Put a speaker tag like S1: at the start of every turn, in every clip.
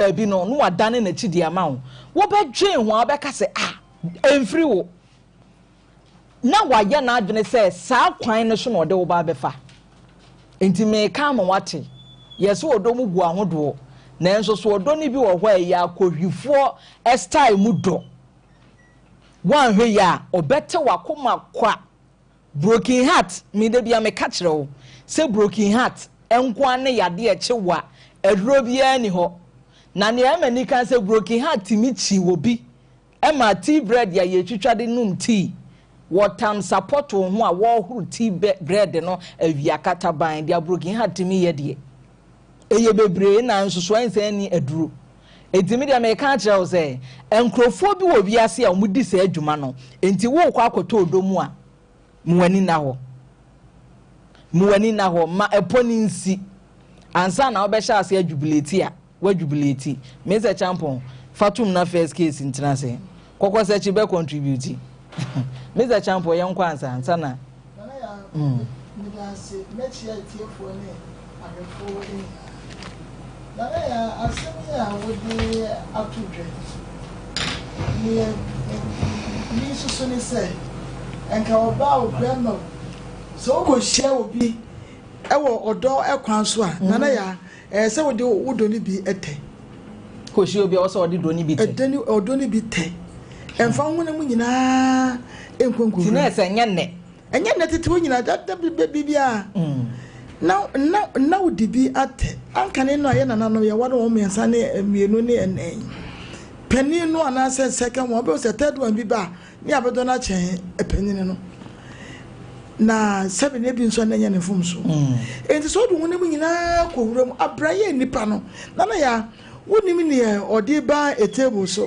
S1: Baabi no, na wadane n'akyi de ama wo. Wobɛdwen ho a, wobɛka sɛ, Ah, ɛmfiri wo. Na wayɛ n'adwene sɛ saa kwan no so na ɔde wo ba abɛfa. Enti mereka ama woate, yɛse ɔdɔ mu gu ahodoɔ, nanso so ɔdɔ no bi wɔ hɔ a ɛyɛ akɔhwifoɔ style mu dɔ? Woanhwɛ yie a, ɔbɛte w'akoma kwa. Broken heart, me da biara meka kyerɛ wo sɛ broken heart nko ara ne yadeɛ a ɛkye wo a aduro biara nni hɔ. Na nea ɛma ani ka sɛ broken heart tumi kyi obi ma tea bread a yɛtwitwa de nom tea wɔ tamsa pɔtoo ho a wɔrehoro tea bread no awia kataban deɛ broken heart tumi yɛ deɛ ɛyɛ bebree na nso so ɛnsan nni aduro. Enti me deɛ meka akyerɛ wo sɛ, nkurɔfoɔ bi wɔ wiase a wɔdi saa adwuma no, enti worekɔ akɔtɔ ɔdɔ mu a, ma w'ani nna hɔ. Ma w'ani nna hɔ, ma ɛpɔ no nsi. Ansa na wobɛhyɛ ase adwubileti a, woadwubileti. Mr. Champon, fa tom na first case ntena ase. Kɔkɔ sɛkyi bɛ contribute. Mr. Champon, yɛnkɔ ansa, ansa na.
S2: Nana Yaa, meda ase. Mɛkyia atiefoɔ ne ahwɛfoɔ nyinaa. Nana Yaa, asɛm yi a wode ato dwa yi, neɛ mesusu ne sɛ, nka ɔbaa o, barima o, sɛ wokɔhyia obi wɔ ɔdɔ kwan so a, Nana Yaa, ɛyɛ sɛ wode wo dɔ no bi tɛ.
S1: Kɔhyia obi a, ɛwɔ sɛ ɔde dɔ no bi tɛ.
S2: Ɔdɔ no bi tɛ. Ɛmfa wo honam nyinaa nkɔ nkɔwura.
S1: Nti na ɛsɛ nyɛ nnɛ.
S2: Ɛnyɛ nnɛ tete hɔ nyinaa, da da bi biara na na na wode bi atɛ. Ankane no a yɛ nananom yɛware wɔn mmiɛnsa ne mmienu ne ɛnan. Panin no anaasɛ second one, wobɛhu sɛ third one bi ba a, ne abɛdɔ no akyɛn panin no. Na sɛbe na ebi nso a na ɛnyɛ ne mfomso. Enti sɛ wode honam nyinaa kɔ wura mu, abra yɛ nnipa no, na na yɛ Wonnim neɛ ɔde ba table so,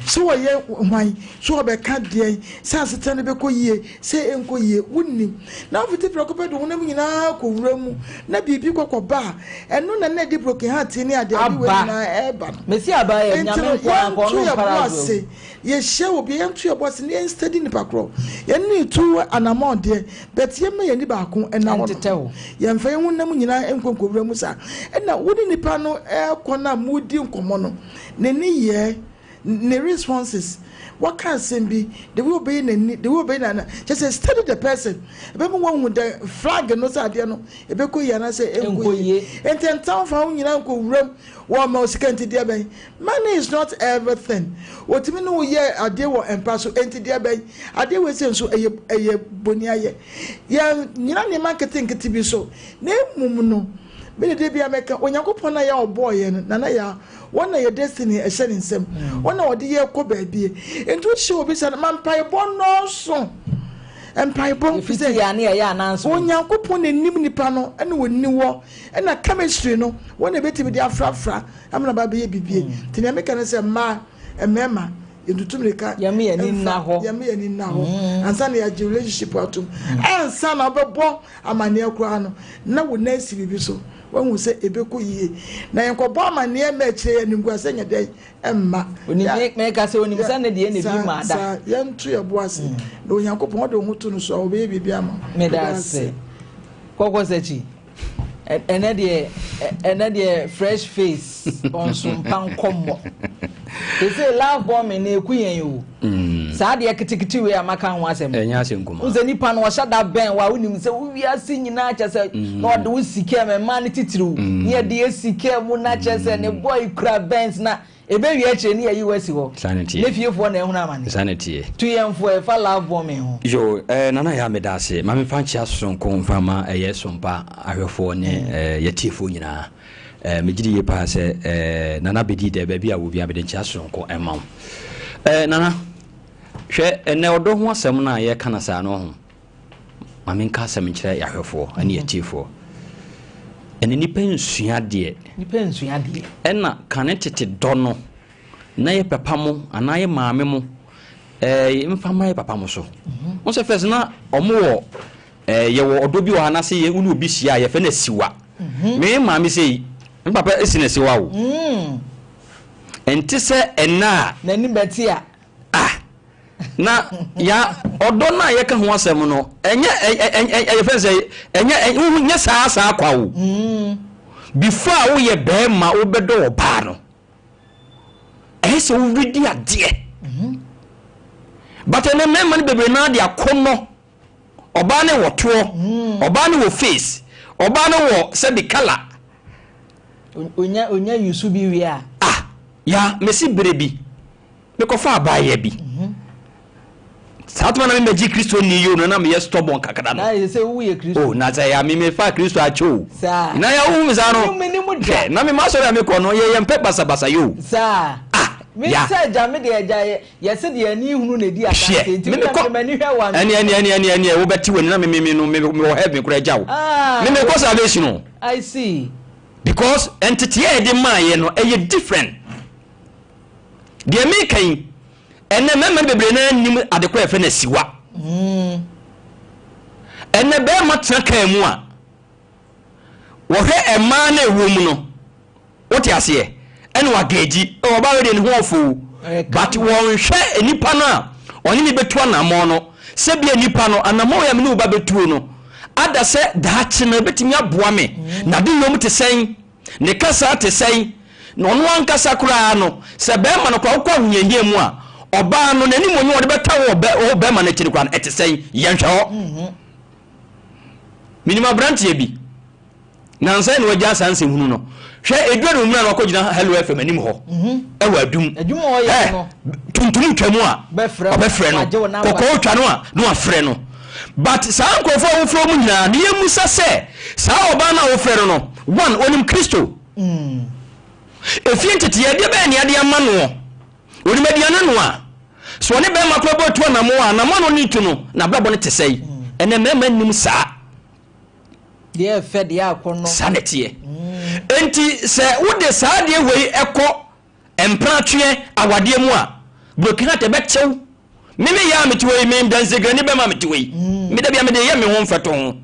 S2: sɛ ɔyɛ hwan, sɛ ɔbɛka deɛn, sɛ asetena no bɛkɔ yie, sɛ ɛnkɔ yie, wonnim. Na wofiti prɛko pɛ de wo honam nyinaa kɔ wura mu na biribi kɔ kɔba a, ɛno na na ɛde broken heart ne adeade wei nyinaa ɛreba no.
S1: Mesi aba yɛ
S2: Enti
S1: nyame
S2: no,
S1: nko ara nka
S2: yɛnto
S1: ɔno
S2: yɛn bo
S1: mpara
S2: ase, yɛhyia obi a, yɛnto yɛn bo ase na yɛn study nipa korɔ. Yɛne no retu anamɔn deɛ, But yɛmma yɛn ani baako nna hɔ nom. Yɛmfa yɛn honam nyinaa nkɔ nkɔwura mu saa. Ɛna wo ne nipa no rekɔ no a moredi nkɔmmɔ no, ne nneyɛɛ, ne responses, waka asɛm bi, the way ɔbɛyɛ n'ani, the way ɔbɛyɛ n'ana, kyerɛ sɛ study the person. Ɛbɛma woahu the flag no sɛ adeɛ no ɛbɛkɔ yie anaasɛ ɛnkɔ yie. Nti ɛntra mfa wo nyinaa nkɔwura mu. Wɔma wo sika nti deɛ bɛn? Money is not everything. Wɔtumi ne wo yɛ adeɛ wɔ mpa so nti deɛ bɛn? Adeɛ wei sei nso ɛyɛ ɛyɛ boniayɛ. Yɛn nyina nneɛma nketenkete bi so. Na mmom no, me de da biara mɛka, Onyankopɔn a yɛ a ɔbɔɔ yɛn no, Nana Yaa, wɔn na yɛ destiny ɛhyɛ ne nsam. Wɔn na ɔde yɛ kɔ baabi. Nti wohyɛ obi saa no, ma mpaebɔ nnɔɔso. Mpaebɔ, fi sɛ Onyankopɔn na nim nipa no ɛna ɔni wɔ. Ɛna chemistry no wɔn na ebetumi de afrafra ama na ba abɛyɛ bibie. Mm. Nti nea meka ne sɛ mmaa, mmarima yɛntutu mirika
S1: yɛn yɛn ani nna hɔ
S2: yɛn yɛn ani nna hɔ mm. ansa na yɛagye relationship atom mm. ansa na wobɛbɔ amanneɛ koraa no na wo nan si biribi so wahu sɛ ebɛkɔ yie na yɛnkɔbɔ amanneɛ ma akyire yɛ animguasɛ nyɛ dɛn mma.
S1: Meka sɛ onim sɛ ne deɛ na ebi mmaa da.
S2: Saa yɛnto yɛn bo ase mm. na Onyankopɔn ɔde wo ho to no so a ɔbɛyɛ biribi ama.
S1: Meda ase. Kɔkɔ sɛkyi. Ɛnɛ deɛ ɛnɛ deɛ fresh face ɔnsompa nkɔmmɔ. Ɛsɛ love bombing na eku yɛn o. Mm. Saa deɛ ketekete wei a maka ho asɛm.
S3: Ɛnyɛ asɛm kuma.
S1: Wosɛ nipa no ɔhyɛ da bɛn wa wonim sɛ wo wiase nyinaa kyɛ sɛ mm. na ɔde wo sika mu mmaa no titiriw. Mm. Ne yɛde sika mu na kyɛ sɛ ne boy kura Benz na Ɛbɛwie akyire ne yɛayi wo asi hɔ.
S3: Saa na ɛteɛ.
S1: Ne fiefoɔ na ahunu amane.
S3: Saa na ɛteɛ.
S1: Tu yɛn fo ɛfa love bombing ho.
S3: Yoo eh Nana Yaa meda ase. Ma memfa nkyea soronko mfa mma ɛyɛ Sompa ahwɛfoɔ ne eh yɛtiefoɔ nyinaa. Eh megye di yie paa sɛ eh Nana bɛdii dɛ baabi a wɔ biara mede nkyea soronko ɛma wo. Eh Nana, hwɛ ɛnɛ ɔdɔ ho asɛm no a yɛreka no saa no ɔho. Ma menka asɛm nkyerɛ yɛahwɛfoɔ ne yɛtiefoɔ. Ɛnɛ nipa nsua adeɛ.
S1: Nipa nsua adeɛ.
S3: Ɛna kane tete dɔ no, na yɛ papa mo anaa yɛ maame mo ɛɛ mfa mma yɛ papa mo so. Mhm. Wɔn sɛ fɛs na wɔn wɔ ɛɛ yɛwɔ ɔdɔ bi wɔ ha na sɛ yɛ wone obi hyia a yɛfɛ no asiwa. Mhm. Me maame sɛ yi, me papa esi na asiwa o. Mm. Ɛnte sɛ ɛnna a.
S1: N'anim bɛte a.
S3: Ah! Na ya ɔdɔ no a yɛka ho asɛm no, ɛnyɛ ɛyɛ fɛn sɛ ɛnyɛ wohu nyɛ saa saa kwa o. Mm. Before a woyɛ bɛrima wobɛdɔ ɔbaa no. Ɛsɛ woredi adeɛ. But ɛnɛ mmarima no bebree naa de akɔnnɔ. Ɔbaa no wɔ toɔ, ɔbaa no wɔ face, ɔbaa no wɔ sɛbi colour.
S1: Onya onya yusu bi wie a.
S3: Ah, ya mesi bere bi mekɔfa abaayewa bi. Saa tuma na mebɛgye Kristo ni yo no na meyɛ stubborn kakra no.
S1: Na yɛ sɛ woyɛ Kristo.
S3: Oh, na sɛ ya me mefa Kristo akyɛ o.
S1: Saa.
S3: Na ya wohu me saa no.
S1: Menim da.
S3: Hwɛ, na me masɔre a mekɔ no yɛ yɛmpɛ basabasa yo.
S1: Saa.
S3: Ah,
S1: Me
S3: ya.
S1: sɛ agya me deɛ agya yɛ yɛse deɛ ani hunu na ɛdi adanseɛ
S3: Hwɛ,
S1: nti
S3: me
S1: wotwa
S3: mekɔ
S1: mede m'ani hwɛ wo a
S3: ɛne ɛne ɛne ɛne ɛne wobɛte w'ani na me me me no me mewɔ heaven koraa agya wo.
S1: Ah.
S3: Me mekɔ salvation o.
S1: I see.
S3: Because nteteɛ a yɛde maa yɛ no ɛyɛ different. Deɛ meka yi, ɛnɛ mmarima no bebree naa nim adekɔ a yɛfrɛ no asiwa. Ɛnɛ bɛrima tena kaa mu a, wɔhwɛ mmaa no ɛwɔ mu no, wote aseɛ, ɛna wagɛgyi, ɔbaa wei deɛ ne ho ɔfo o. But wɔnhwɛ nipa no a ɔne ne bɛtu anammɔn no, sɛ bia nipa no anammɔn a me ne wo ba bɛtuo no, ada sɛ daakye no ɛbɛtumi aboa me, n'ade yom te sɛn, ne kasa te sɛn, na ɔno ankasa koraa no, sɛ bɛrima no koraa wokɔ ahohiahia mu a, ɔbaa no n'animuonyam a ɔde bɛta wɔ bɛ wɔ bɛrima no akyi no koraa no, ɛte sɛn? Yɛnhwɛ hɔ. Menim aberanteɛ bi, nansa na wagya saa nsɛmhunu no. Hwɛ, ɛduru anwummerɛ a na wakɔgyina Hello FM anim hɔ, ɛwɔ Adum.
S1: Adwuma a ɔyɛ no.
S3: Tuntum twa mu a, ɔbɛfrɛ no. Kɔkɔɔ twa no a, na wafrɛ no. But saa nkurɔfoɔ a wofrɛ wɔn nyinaa no, yɛmmisa sɛ, saa ɔbaa no a wofrɛ no no, one, ɔnim Kristo? Efie nteteeɛ, ɛdeɛ bɛn na yɛde ama noɔ? Ɔnim aduane noa? Sɛ ɔne bɛrima koraa bɔ atu anammɔn a, anammɔn a ɔne no tu no, n'abrabɔ no te sɛn? Ɛnnɛ mmarima nnim saa.
S1: Deɛ ɛfɛ, deɛ akɔnnɔ.
S3: Saa na ɛteɛ. Enti sɛ wode saa adeɛ wei kɔ mpenatweɛ awadeɛ mu a, broken heart ɛbɛkyew. Me me yɛ a mete hɔ yi, me dansegrani bɛma mete hɔ yi. Me da bia mede yɛ me ho mfɛto ho.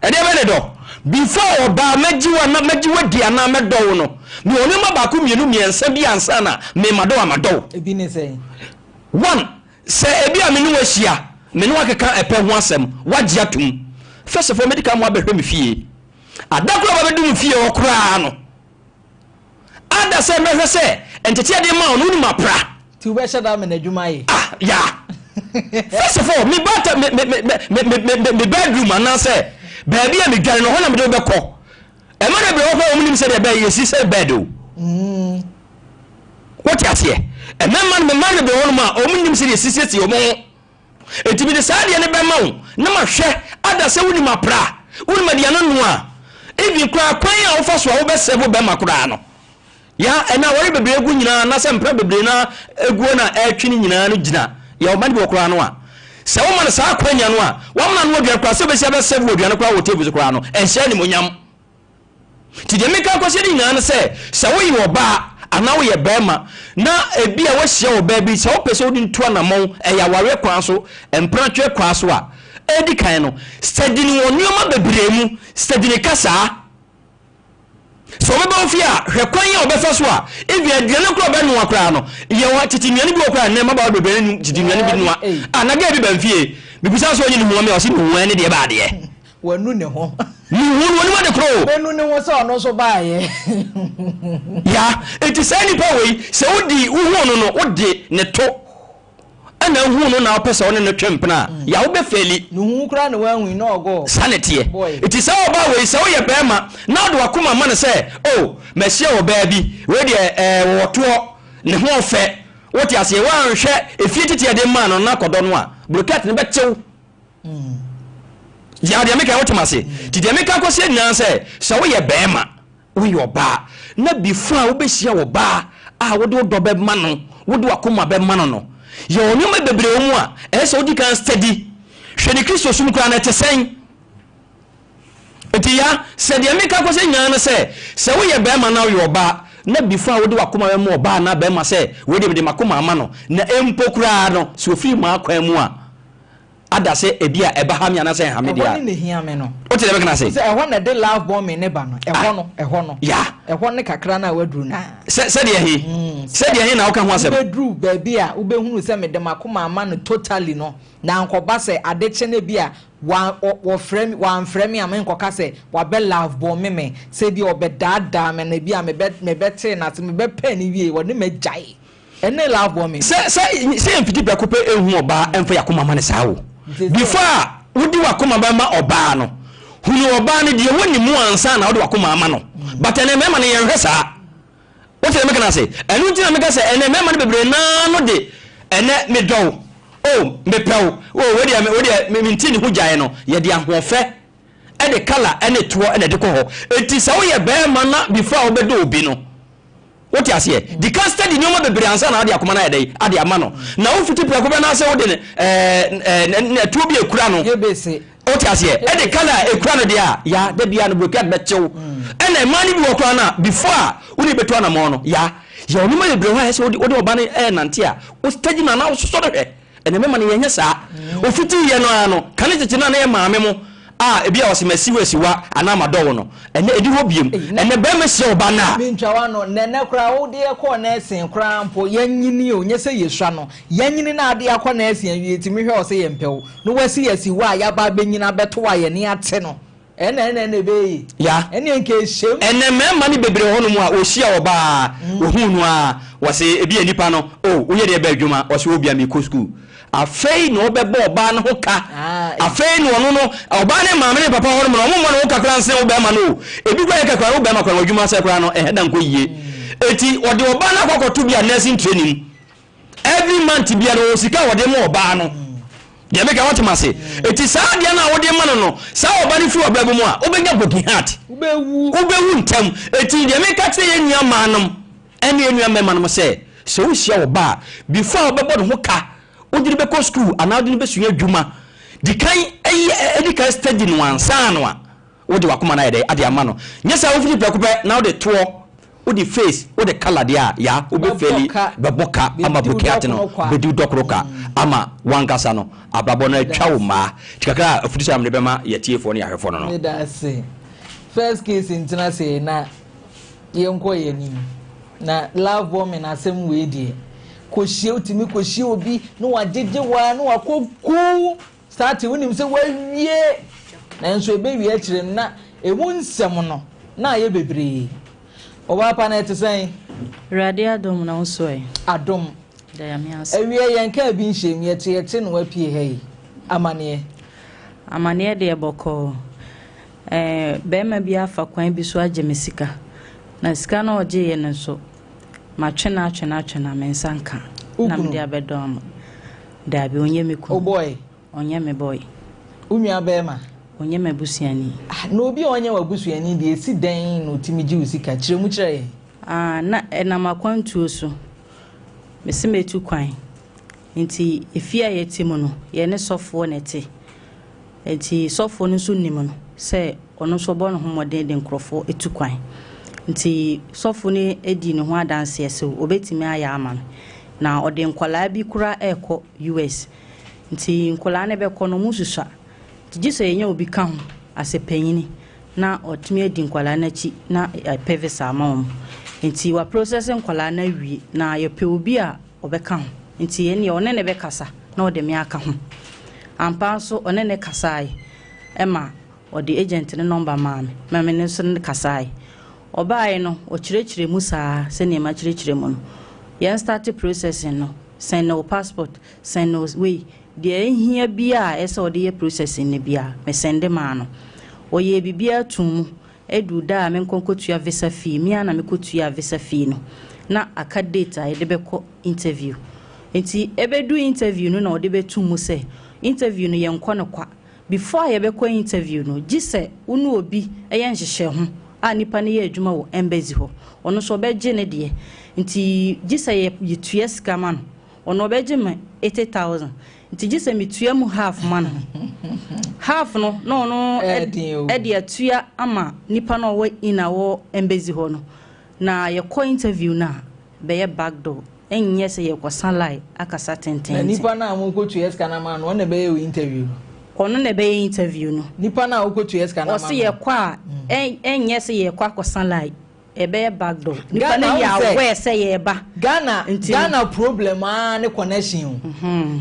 S3: Ɛdeɛ bɛ ne dɔ. Before ɔbaa mɛgye wo ana mɛgye wo adi anaa mɛdɔ wo no, mewɔ nneɛma baako mmienu mmiɛnsa bi ansa na me madɔ wo a madɔ wo.
S1: Ebi ne sɛn?
S3: One, sɛ ebi a me ne wo ahyia, me ne wo akeka ɛpɛ ho asɛm, woagye atom. First of all, mɛdi kan ma woabɛhwɛ me fie. Ada koraa a wabɛdu me fie hɔ koraa no, Ada sɛ mɛhwɛ sɛ nteteɛ de ma wo no wonim apra.
S1: Ti wobɛhyɛ da ama n'adwuma ayɛ.
S3: Ah yeah. First of all, me bata me me me me me me me bedroom anaasɛ baabi a medware no hɔ na mede wo bɛkɔ. Ɛma no bebree wɔ hɔ a wɔn nim sɛdeɛ bɛyɛ yɛsi sɛ bed o. Mm. Wote aseɛ? Ɛmɛma no mɛma no bebree wɔ nom a wɔn nim sɛdeɛ sisiesie wɔn ho. Enti mede saa adeɛ no bɛma wo na mahwɛ ada sɛ wonim apra, wonim aduane noa, even koraa kwan a wofa so a wobɛ serve bɛma koraa no. Ya ɛna aware bebree gu nyinaa anaasɛ mpra bebree na eguo na ɛretwe no nyinaa no gyina yɛ ɔma no bi wɔ koraa no a sɛ woma no saa akwanya no a wamena no aduane koraa sɛ wobɛsi abɛ serve wɔ aduane koraa wɔ table so koraa no ɛnhyɛ animonyam. Nti deɛ meka akɔsi ne nyinaa ne sɛ, sɛ woyɛ ɔbaa anaa woyɛ barima na ebi a woahyia ɔbaa bi, sɛ wopɛ sɛ wode no tu anammɔn, ɛyɛ awareɛ kwan so, mpenatweɛ kwan so a, ɛdi kan no, study no wɔ nneɛma bebree mu, study ne kasaa. Sɛ ɔbɛba wo fie a, hwɛ kwan a ɔbɛfa so a, even aduane koraa ɔbɛnoa koraa no, yɛ wɔ tete nnuane bi wɔ koraa nnɛ mmabaawa bebree no tete nnuane bi noa. Ah, na girl bi ba mfie, mebisa sɛ ɔnye ne hua me a, ɔse ne hua ne deɛ baadeɛ.
S1: Wanu ne ho.
S3: Mehu no, onim ade koro o.
S1: Menu ne ho sɛ ɔno nso baeɛ.
S3: Ya, enti saa nipa wei, sɛ wodi, wohuu no no, wode ne to ɛna ahu no na wopɛ sɛ wo ne no twe mpena a, ya wobɛfeeli.
S1: Ne hu koraa na wanhu yi, na ɔgɔɔ.
S3: Saa na ɛteɛ.
S1: Boy.
S3: Enti saa ɔbaa wei, sɛ woyɛ barima na wode w'akoma ma no sɛ, oh, mahyia ɔbaa bi, wei deɛ ɛɛ, wɔwɔ toɔ, ne ho ɔfɛ, wote aseɛ, woanhwɛ efie tete a yɛde maa no na akɔdɔ no a, broket no bɛkye wo. Deɛ deɛ meka wotem ase. Nti deɛ meka kɔsi nyinaa sɛ, sɛ woyɛ bɛrima, woyɛ ɔbaa, na before a wobɛhyia ɔbaa a wode wo dɔ bɛma no, wode w'akoma bɛma no no, yɛwɔ nneɛma bebree wɔ mu a ɛsɛ sɛ wodi kan steady. Hwɛ ne Kristosom koraa no ɛte sɛn? Nti ya, sɛ deɛ meka kɔsi nyinaa no sɛ, sɛ woyɛ bɛrima na woyɛ ɔbaa, na before a wode w'akoma bɛma ɔbaa anaa bɛrima sɛ, wei deɛ mede m'akoma ama no, na mpo koraa no, sɛ ofiri m'akwan mu a, ada sɛ ebi a ɛba ha me anaasɛ ɛnha me deɛ a.
S1: Ɛhɔ ne na ehia me no.
S3: Wote deɛ meka no ase?
S1: Sɛ ɛhɔ na ɛde love bombing ne ba no. Ɛhɔ no, ɛhɔ no.
S3: Ya.
S1: Ɛhɔ ne kakra no a waduru no.
S3: Sɛ, sɛdeɛ he? Sɛdeɛ he na woka ho asɛm?
S1: Wobɛduru baabi a wobɛhunu sɛ mede m'akoma ama no totally no, na ankɔba sɛ ade kye no bi a wa, wɔ, wɔfrɛ me, wamfrɛ me a menkɔka sɛ wabɛ love bomb me, sɛ ebi a ɔbɛdaadaa me na ebi a mebɛ, mebɛtee n'ase, mebɛpɛɛ no wie, wɔne me agyae. Ɛne love bombing.
S3: Sɛ sɛ sɛ yɛn fiti prɛko pɛ ehu ɔbaa ɛnfa yɛ akoma ma ne saa o. Before a wodi wakoma bɛma ɔbaa no, hunu ɔbaa no deɛ wɔ ne mu ansa na wode wakoma ama no. But ɛnɛ mmarima no yɛnhwɛ saa. Wote deɛ meka no ase? Ɛno nti na meka sɛ ɛnɛ mmarima no bebree naa no de ɛnɛ medɔ wo, oh mepɛ wo, oh wei deɛ wei deɛ mente ne ho gyae no, yɛde ahoɔfɛ ɛde colour ɛne toɔ ɛna ɛde kɔ hɔ. Enti sɛ woyɛ barima na before a wobɛdɔ obi no, Wote aseɛ? Di kan study nneɛma bebree ansa na wode akoma no ayɛ dɛn? Ade ama no. Na wofiti prɛko pɛ na sɛ wode no ɛɛ ɛɛ ɛtuo bi ekura no. Wote aseɛ? Ɛde kala a ekura no deɛ a, ya da biara no brokiat bɛkyew. Ɛna mmaa no bi wɔ koraa no a, before a wo ne bɛtu anamɔn no, ya yɛ nneɛma bebree hɔ a ɛsɛ wode wode ɔba no ɛɛnante a, wo study no anaa wososɔ no hwɛ. Ɛnɛ mɛma no yɛnyɛ saa. Ofitii yɛ no ara no, kane tete no a na yɛ maame mo a ebi a ɔse masi wo asiwa anaa madɔ wo no, ɛnɛ ɛni hɔ biom. Ɛnɛ bɛrima hyia ɔba no a.
S1: Mentwa w'ano, nɛnɛ koraa wo deɛ kɔɔ nursing koraa mpo, yɛnyini o, nyɛ sɛ yɛsua no, yɛnyini na adeɛ akɔ nursing awie tumi hwɛ ɔse yɛmpɛ wo, na wasi asiwa a yɛaba abɛnyini abɛto a yɛne ate no. Ɛna ɛna ɛna ɛbɛyɛ yie.
S3: Ya.
S1: Ɛneɛ nka ɛhyɛm.
S3: Ɛnɛ mmarima no bebree wɔ hɔnom a wɔhyia ɔbaa a, wɔhuu no ara, wɔse ebi a nipa no, oh, woyɛ deɛ bɛn adwuma? Ɔse oh, bia mekɔ sukuu. Afei na ɔbɛbɔ ɔbaa no ho ka. Afei na ɔno no, ɔbaa no maame ne papa hɔnom no, wɔmmɔ ne ho ka koraa nsene wo barima no o. Ebi koraa yɛ ka koraa no, wo barima koraa no, w'adwuma sɛ koraa no, ɛhɛ da nkɔ yie. Enti ɔde ɔbaa no akɔ akɔto bi a nursing training mu. Every month bia no ɔwɔ sika a ɔde ma ɔbaa no. Deɛ meka wote ma se. Eti saa adeɛ no a wode ma no no, saa ɔba no firi ɔbaa bi mu a, wobɛnya broken heart.
S1: Wobɛwu.
S3: Wobɛwu ntɛm. Eti deɛ meka kyerɛ yɛn nua maa nom ɛne yɛn nua mmarima nom sɛ, sɛ wohyia ɔbaa a, before a wobɛbɔ ne ho ka, wode no bɛkɔ school anaa wode no bɛsua adwuma, di kan ɛyɛ ɛdi kan study no ansa no a, Wode w'akoma no ayɛ dɛn ade ama no? Nyɛ saa wofiti prɛko pɛ na wode toɔ, wode face, wode colour deɛ a, ya wobɛ faili, bɛbɔ ka ama broken no, bɛdi wo dɔkoro ka ama w'ankasa no abrabɔ no atwa wo mmaa. Nti kakra a afutusɛm a mede bɛma yɛatiefoɔ ne yɛahwɛfoɔ no no.
S1: Meda ase. First case ntena se na yɛnkɔ yɛn anim. Na love bombing asɛm wei deɛ, kɔhyia wotumi kɔhyia obi na wagyegye wo ara na wakɔ ku Starting, wonim sɛ woawie, nanso ɛbɛwie akyire no na ɛmu nsɛm no na ayɛ bebree. Ɔbaa pa no ɛte sɛn?
S4: Awurade adom na wo so ɛ?
S1: Adom.
S4: Da Nyame ase.
S1: Awie yɛn kaa bi nhyɛm, yɛte yɛte na woapue ha yi. Amaneɛ?
S4: Amaneɛ deɛ bɔkɔɔ. Ɛɛ barima bi afa kwan bi so agye me sika. Na sika no a ɔgyeeɛ no nso, matwe no atwe no atwe no a me nsa nka.
S1: Wo
S4: Na
S1: kunu?
S4: mede abɛdɔm no. Daabi, ɔnyɛ me kunu.
S1: Wo boy?
S4: Ɔnyɛ me boy.
S1: Wo nua barima?
S4: Ɔnyɛ m'abusuani.
S1: Ah, na obi a ɔnyɛ w'abusuani deɛ, ɛsi dɛn na ɔtumi gye wo sika? Kyerɛ mu kyerɛ yɛn.
S4: Ah, na ɛnam akwantuo so. Mese mɛtu kwan. Nti efie a yɛte mu no, yɛne sɔfoɔ na ɛte. Enti sɔfoɔ no nso nim no sɛ ɔno nso ɔbɔ ne ho mmɔden de nkurɔfoɔ tu kwan. Nti sɔfo no dii ne ho adanseɛ sɛ ɔbɛtumi ayɛ ama no. Na ɔde nkwadaa bi koraa rekɔ US. Nti nkwadaa no bɛkɔ no, wɔsusua. Nti gye sɛ yɛnya obi ka ho asɛ panyini na watumi adi nkwadaa no akyi na yɛapɛ visa ama wɔn. Nti wɔaprocess nkwadaa no awie na yɛpɛ obi a ɔbɛka ho. Nti ɛnneɛ ɔne no bɛkasa na ɔde me aka ho. Ampa ara nso ɔne no kasaeɛ ma ɔde agent no nɔmba maa me ma me nso ne no kasaeɛ. Ɔbaeɛ no, ɔkyerɛkyerɛɛ mu saa ara sɛdeɛ makyerɛkyerɛ mu no. Yɛn starte processing no, sɛnde wo passport, sɛnde wo wei, deɛ ɛhia biara a ɛsɛ sɛ ɔde yɛ processing no biara, mesɛnde maa no. Ɔyɛɛ biribiara too mu Ɛduu da a menkɔ nkɔtua visa fee, me ara na mekɔtuaa visa fee no. Na aka date a yɛde bɛkɔ interview. Nti ɛbɛdu interview no na wɔde bɛto mu sɛ interview no yɛnkɔ no kwa. Before a yɛbɛkɔ interview no, gye sɛ wo ne obi yɛ nhyehyɛho a nipa no yɛ adwuma wɔ embassy hɔ. Ɔno nso ɔbɛgye ne deɛ. Nti gye sɛ yɛtua sika ma no. Ɔno ɔbɛgye me 80,000. Nti gye sɛ metua mu half ma no. Half no na ɔno de atua ama nipa no a ɔwɔ in a ɔwɔ embassy hɔ no. Na yɛkɔ interview no a, ɛbɛyɛ back door. Ɛnyɛ sɛ yɛrekɔsa line akasa tenteenten.
S1: Na nipa no a morekɔtua sika no ama no, ɔno na ɛbɛyɛ wo interview no?
S4: Ɔno na ɛbɛyɛ interview no.
S1: Nipa no a wokɔtua sika no ama no?
S4: Ɔse yɛkɔ a, ɛnyɛ sɛ yɛrekɔ akɔsa line. Ɛbɛyɛ back door. Nipa
S1: Ghana
S4: no yɛ
S1: wohu sɛ
S4: aware sɛ yɛreba.
S1: Ghana
S4: Nti
S1: Ghana problem aa ne connection o.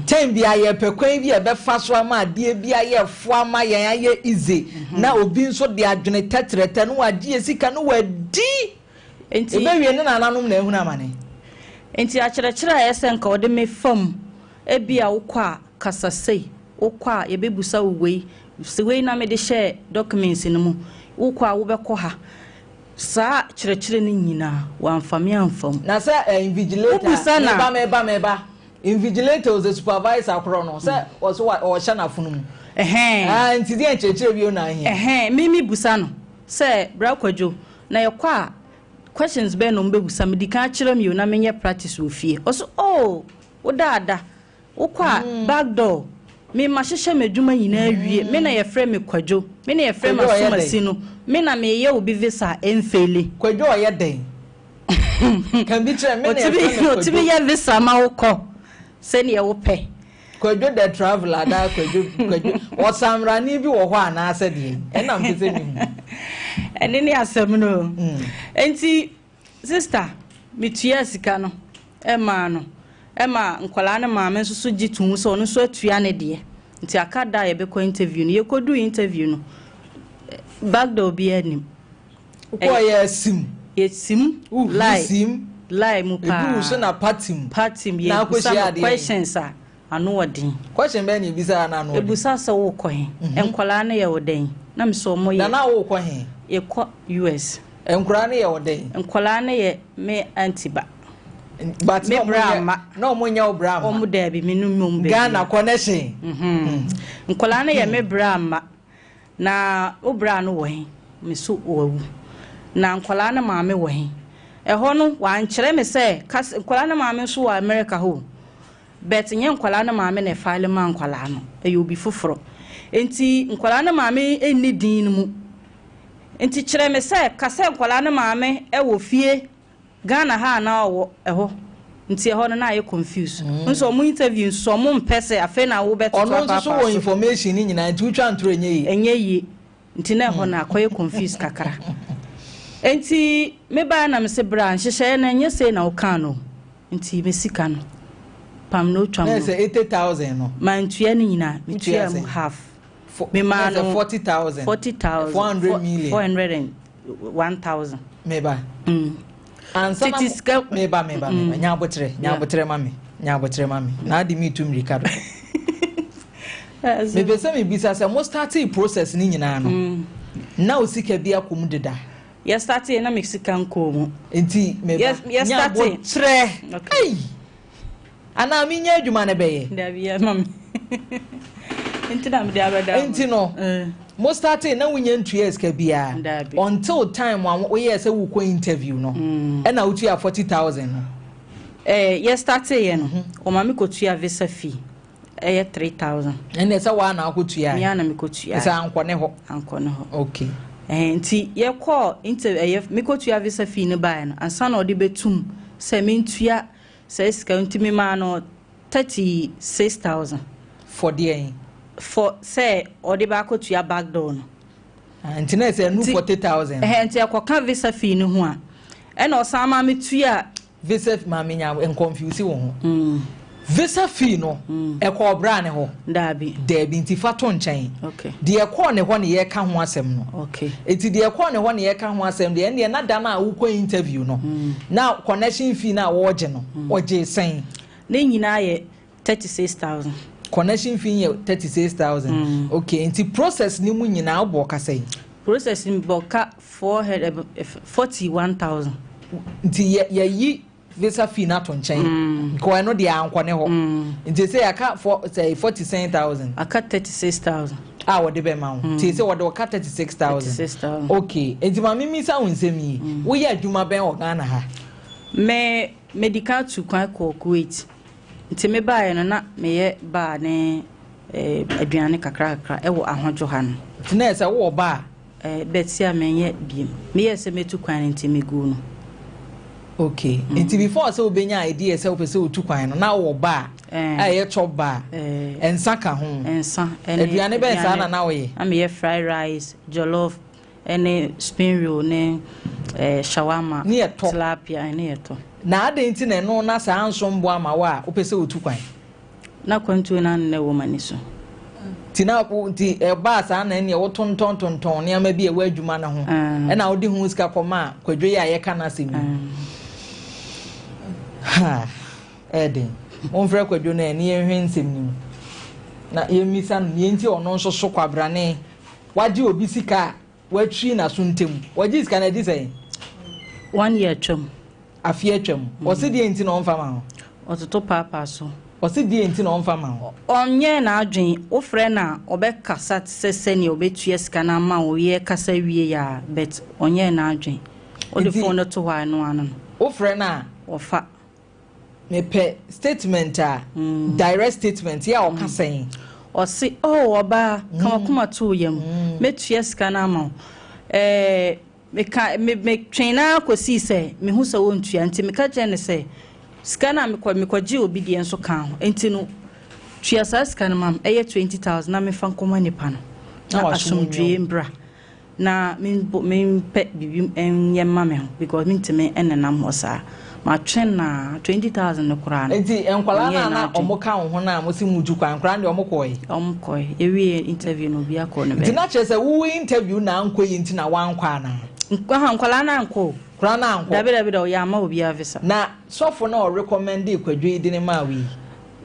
S1: Time biaa yɛpɛ kwan bi a yɛbɛfa so ama adeɛ bi ayɛ fo ama yɛn ayɛ easy na obi nso de adwene tɛtrɛtɛ na wagye yɛ sika na wadi.
S4: Nti
S1: Ɛbɛwie ne nananom na ahunu amane.
S4: Nti akyerɛkyerɛ a ɛyɛ sɛ nka ɔde me fa mu, ebia wokɔ a kasa sei, wokɔ a yɛbɛbusa wo wei, sɛ wei na mede hyɛɛ documents no mu, wokɔ a wobɛkɔ ha. Saa kyerɛkyerɛ no nyinaa, wamfa me amfa mu.
S1: Na sɛ eh, invigilator,
S4: Wobusa na.
S1: meba, meba, meba. Invigilator ɔsɛ supervisor korɔ no, sɛ ɔso wa, ɔhyɛ n'afono mu.
S4: Ɛhɛn.
S1: Ah, nti deɛ nkyerɛkyerɛ bio na ahia.
S4: Ɛhɛn, me me busa no sɛ, Bra Kwadwo, na yɛkɔ a, questions bɛn na wɔbɛbusa me? Di kan kyerɛ me o na menyɛ practice wɔ fie. Ɔse, oh, woda ada. Wokɔ a, back door. Me mahyehyɛ m'adwuma nyinaa awie. Me na yɛfrɛ me Kwadwo. Me na yɛfrɛ me
S1: Kwadwo ɔyɛ dɛn?
S4: Asomasi no. Me na meyɛ obi visa a ɛmfeeli.
S1: Kwadwo ɔyɛ dɛn? Ka bi kyerɛ me. Me na yɛfrɛ me Kwadwo.
S4: Ɔtumi yɛ visa ma wokɔ sɛdeɛ wopɛ.
S1: Kwadwo the traveller anaa Kwadwo Kwadwo ɔsamrani bi wɔ hɔ anaasɛ deɛn? Ɛna mpɛ sɛ mehu.
S4: Ɛne ne asɛm no o. Enti sister, metuaa sika no maa no ma nkwadaa no maame nso so gye toom sɛ ɔno nso atua ne deɛ. Nti aka da a yɛbɛkɔ interview no. Yɛkɔduu interview no, back door biara nnim.
S1: Wokɔɔ yɛ sim.
S4: Yɛsim
S1: Wohuru
S4: lie
S1: sim.
S4: lie mu
S1: Edu
S4: paa.
S1: wo so na party mu.
S4: Party mu
S1: Na
S4: yɛbusa
S1: akɔhyia
S4: no
S1: adeɛ.
S4: questions a ano wɔ den.
S1: Question bɛn na ebisaa na ano wɔ den?
S4: Ebusa sɛ wokɔ he? Nkwadaa no yɛ wo dɛn? Na me sɛ ɔmo
S1: Na
S4: yɛ.
S1: na wokɔ he?
S4: Yɛkɔ US.
S1: Nkwadaa no yɛ wo dɛn?
S4: Nkwadaa no yɛ me aunty ba.
S1: But
S4: Me
S1: na ɔmo
S4: bra
S1: nyɛ
S4: mma.
S1: na ɔmo nyɛ wo bra mma.
S4: Ɔmo daabi me no mmom baabi.
S1: Ghana connection.
S4: Nkwadaa no yɛ me bra mma. Na wo bra no wɔ he? Me so wawu. Na nkwadaa no maame wɔ he? Ɛhɔ no wankyerɛ me sɛ kas nkwadaa no maame nso wɔ America hɔ o. But nyɛ nkwadaa no maame na ɛfile maa nkwadaa no, ɛyɛ obi foforɔ. Nti nkwadaa no maame nni din no mu. Nti kyerɛ me sɛ ka sɛ nkwadaa no maame wɔ fie Ghana ha anaa ɔwɔ ɛhɔ. Nti ɛhɔ no na ayɛ confuse. Nso ɔmo interview nso ɔmo mpɛ sɛ afei na wobɛtoto
S1: Ɔno nso so
S4: apaapaa
S1: wɔ
S4: so.
S1: information no nyinaa nti wotwa ntoro ɛnyɛ yie.
S4: Ɛnyɛ yie. Nti na ɛhɔ no akɔyɛ confuse kakra. Nti me baeɛ na mese bra nhyehyɛeɛ no ɛnyɛ sei na wokaa no o. Nti me sika no pam no otwam
S1: Na
S4: no.
S1: ɛsɛ 80,000 no.
S4: Mantua ne nyinaa,
S1: Wotua
S4: metuaa mu
S1: sɛn?
S4: half.
S1: Fo,
S4: Memaa
S1: na ɛsɛ
S4: no
S1: 40,000.
S4: 40,000.
S1: 400 million.
S4: 401,000.
S1: Meba. Ansa na
S4: Tete sika.
S1: Meba meba meba. Nya abotrɛ, nya abotrɛ ma me. Nya abotrɛ ma me. Na ade mi tu mmirika dodo. Mepɛ sɛ mebisa sɛ mo startee process no nyinaa no, na wo sika bi akɔ mu deda?
S4: Yɛ startee na me sika nkɔɔ mu.
S1: Nti meba.
S4: Yɛ
S1: Nya
S4: startee.
S1: abotrɛ.
S4: Okay.
S1: Ei! Anaa menya adwuma no bɛyɛ?
S4: Dabi yɛ ma me. Nti na mede abɛda mo.
S1: Nti no, mo startee na wonya ntua sika biara.
S4: Dabi.
S1: Until time a woyɛɛ sɛ wokɔ interview no, ɛna wotua 40,000 no.
S4: Eh, yɛ startee yɛ no, ɔma me kɔtua visa fee. Ɛyɛ 3,000.
S1: Ɛnna sɛ waa na akɔtua.
S4: Me ara na mekɔtua.
S1: Sɛ ankɔ ne hɔ.
S4: Ankɔ ne hɔ.
S1: Okay.
S4: Eh, nti yɛkɔɔ interview, ɛyɛ mekɔtua visa fee no baeɛ no, ansa na ɔde bɛtum sɛ mentua saa sika nti memaa no 36,000.
S1: For deɛn?
S4: For sɛ ɔde baakɔtua back door no.
S1: Ah, nti na ɛsɛ ɛnu 40,000.
S4: Ɛhɛ, nti ɛkɔka visa fee no ho a, ɛna ɔsan maa metua.
S1: Visa maame nya nconfuse wo ho. Visa fee no, ɛkɔɔ bra ne hɔ?
S4: Daabi.
S1: Daabi, nti fa to nkyɛn.
S4: Okay.
S1: Deɛ ɛkɔɔ ne hɔ ne yɛka ho asɛm no.
S4: Okay.
S1: Nti deɛ ɛkɔɔ ne hɔ ne yɛka ho asɛm deɛ, ɛndeɛ na da no a wokɔ interview no, na connection fee no a wɔregye no, ɔgyee sɛn?
S4: Ne nyinaa yɛ 36,000.
S1: Connection fee yɛ 36,000. Okay, nti process no mu nyinaa wobɔɔ ka sɛn?
S4: Process no bɔ ka 441,000.
S1: Nti yɛ yɛyi visa fee no ato nkyɛn. Nkɔ ɛno deɛ ankɔ ne hɔ. Nti sɛ yɛaka sɛ 47,000.
S4: Aka 36,000.
S1: A wɔde bɛma wo. Nti sɛ wɔde wɔka 36,000.
S4: 36,000.
S1: Okay, nti maame mi sa wo nsɛm yi. Woyɛ adwuma bɛn wɔ Ghana ha?
S4: Me medical tu kwan kɔɔ Kuwait. Nti me baeɛ no na meyɛ bar ne aduane kakra kakra ɛwɔ Ahodwo ha no.
S1: Nti na ɛsɛ wowɔ bar?
S4: Bɛti a menyɛ biem. Meyɛɛ sɛ mɛtu kwan no nti meguu no.
S1: Okay. Nti before sɛ wobɛnya idea sɛ wopɛ sɛ wotu kwan no, na wowɔ bar a ɛyɛ chop bar. Nsa ka ho.
S4: Nsa ɛne
S1: Aduane bɛn saa na na woyɛ?
S4: Na meyɛ fried rice, jollof, ɛne spring roll ne shawarma,
S1: Ne yɛ tɔ.
S4: tilapia ɛne yɛ tɔ.
S1: Na adɛn nti na ɛno na saa nso mboa ama wo a wopɛ sɛ wotu kwan?
S4: Na kwantuo no ano na ɛwɔ m'ani so.
S1: Nti na nti ɛbaa saa na ɛneɛ wotontɔn tontɔn nneɛma bi a ɛwɔ adwuma no ho. Ɛna wode ho sika kɔma a Kwadwo yi a yɛka n'asɛm yi. Ha, ɛyɛ den. Momfrɛ Kwadwo no ɛ ne yɛnhwɛ nsɛm no mu na yɛmmisa no deɛ nti a ɔno nso so kwabrane wagye obi sika a watwi n'aso ntam. Wagye sika no adi sɛn?
S4: One year atwam.
S1: Afe atwam. Ɔse deɛ nti na ɔmfa ma wo?
S4: Ɔtoto paapaa so.
S1: Ɔse deɛ nti na ɔmfa ma wo?
S4: Ɔnyɛɛ n'adwene. Wofrɛ no a, ɔbɛkasa te sɛ sɛdeɛ ɔbɛtua sika no ama wo. Yɛkasa wie a, but ɔnyɛɛ n'adwene. Wode phone no to hɔ a, ɛno ano no.
S1: Wofrɛ no a.
S4: Ɔfa.
S1: Mepɛ statement a, direct statement, yɛ a ɔka sɛn?
S4: Ɔse, oh ɔbaa, ka w'akoma to wo yam, mɛtua sika no ama wo. Ɛɛ, meka, me, metwee no ara kɔsii sɛ mehu sɛ ɔntua, nti meka kyerɛɛ no sɛ, sika no a mekɔ, mekɔgyee obi deɛ nso kaa ho, nti no, tua saa sika no ma me, ɛyɛ 20,000 na memfa nkɔma nipa no, na asomdwoeɛ mbra. Na me mempɛ biribi nyɛ mma me ho because mentumi nnenam hɔ saa. Matwe no ara, 20,000 no koraa no,
S1: Nti nkwadaa
S4: ɔnyɛɛ
S1: no a na
S4: n'adwene.
S1: wɔka wo ho no a mose moretu kwan, nkwadaa no deɛ wɔkɔɔe?
S4: Wɔkɔe. Yɛwiee interview no, obiara kɔɔ ne
S1: Nti
S4: baabi.
S1: na kyerɛ sɛ wo interview no ankɔ yie nti na woankɔ anaa?
S4: Aha, nkwadaa no ankɔ o.
S1: Nkwadaa no ankɔ?
S4: Dabi dabi da, yɛamma obiara visa.
S1: Na sɔfo no a ɔrecommendee Kwadwo yi de no maa wo yi?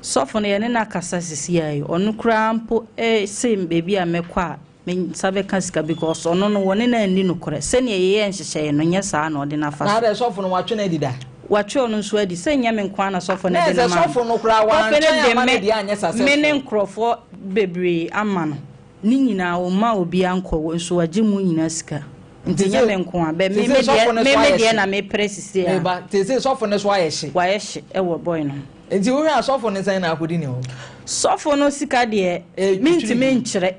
S4: Sɔfo no, yɛne no akasa seesei ara yi. Ɔno koraa mpo se baabi a mɛkɔ a, Me nsa bɛka sika because ɔno no wɔne no anni nokorɛ. Sɛdeɛ yɛyɛɛ nhyehyɛeɛ no nyɛ saa na ɔde no afa
S1: Na
S4: so.
S1: adɛn sɔfo no watwe no adi da?
S4: Watwe ɔno nso adi. Sɛ nyɛ me nko ara na sɔfo no
S1: Na
S4: de no
S1: ɛsɛ
S4: maa me.
S1: sɔfo no koraa
S4: Sɔfo no
S1: wantwɛn
S4: de
S1: amma ne
S4: me
S1: deɛ anyɛ
S4: me ne
S1: successful.
S4: nkorɔfoɔ bebree ama no. Ne nyinaa ɔmmaa obiara nkɔ nso wagye mu nyinaa sika. Nti nyɛ me nko ara but me
S1: Seesei
S4: me
S1: sɔfo
S4: deɛ
S1: no
S4: me
S1: so
S4: me
S1: ayɛ
S4: deɛ
S1: hye.
S4: na mepere seesei ara.
S1: Meba, seesei sɔfo no so ayɛ hye.
S4: Wayɛ hye wɔ boy no ho.
S1: Nti wohwɛ a sɔfo no sɛn na akɔdi ne hɔ?
S4: Sɔfo no sika deɛ
S1: Eh,
S4: mentumi
S1: twitwiri.
S4: nkyerɛ.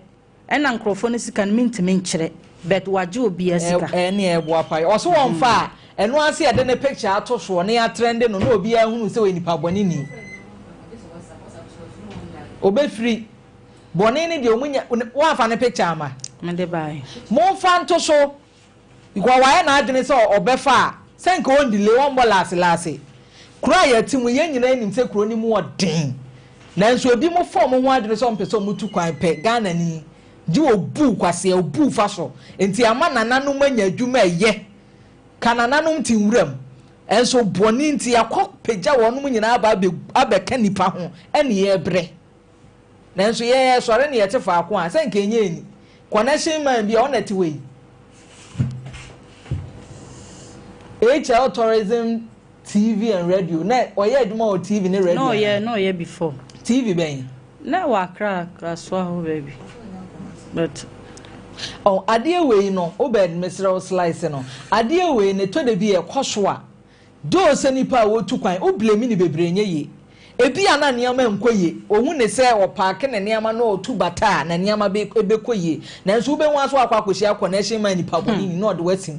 S4: Ɛna nkorɔfoɔ no sika no mentumi nkyerɛ but wagye obia sika.
S1: Ɛneɛ ɛboa pa ɔse wɔnfa a ɛno ara sɛ yɛde ne picture ato soɔ na yɛatrɛnde no na obiara ahunu sɛ ɔyɛ nipa bɔne ni ɔbɛfiri bɔne no deɛ ɔmu nya woamfa ne picture ama
S4: Mede baeɛ.
S1: Momfa nto so Because wayɛ n'adwene sɛ ɔbɛfa a, sɛ nka ɔn delay, ɔmmɔ laase laase. Kuro a yɛte mu yi, yɛn nyinaa nim sɛ kuro no mu ɔden. Nanso ebinom fa wɔn ho adwene sɛ wɔmpɛ sɛ wɔtu kwan pɛ. Ghanani gye obu kwasea, obu fa so. Nti ama nananom anya adwuma ɛyɛ. Ka nananom te nwuram. Nso bɔne nti yɛakɔ pagya wɔnom nyinaa aba abɛka nnipa ho ɛne yɛrebrɛ. Nanso yɛn yɛsɔre na yɛte faako a, sɛ nka ɛnyɛ ani. Connection man bi a ɔna te hɔ yi. HL Tourism TV and Radio. Na ɔyɛ adwuma wɔ TV ne radio.
S4: Na ɔyɛ na ɔyɛ before.
S1: TV bɛn?
S4: Na ɛwɔ Accra, Kasoa hɔ baabi. But.
S1: Oh, adeɛ wei no, Obed mesrɛ wo slice no. Adeɛ wei no, ɛtɔ da bi a ɛkɔ so a, Though sɛ nipa a ɔretu kwan, wo blame no bebree nyɛ yie. Ebia na nneɛma nkɔ yie, ɔhu ne sɛ ɔpaake ne nneɛma na ɔtu bata a na nneɛma bɛ bɛkɔ yie. Nanso wobɛhu ara sɛ wakɔ akɔhyia connection man nipa bɔne ni na ɔde wo asi mu.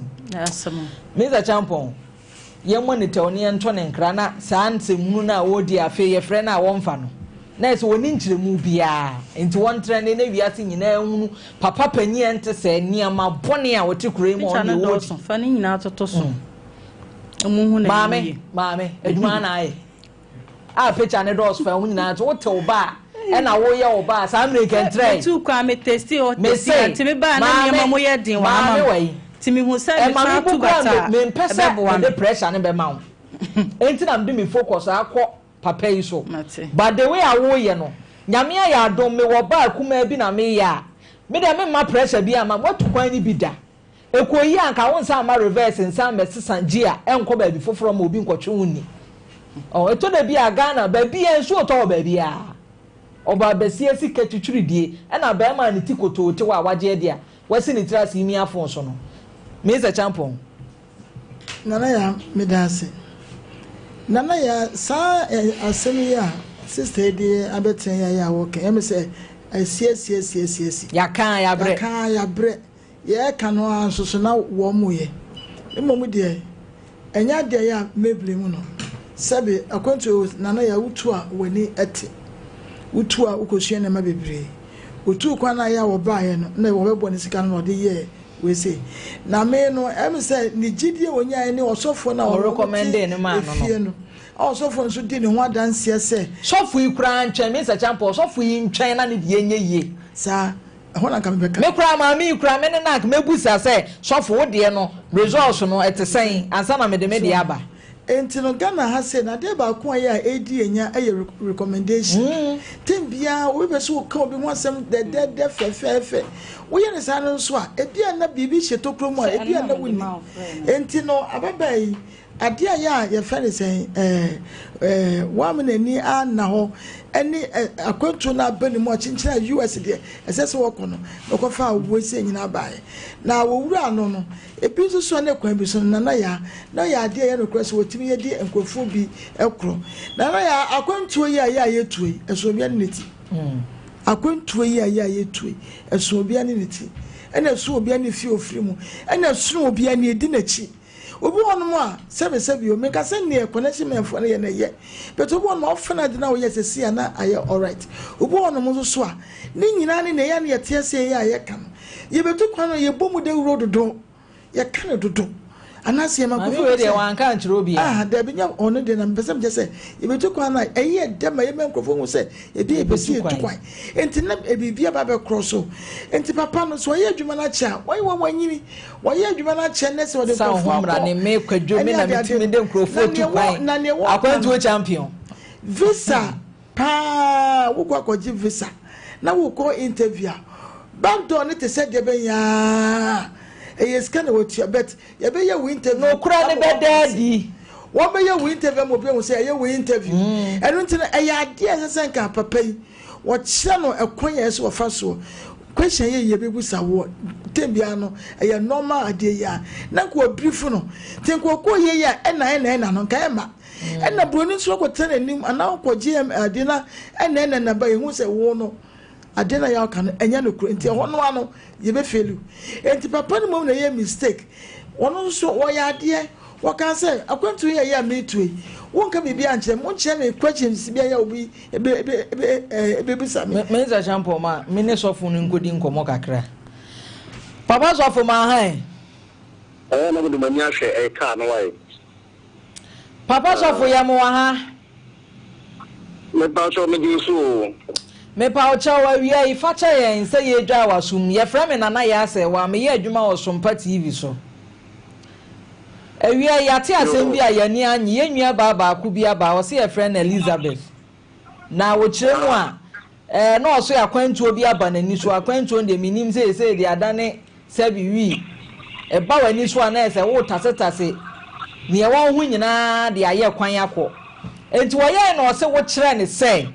S1: Mister Champon, yɛmmɔ ne tɛw na yɛnto ne nkra na saa nsɛmhunu no a ɔredi a afei yɛfrɛ no a wɔmfa no, na ayɛ sɛ ɔnni nkyerɛmu biara. Enti wɔntrɛnde na wiase nyinaa nhunu papa panyin a ɛnte sɛɛ, nneɛma bɔne a ɔte kuro yi mu a
S4: Picture
S1: ɔno
S4: no
S1: deɛ ɔredi.
S4: dɔɔso, fa ne nyinaa toto so. Ɔmo hu n'anim
S1: Maame,
S4: yie.
S1: maame, adwuma na ayɛ. A picture ne dɔɔso fa ho nyinaa nso wote wo ba a ɛna woyɛ wo ba a saa mmerɛ kɛntrɛ.
S4: Metu kwan me testi hɔ
S1: Me
S4: testi
S1: se,
S4: nti me baa na
S1: maame,
S4: nneɛma mu yɛ den wɔ ha ma
S1: maame
S4: me.
S1: wɔ yi.
S4: Nti me hu sɛ
S1: Ɛma
S4: me san
S1: me bu
S4: tu
S1: koraa
S4: bata a
S1: me mempɛ sɛ
S4: ɛbɛboa
S1: mede
S4: me.
S1: pressure no bɛma wo. Enti na mede me focus akɔ papa yi so.
S4: Mate.
S1: But the way a woyɛ no, Nyame ayɛ adom mewɔ ba akumaa bi na meyɛ a, me deɛ memma pressure biara mma, moatu kwan no bi da. Ɛkɔ yie a anka wo nsan mma reverse nsan mmɛsesa gear nkɔ baabi foforɔ ma obi nkɔtwe wo nni. Ɔho, ɛtɔ da bi a Ghana baabi a nsuo tɔ wɔ baabiara. Ɔbaa basia sika twitwiridie ɛna barima a ne ti kotoo te hɔ a wagye adi a wasi ne tiri ase remia phone so no. Mister Champong.
S2: Nana Yaa, meda ase. Nana Yaa, saa asɛm yi a sister yi de abɛtena yi a yɛ a wɔka yi, ɛyɛ me sɛ asi asi asi asi asi.
S1: Yɛaka a yɛabrɛ.
S2: Yɛaka a yɛabrɛ. Yɛreka no ara nso so na wɔyɛ. Mmom deɛ, ɛnyɛ adeɛ a ɛyɛ a mɛblame no. Sɛbe akwantuo Nana Yaa wotu a w'ani te. Wotu a wokɔsua nneɛma bebree. Ɔtuu kwan no a ɛyɛ a wɔbaeɛ no na wɔbɛbɔ ne sika no na ɔde yɛɛ wei sei. Na me no, ɛyɛ me sɛ ne gyidie a ɔnyaeɛ ne ɔsɔfoɔ no a ɔno wɔte efie no, a ɔsɔfoɔ no nso di ne ho adanseɛ sɛ.
S1: Sɔfo yi koraa ntwɛn, me Nsakyampa, ɔsɔfo yi ntwɛn na ne deɛ nyɛ yie.
S2: Saa. Ɛhɔ na nka mebɛka.
S1: Me koraa maame yi koraa me ne no anka mɛbusa sɛ sɔfo wo deɛ no results no ɛte sɛn ansa na mede me deɛ aba.
S2: Enti no Ghana ha sei no adeɛ baako a ɛyɛ a ɛredi yɛn nya yɛ recommendation. Tem biara obi pɛ sɛ ɔka obi ho asɛm dɛdɛɛdɛ fɛfɛɛfɛ. Woyɛ no saa no nso a, ebi a na biribi hyɛ tokuro mu a ebi a na wonni. Enti no ababaa yi, adeɛ a ɛyɛ a yɛfrɛ no sɛn ɛɛ ɛɛ wamma n'ani anna hɔ ɛne ɛ akwantuo no aba ne mu a kyenkyene a US deɛ ɛsɛ sɛ wɔkɔ no na ɔkɔfaa wei sei nyinaa baeɛ. Na wɔwuraa no no, Ebi nso so a na kwan bi so no Nana Yaa na ɔyɛ adeɛ a ɛyɛ nokorɛ sɛ wɔtumi yɛ di nkurɔfoɔ bi korɔ. Nana Yaa, akwantuo yi a yɛ a yɛtuo yi, ɛso obiara ne ne ti. Akwantuo yi a yɛ a yɛtuo yi, ɛso obiara ne ne ti. Ɛna ɛso obiara ne fie ofiri mu. Ɛna ɛsono obiara ne ɛdi n'akyi. Obi wɔ hɔnom a, sɛbi sɛbi o, menka sɛ neɛ connection men foɔ no yɛ na ɛyɛ. But obi wɔ hɔnom a ɔfa no ade na ɔyɛ sɛsi a na ayɛ alright. Obi wɔ hɔnom nso so a, ne nyinaa ne nea ɛyɛ a na yɛte aseɛ yɛ a yɛka no. Yɛbɛtu kwan no, yɛbɔ mu dawuro dodo, yɛka no dodo. Anaasɛ yɛma
S1: Maame
S2: nkurɔfoɔ
S1: wei
S2: hu
S1: deɛ
S2: sɛ,
S1: wanka ankyerɛ obiara.
S2: ah, dabi, nyɛ ɔno deɛ, na mepɛ sɛ mekyerɛ sɛ, yɛbɛtu kwan no a, ɛyɛ yɛ dɛ ma yɛma nkurɔfoɔ hu sɛ ebi a yɛpɛ sɛ
S1: Yɛbɛtu
S2: yɛtu
S1: kwan.
S2: kwan. Enti na biribi aba abɛkorɔ so. Enti papa no, sɛ ɔyɛ adwuma no akyɛ a, wɔyɛ wɔn wɔanyini. Wɔyɛ adwuma no akyɛ nnɛ sɛ ɔde
S1: Sa wo ho
S2: nkurɔfoɔ
S1: mmra
S2: akɔ
S1: ne me Kwadwo, me
S2: ɛne
S1: na
S2: adeade
S1: metumi
S2: no.
S1: de
S2: Na
S1: nkurɔfoɔ tu
S2: neɛ wɔ,
S1: kwan.
S2: na neɛ wɔka no,
S1: Akwantuo champion.
S2: visa paa, wokɔ akɔgye visa. na wokɔ interview a back door no te sɛ deɛ bɛn aa ɛyɛ sika na watua but yɛbɛyɛ wo interview
S1: Nokorɛ no bɛda adi.
S2: Wɔbɛyɛ wo interview ama obi ahu sɛ ɛyɛ wo interview ɛno nti no ɛyɛ adeɛ a ɛsɛ sɛ nka papa yi wɔkyerɛ no ɛkwan a ɛsɛ wɔfa soɔ question yɛ yie bɛbusa woɔ tem biara no ɛyɛ normal adeɛ yi a na nka wɔbrifo no nti nka ɔkɔɔ yie yi a ɛna ɛna ɛna no nka ɛma Ɛna buroni nso akɔtena n'anim anaa ɔkɔgye adeɛ na ɛna ɛna na ba yɛhu sɛ wo no adeɛ na yɛaka no ɛnyɛ nokorɛ nti ɛhɔ no ano yɛbɛfeli nti papa no mmom na ɛyɛ mistake wɔn nso wɔyɛ adeɛ wɔka sɛ akwantuo yɛ yɛ a metuo yi wonka biribi ankyerɛ me wonkyerɛ me questions bi a yɛ obi ɛbɛbisa me.
S1: Mensa Champon ma me ne sɔfo no nkɔdi nkɔmmɔ kakra. Papa sɔfo ma han.
S5: Ɛyɛ na mede m'ani ahwɛ ɛyɛ kaa no wae.
S1: Papa sɔfo yɛ mo wɔ ha.
S5: Mepa kyɛw megye wo so oo.
S1: Mepa wo kyɛw awia yi fakyɛ yɛn sɛ yɛdwaa w'asom yɛfrɛ me Nana Yaa Sɛɛwaa meyɛ adwuma wɔ Sompa TV so awia yi yɛate asɛm bi a yɛn ani annye yɛn nua baa baako bi aba ɔse yɛfrɛ no Elizabeth na wɔkyerɛ mu a Ɛɛ, na ɔso akwantuo bi aba n'ani so. Akwantuo no deɛ mennim seesei deɛ adane sɛbi wii. Ɛba w'ani so a na ayɛ sɛ woretasetase deɛ ɛwɔ wo ho nyinaa de ayɛ kwan akɔ. Enti wɔyɛe na ɔse wokyerɛ no sɛ.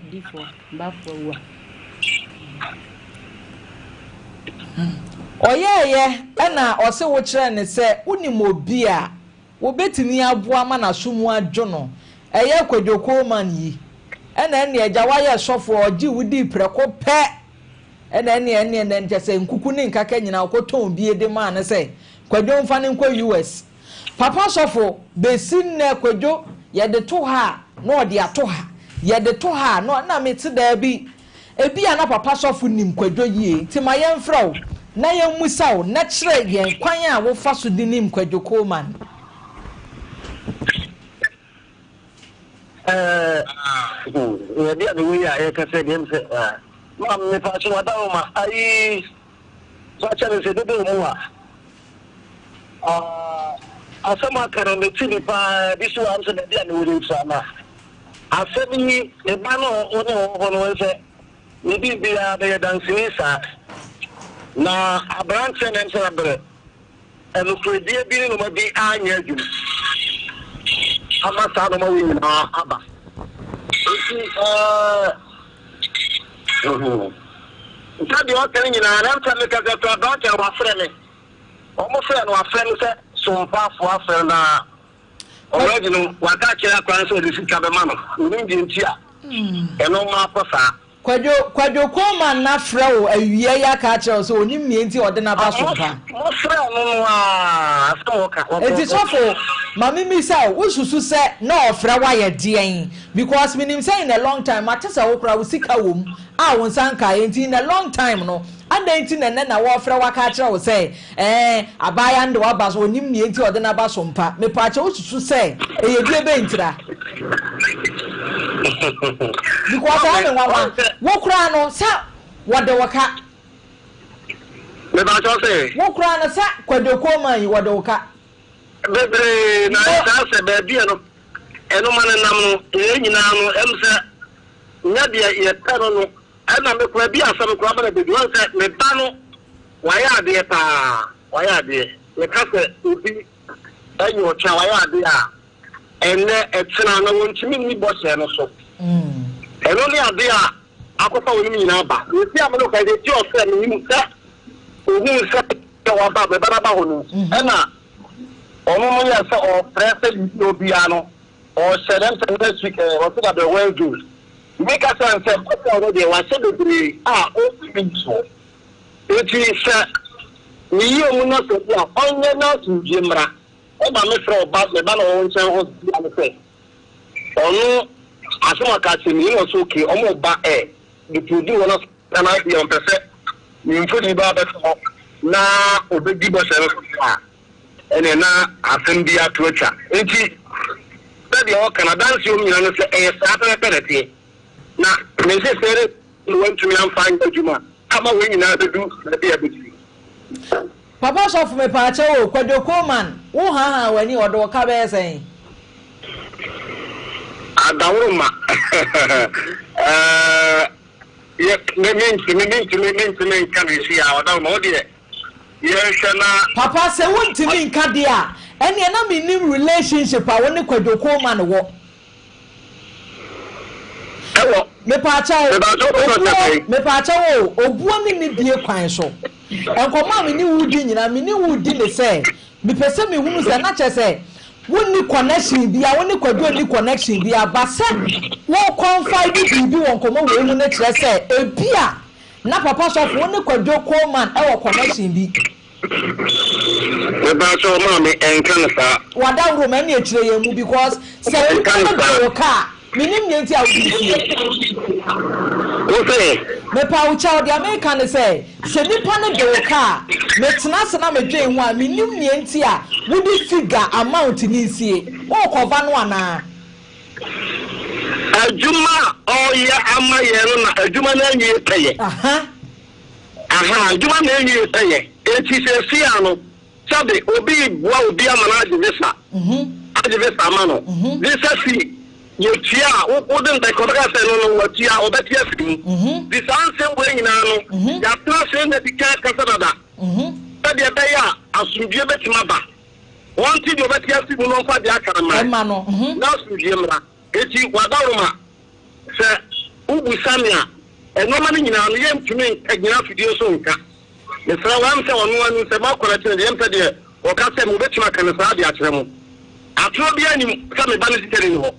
S1: Ɔyɛeɛ na ɔse wokyerɛ no sɛ wonim obi a Wobetumi aboa ma n'aso mu adwo no. Ɛyɛ Kwadwo Coleman yi. Ɛna ɛnneɛ agya woayɛ sɔfo a ɔgye wo dii prɛko pɛ. Ɛna ɛnneɛ ɛnneɛ ɛnɛ kyɛ sɛ nkuku ne nkaka nyinaa ɔkɔtɔn bie de maa no sɛ Kwadwo mfa no nkɔ US. Papa sɔfo, bɛsi nnɛ Kwadwo yɛde to ha a na ɔde ato ha, yɛde to ha a na na mete daabi. Ebia na papa sɔfo nim Kwadwo yie, nti ma yɛmfrɛ wo na yɛmmisa wo na kyerɛ yɛn kwan a wofa so de nim Kwadwo Coleman.
S5: Ɛɛ, yɛde a mewɔ yi a yɛka sɛ deɛ sɛ ma mepa so wada wo ma ayi fa kyɛ me sɛ dodo mu a asɛm aka no mete bi paa bi so a sɛ baabi a mewɔ no mfra ma Asɛm yi, ne ba no a ɔne wɔ hɔ no sɛ ne biribiara bɛyɛ danseni saa. Na aberanteɛ no nsa berɛ nokorɛdie bi ne nnoɔma bi anyɛ adwuma ama saa nnoɔma wei nyinaa aba. Nti ɛɛ sɛdeɛ ɔka no nyinaa na nsa meka sɛ kora aberanteɛ no wafrɛ me. Wɔn frɛ no wafrɛ no sɛ sompafoɔ afrɛ no na Already no, waka akyerɛ akwadaa no sɛ ɔde sika bɛma no. Menim deɛ nti a ɛno ma akɔ saa.
S1: Kwadwo, Kwadwo Coleman na frɛ wo awia yi aka akyerɛ wo sɛ ɔnim nea enti a ɔde no aba so mpa.
S5: Mo frɛ no no ara, asɛm a ɔka.
S1: Enti sɔfo, ma me mmisa wo, wo susu sɛ na ɔfrɛ wo ayɛ deɛn? Because menim sɛ in a long time, mate sɛ wo koraa wo sika wɔ mu a wo nsa nkaeɛ, nti in a long time no, adɛn nti na ɛnnɛ na wɔrefrɛ wo aka akyerɛ wo sɛ Ɛɛ, abaayewa no de waba so, ɔnnim nea enti a ɔde no aba so mpa. Mepaakyɛw wosusu sɛ ɛyɛ die bɛn ntira? Because ɛyɛ me nwanwa. Wo koraa no, sɛ wɔde wo ka.
S5: Mepaakyɛw sɛ?
S1: Wo koraa no, sɛ Kwadwo Coleman yi, wɔde wo ka.
S5: Bebree, na ayɛ saa sɛ baabi a no. ɛnoma no nam no, yɛn nyinaa no, ɛm sɛ nyɛ deɛ yɛpɛ no no, ɛna me koraa bi asɛm koraa ba na bɛdu. Wɔn sɛ me ba no, wayɛ adeɛ paa, wayɛ adeɛ. Yɛka sɛ obi ɛnyɛ ɔtwe a wayɛ adeɛ a, ɛnnɛ ɛkyena na wɔntumi nni bɔhyɛ no so. Ɛno ne adeɛ a akɔfa wɔn nyinaa ba. Yɛsi a me no ka yɛsi ɔsɛ menim sɛ ohun sɛ waba me ba no aba hɔ no ɛna ɔno no yɛ sɛ ɔfrɛ sɛ biribi a obiara no ɔhyɛ dɛm sɛ next week ɛɛ ɔsɛ da bɛ Wednesday. Meka sɛ nsɛ bɔhyɛ ɔno deɛ wahyɛ bebree a ɔntumi nsoɔ. Enti sɛ ne yie mu na sɛ bi a ɔnyɛ n'asomdwie mmra. Ɛma me frɛ ɔba me ba na ɔwɔ nkyɛn hɔ bia no sɛ ɔno asɛm aka akyerɛ me yi na ɔsɛ okay ɔmo ba ɛ de produce wɔn asɛm na deɛ ɔmpɛ sɛ ne mfoni ba abɛto hɔ na ɔbɛdi bɔhyɛ no so deɛ a ɛneɛ na asɛm bi ato atwa. Nti sɛdeɛ ɔka no adanseɛ ɔm nyina no sɛ ɛyɛ saa pɛpɛpɛ na ɛteɛ na ne nhyehyɛɛ ne wantumi amfa anyɛ adwuma ama wei nyinaa bɛdu baabi a ɛbɛdu yi.
S1: Papa sɔfo mepaakyɛw o, Kwadwo Coleman wo haahaa w'ani ɔde wo ka bɛyɛ sɛn?
S5: Adaworoma eh, yɛ me mentumi mentumi mentumi nka no nsi a ɔdaworoma wo deɛ yɛnhwɛ na.
S1: Papa sɛ wontumi nka deɛ a, ɛneɛ na mennim relationship a wo ne Kwadwo Coleman wɔ.
S5: Ɛwɔ.
S1: Mepaakyɛw,
S5: Mepaakyɛw wopɛ sɛ ɔkyɛ
S1: obuo,
S5: sɛn?
S1: mepaakyɛw o, obuo ne nidie kwan so. Nkɔmmɔ a me ne wo redi nyinaa, me ne wo redi ne sɛ, mepɛ sɛ mehunu sɛ, na kyerɛ sɛ, wonni connection biara, wo ne Kwadwo nni connection biara, but sɛ wo confide biribi wɔ nkɔmmɔ wei mu no kyerɛ sɛ, ebia na Papa Sɔfo, wo ne Kwadwo Coleman wɔ connection bi.
S5: Mepakyɛw maame ɛnka no saa.
S1: Wadaworo ma ɛne ɛkyerɛ yɛn mu because sɛ
S5: Ɛnka
S1: nipa
S5: no
S1: no
S5: saa.
S1: gye wo ka a menim nea nti a wode sie.
S5: Wo se?
S1: Mepa wo kyɛw deɛ meka ne sɛ sɛ nipa no gye wo ka a metena ase na medwen ho a menim nea nti a wode figure amount no nsie. Worekɔva no anaa?
S5: Adwuma a ɔreyɛ ama yɛn no na adwuma no anwie pɛyɛ.
S1: Aha.
S5: Ahaa, adwuma na enwie pɛyɛ. Enti seesei ara no, sɛbe obi reboa obi ama no agye visa, agye visa ama no, visa fee yɛtua a, wo, wode no bɛka, ɔbɛka sɛ no no, watua, ɔbɛte afiri mu. Nti saa nsɛm wei nyinaa no, yɛatena ase na adi kan akasa dada, sɛdeɛ ɛbɛyɛ a asomdwoeɛ bɛtumi aba. Wɔnte deɛ ɔbɛte afiri mu na ɔmfa deɛ aka no
S1: Ɛma no,
S5: mmae, na asomdwoeɛ mmra. Enti w'adaworoma, sɛ wobisa me a, nnoɔma no nyinaa no yɛntumi nka gyina afidie so nka. Mesrɛ wo, ɛm sɛ ɔno ara nim sɛ makɔ n'akyi no deɛ, ɛm sɛ deɛ ɔka sɛ me ɔbɛtumi aka no saa de akyerɛ mo. Atorɔ biara nnim sɛ me ba no sika nni hɔ.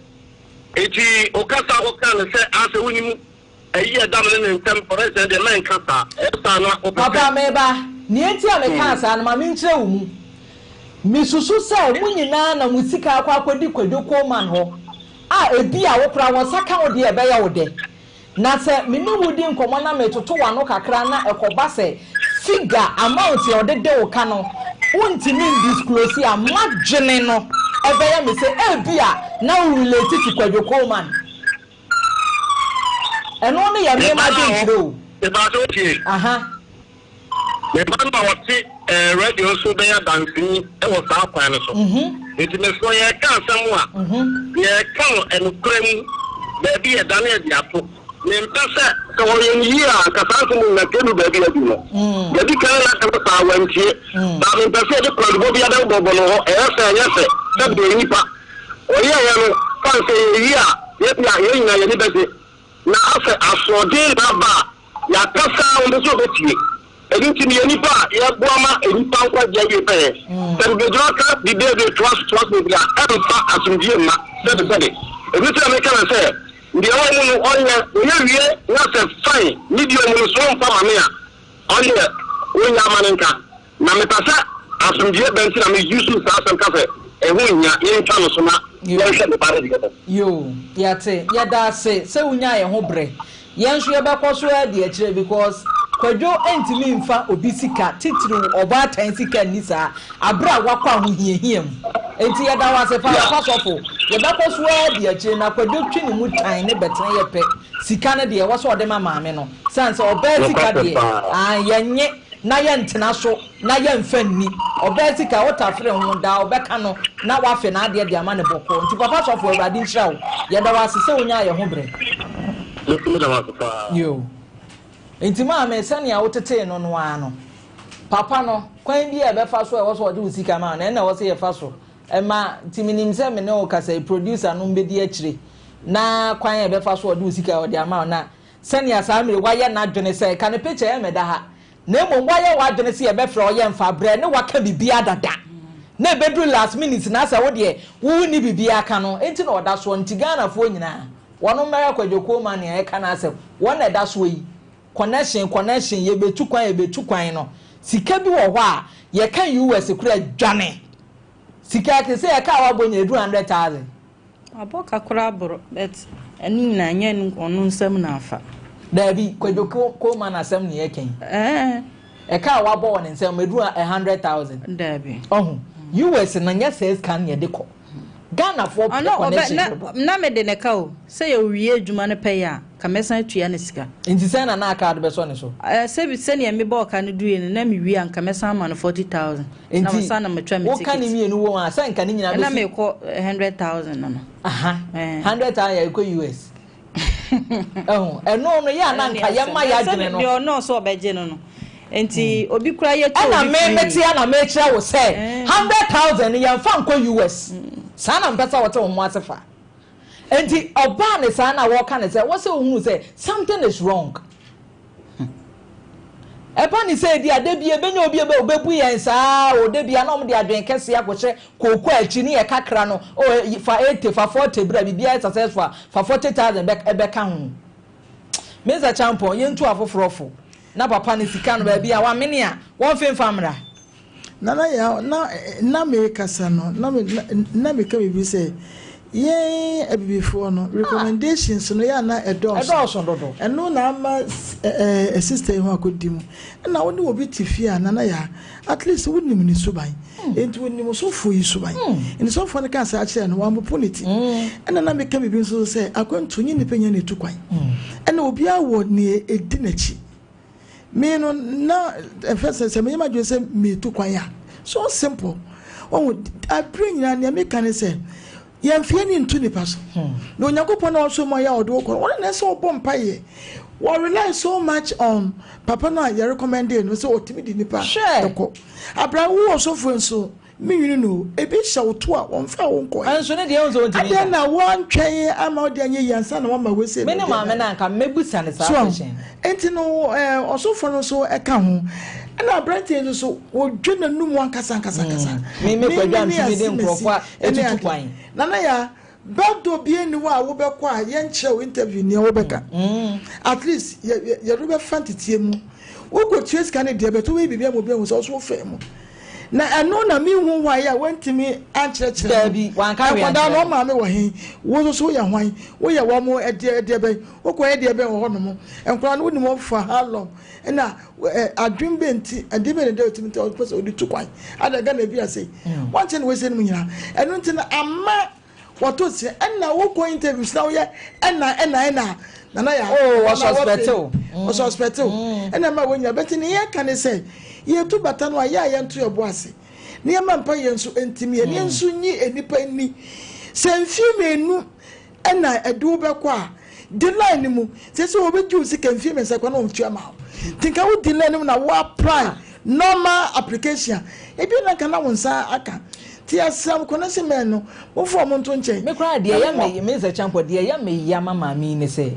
S5: Enti wokasa a wokaa no sɛ asɛ wonim ayi a ɛda me ne ne ntam correction deɛ mɛnka saa. Ɛyɛ saa na wopɛ sɛ.
S1: Papa, meba. Nea enti a mekaa saa no, ma menkyerɛ wo mu. Misusu sɛ mo nyinaa na mo sika akɔ akɔdi Kwadwo Coleman hɔ a ebia wo koraa wo nsa ka wo deɛ a ɛbɛyɛ wo dɛ. Na sɛ me ne wo di nkɔmmɔ na metoto w'ano kakra na ɛkɔba sɛ figure, amount, a ɔde de wo ka no wontumi ndisclose a, m'adwene no ɛbɛyɛ me sɛ ebia na wo relate to Kwadwo Coleman. Ɛno no yɛ me m'adwenkyerɛ o.
S5: Meba no tie.
S1: Aha.
S5: Me ba no a ɔte eh, radio nso bɛyɛ adanseni wɔ saa kwan no so. Nti mesrɛ yɛreka asɛm a, yɛreka no ɛnokorɛ mu, baabi yɛdane adi ato. Mempɛ sɛ, sɛ wɔyɛ no yie a, anka saa nsɛm nyinaa kɛndu baabi adu no. Yɛdi kan na aka no saa, wantie. Baa mempɛ sɛ yɛde kwaadubɔ bi abɛbɔbɔ no hɔ, ɛyɛ fɛ ɛnyɛ fɛ, sɛ deɛ nnipa. Ɔyɛeɛ no, fane sɛ yɛyɛ yie a, yɛbia yɛn nyinaa yɛn ani bɛgye. Na afɛ asoɔden na aba a, yɛakasa a wɔmpɛ sɛ wɔbɛtie. Ɛno nti meyɛ nipa a yɛboa ma nnipa nkwagye awie pɛyɛ. Sɛ mebɛgyina ka biribi de toa so toa so bebree a, ɛmfa asomdwie mma. Sɛbesɛbe. Ɛno nti na meka no sɛ, deɛ ɛwɔ mu no ɔnyɛ, ɔyɛ wie na sɛ fine ne deɛ ɔmu no so ɔmfa ma me a, ɔndeɛ ɔnnya ama no nka. Na mepɛ sɛ asomdwie ba nti na me use saa asɛm ka sɛ ɛho nhia, yɛntwa no so na yɛnhwɛ me ba no deɛ no.
S1: Yoo, yɛate. Yɛda ase sɛ wonyaa yɛn ho brɛ. Yɛn nso yɛbɛkɔ so ara adi akyire because Kwadwo ntumi mfa obi sika, titiriw ɔbaatan sika nni saa aberɛ a wakɔ ahohiahia mu. Enti yɛda wo ase paa Papa Sɔfo. Yɛbɛkɔ so ara adi akyire na Kwadwo twe ne mu tan ne bɛtene yɛ pɛ. Sika no deɛ ɛwɔ sɛ ɔde ma maame no. Sane sɛ ɔbaa sika
S5: Nokwasɛm
S1: deɛ,
S5: paa.
S1: aane, yɛnnye. na yɛntena so na yɛmfa nni. Ɔbaa sika wotafere ho daa ɔbɛka no na wafe n'adeɛ de ama no bɔkɔɔ. Nti papa sɔfo Awurade nhyira wo. Yɛda wo ase sɛ wonyaa yɛn ho berɛ.
S5: Me nso meda mo ase paa.
S1: Yoo. Nti maame sɛnea wotetee no no ara no, papa no, kwan bi a ɛbɛfa so a ɛwɔ sɛ ɔde wo sika ma wo no, ɛno na ɛwɔ sɛ yɛfa so ma. Nti menim sɛ me ne wo kasa yi, producer nom bɛdi akyire na kwan a ɛbɛfa so a ɔde wo sika ɔde ama wo na sɛnea saa mmerɛ yi wayɛ n'adwene sɛ ka ne picture ɛmmɛda ha na mmom wayɛ w'adwene sɛ yɛbɛfrɛ wo yɛmfa brɛ ne waka biribiara dada na ɛbɛduru last minute na asɛ wo deɛ wo wonni biribiara ka no nti na ɔda soɔ nti Ghanafoɔ nyinaa wɔnom mmɛhwɛ Kwadwo Coleman nea ɛka n'asɛm wɔn na ɛda soɔ yi connection connection yɛbɛtu kwan yɛbɛtu kwan no sika bi wɔ hɔ a yɛka US koraa dwane sika te sɛ ɛka a wabɔ nyina ɛduru 100,000.
S4: Wabɔ ka koraa boro but ɛno nyinaa ɛnyɛ ɔno nsam na afa.
S1: Daabi, Kwadwo Coleman asɛm na yɛka yi.
S4: Ɛɛ.
S1: Ɛka a wabɔ wɔ ne nsam ɛduru 100,000.
S4: Daabi.
S1: Ɔho, US no nyɛ saa sika no na yɛde kɔ. Ghanafoɔ pɛ connection dodo.
S4: Na mede ne ka o, sɛ yɛwie adwuma no pɛyɛ a, ka mɛsan atua ne sika.
S1: Nti sɛn na na aka de bɛsɔ ne so?
S4: Ɛɛ, sɛbi sɛnea mebɔɔ ka no duiɛ no, na mewie a nka mɛsan ama no 40,000. Na
S1: Nti
S4: masan na matwa me
S1: woka ne
S4: ticket.
S1: mmienu wom a, sɛ nka ne nyinaa
S4: Ɛna
S1: bɛsi.
S4: mekɔ 100,000 no no.
S1: Aha,
S4: Ɛɛ.
S1: 100,000 yɛ kɔ US. Ɛho, ɛno no yɛ a na
S4: Ɛno ne
S1: nka
S4: asɛm.
S1: yɛma yɛ
S4: Ɛsɛ
S1: adwene no.
S4: deɛ ɔno ɔsɛ ɔbɛgye no no. Nti obi koraa yɛtwa
S1: Ɛna
S4: obi
S1: me
S4: free.
S1: mete a na mekyerɛ wo sɛ
S4: Ɛɛ.
S1: 100,000 no yɛmfa nkɔ US. Saa na mpɛ sɛ wote wo ho ase fa. Nti ɔbaa ne saa na wɔka ne sɛ wɔ sɛ ohunu sɛ something is wrong. Ɛba ne sɛ edi a da bi ebenya obi ebe obebu yɛn saa o da bi a na wɔn de adwene kɛseɛ akɔhyɛ kooko akyi ne yɛ kakra no o fa 80 fa 40 bra biribiara yɛ successful a fa 40,000 bɛ ɛbɛka ho. Mr. Champon yɛntu afoforɔ fo na papa ne sika no baabi a wamene a wɔmfe mfa mmra.
S2: Nana Yaw, na na merekasa no, na me na meka biribi sɛ, yɛn Abibifoɔ no, recommendations no yɛ a na ɛdɔɔso.
S1: Ɛdɔɔso dodo.
S2: Ɛno na ama ɛ sister yi ho akɔdi mu. Ɛna wo ne obi te fie a, Nana Yaw, at least wonim ne suban. Enti wonim ɔsɔfoɔ yi suban. Enti sɔfoɔ no kaa saa kyerɛɛ no, wampopo ne ti. Ɛna na meka biribi nso sɛ, akwantuo nyɛ nnipa nyinaa na ɛtu kwan. Ɛna obiara wɔ deɛ ɛdi n'akyi. Me no na ɛfɛ sɛ sɛ meyɛ m'adwene sɛ meretu kwan a, so simple. Wɔn abere nyinaa nea meka ne sɛ yɛmfa yɛn ani nto nipa so. Na Onyankopɔn na ɔsɔ mu ayɛ a ɔde wo kɔ no, ɔno na ɛsɛ ɔbɔ mpaeɛ. Wɔ rely so much on papa no a yɛ recommend no sɛ ɔtumi de nipa ɛkɔ. Abira wo ɔsɔfoɔ nso Me nwene no o, ebi hyɛ wo to a wɔmfaa wo nkɔe.
S1: Nso ne deɛ wohu sɛ ɔntumi nka.
S2: Adɛn na woantwɛn ama wode anyɛ yie ansa na woama wei sei
S1: Me
S2: na
S1: ne
S2: wode
S1: maame
S2: ama
S1: no anka mɛbusa no saa
S2: So ahu?
S1: question no.
S2: Enti no ɛɛ ɔsɔfoɔ no nso ka ho. Ɛna aberanteɛ yi nso so, ɔdwa n'anum ankasa ankasa ankasa.
S1: Me me
S2: Me
S1: Kwadwo
S2: me ne
S1: Antumi de
S2: Asimasi
S1: nkurɔfoɔ a
S2: ne
S1: ɛtutu
S2: ade.
S1: kwan.
S2: Nana Yaa, Bɛdɔ bia nni hɔ a wobɛkɔ a yɛnkyerɛ wo interview nea wobɛka. At least yɛ yɛ yɛde wo bɛfa nteteɛ mu. Wokɔtua sika no deɛ but wobɛyɛ biribi ama obi ahu sɛ wo nso wofaa mu. Na ɛno na menhu why a wantumi ankyerɛkyerɛ no.
S1: Daabi, wanka hwee
S2: Nkwadaa
S1: ankyerɛ
S2: no,
S1: no.
S2: wo maame wɔ he? Wo nso so woyɛ hwan? Woyɛ wɔn ɛdeɛ ɛdeɛ bɛn? Wokɔyɛ deɛ bɛn wɔ hɔnom? Nkwadaa no wonim wɔn for how long? Ɛna ɛ adwene bɛn nti, ɛdeɛ bɛn na ɛda wo tirim nti a wopɛ sɛ wode tu kwan? Ada Ghana bi ase yi, wankyerɛ no wei sei nom nyinaa. Ɛno nti no ama Wɔto se ɛna wokɔ interviews na woyɛ ɛna ɛna ɛna nana ya.
S1: Oh, wɔsuspect o.
S2: Wɔsuspect o. Ɛna ma wɔnya bɛti ne yɛka ne sɛ yɛtu bata no a yɛ a yɛnto yɛ bo ase ne yɛma mpa yɛn nso ntim yɛ ne yɛn nso nyi nnipa nni sɛ mfie mmienu ɛna ɛde wo bɛkɔ a di line no mu sɛ sɛ wɔbɛgye wo sika mfie mmiɛnsa kɔ na wɔtua ma wo nti nka wo di line no mu na wo apply normal application a ebi na nka na wo nsa aka nti yɛsrɛ mo connection men no momfa wɔn nto nkyɛn
S1: Me koraa deɛ ɛyɛ me me sɛ kyɛmpɔ deɛ ɛyɛ me ya ma maame yi ne sɛ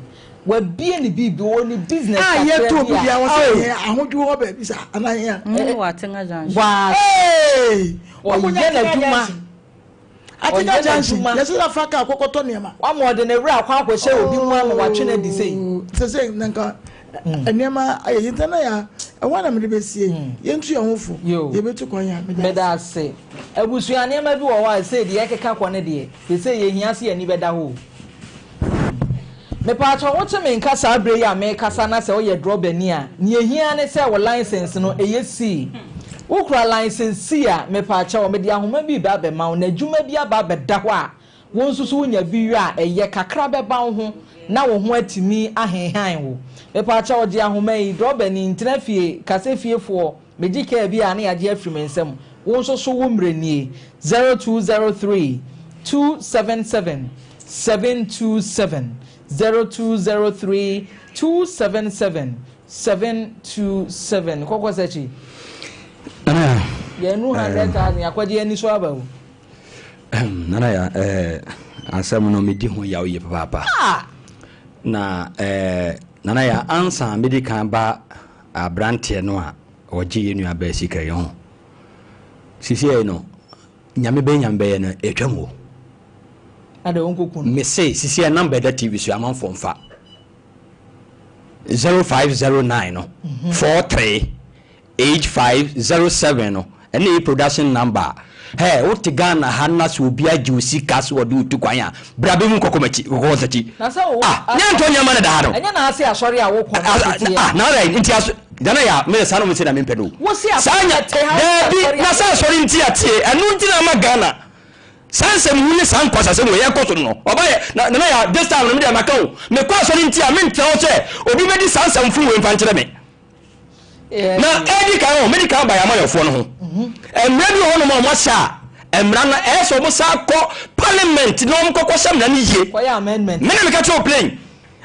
S1: wabie ne biribi ɔwɔ ne business
S2: a
S1: kakra
S2: yɛtɔ
S1: bi
S2: obi
S1: a
S2: bia wɔ sɛ
S1: oh
S2: yɛ ahodwo hɔ baabi saa anaa yɛ a
S4: Mm, wɔ Atenga Junction.
S1: waa
S2: Hey!
S1: ɔyɛ n'adwuma
S2: Atenga
S1: ɔyɛ
S2: Junction
S1: n'adwuma
S2: yɛsɛ sɛ fa kaa kɔkɔtɔ nneɛma.
S1: Wama ɔde ne werɛ akɔ akɔhyɛ obi mu ama watwe no adi sei.
S2: Sɛ sɛ na nka nneɛma ayɛ yi nti na yɛ ɛhɔ na mede bɛsie yɛntu yɛn ho fo yɛbɛtu kwan a
S1: meda ase. Abusua nneɛma bi wɔ hɔ a sɛ deɛ ɛkeka kɔ ne deɛ sɛ sɛ yɛhia sɛ yɛn ani bɛda hɔ o. Mepaakyɛw wote me nka saa berɛ yi a merekasa na sɛ woyɛ drɔbani a, nea ehia ne sɛ wo license no ɛyɛ C. Wokura license C a, mepaakyɛw mede ahoma bi reba abɛma wo na adwuma bi aba abɛda hɔ a Wo nso so wonya bi yɔ a, ɛyɛ kakra bɛba wo ho na wo ho atumi ahenhan wo. Mepaakyɛw gye ahoma yi, drɔbani, ntena fie, ka sɛ fiefoɔ, megye kaa bi a na yɛagye afiri me nsam. Wo nso so wo mmerɛ nie, 0203 277 727, 0203 277 727. Kɔkɔ sɛkyi.
S3: Nana.
S1: Yɛn nu 100,000 akɔgye ani so aba o.
S3: Nana ya eh, asɛm no medi ho yaw yie papaapa.
S1: Ah!
S3: Na eh, Nana ya ansa medi kan ba aberanteɛ no a ɔgye yɛn nua bɛɛ sika yi ho. Sisi yɛ no, nyame bɛyɛ nyame bɛyɛ no ɛtwam o.
S1: Ada wɔn kɔku no.
S3: Mese sisi yɛ namba ɛda TV so amanfoɔ mfa 0509 no 43 8507 no ɛne yɛ production number a hɛ wote Ghana ha na sɛ obi agye wo sika sɛ ɔde wo tu kwan a bra bɛhu kɔkɔ makyi kɔkɔ nsakyi
S1: Na sɛ wo
S3: ah nyɛ ntɔ nneɛma no da ha no
S1: ɛnyɛ na ase asɔre a wokɔ no teteɛ.
S3: ah na ara nti aso dana yɛ a meyɛ saa na ɔmo sɛ na mempɛ no
S1: Wo se
S3: saa
S1: asɔre
S3: nya
S1: te ha
S3: daabi
S1: asɔre
S3: na
S1: a
S3: sɛ asɔre nti atie ɛno nti na ama Ghana saa nsɛm hu ne saa nkwasasɛm wɔ yɛkɔ so no ɔba yɛ na nana yɛ this time no medeɛ maka o mekɔ asɔre nti a mentra hɔ sɛ obi bɛdi saa nsɛm fo wei mfa nkyerɛ me Na edi kan o, medi kan ba yɛn amanyɔfoɔ no ho. Mmara bi wɔ hɔnom a wɔahyɛ a, mmara no ɛyɛ sɛ wɔsan kɔ parliament na wɔkɔkɔ hyɛ mmara no yie.
S1: Kɔyɛ amendment.
S3: Me na meka kyerɛ wo plain.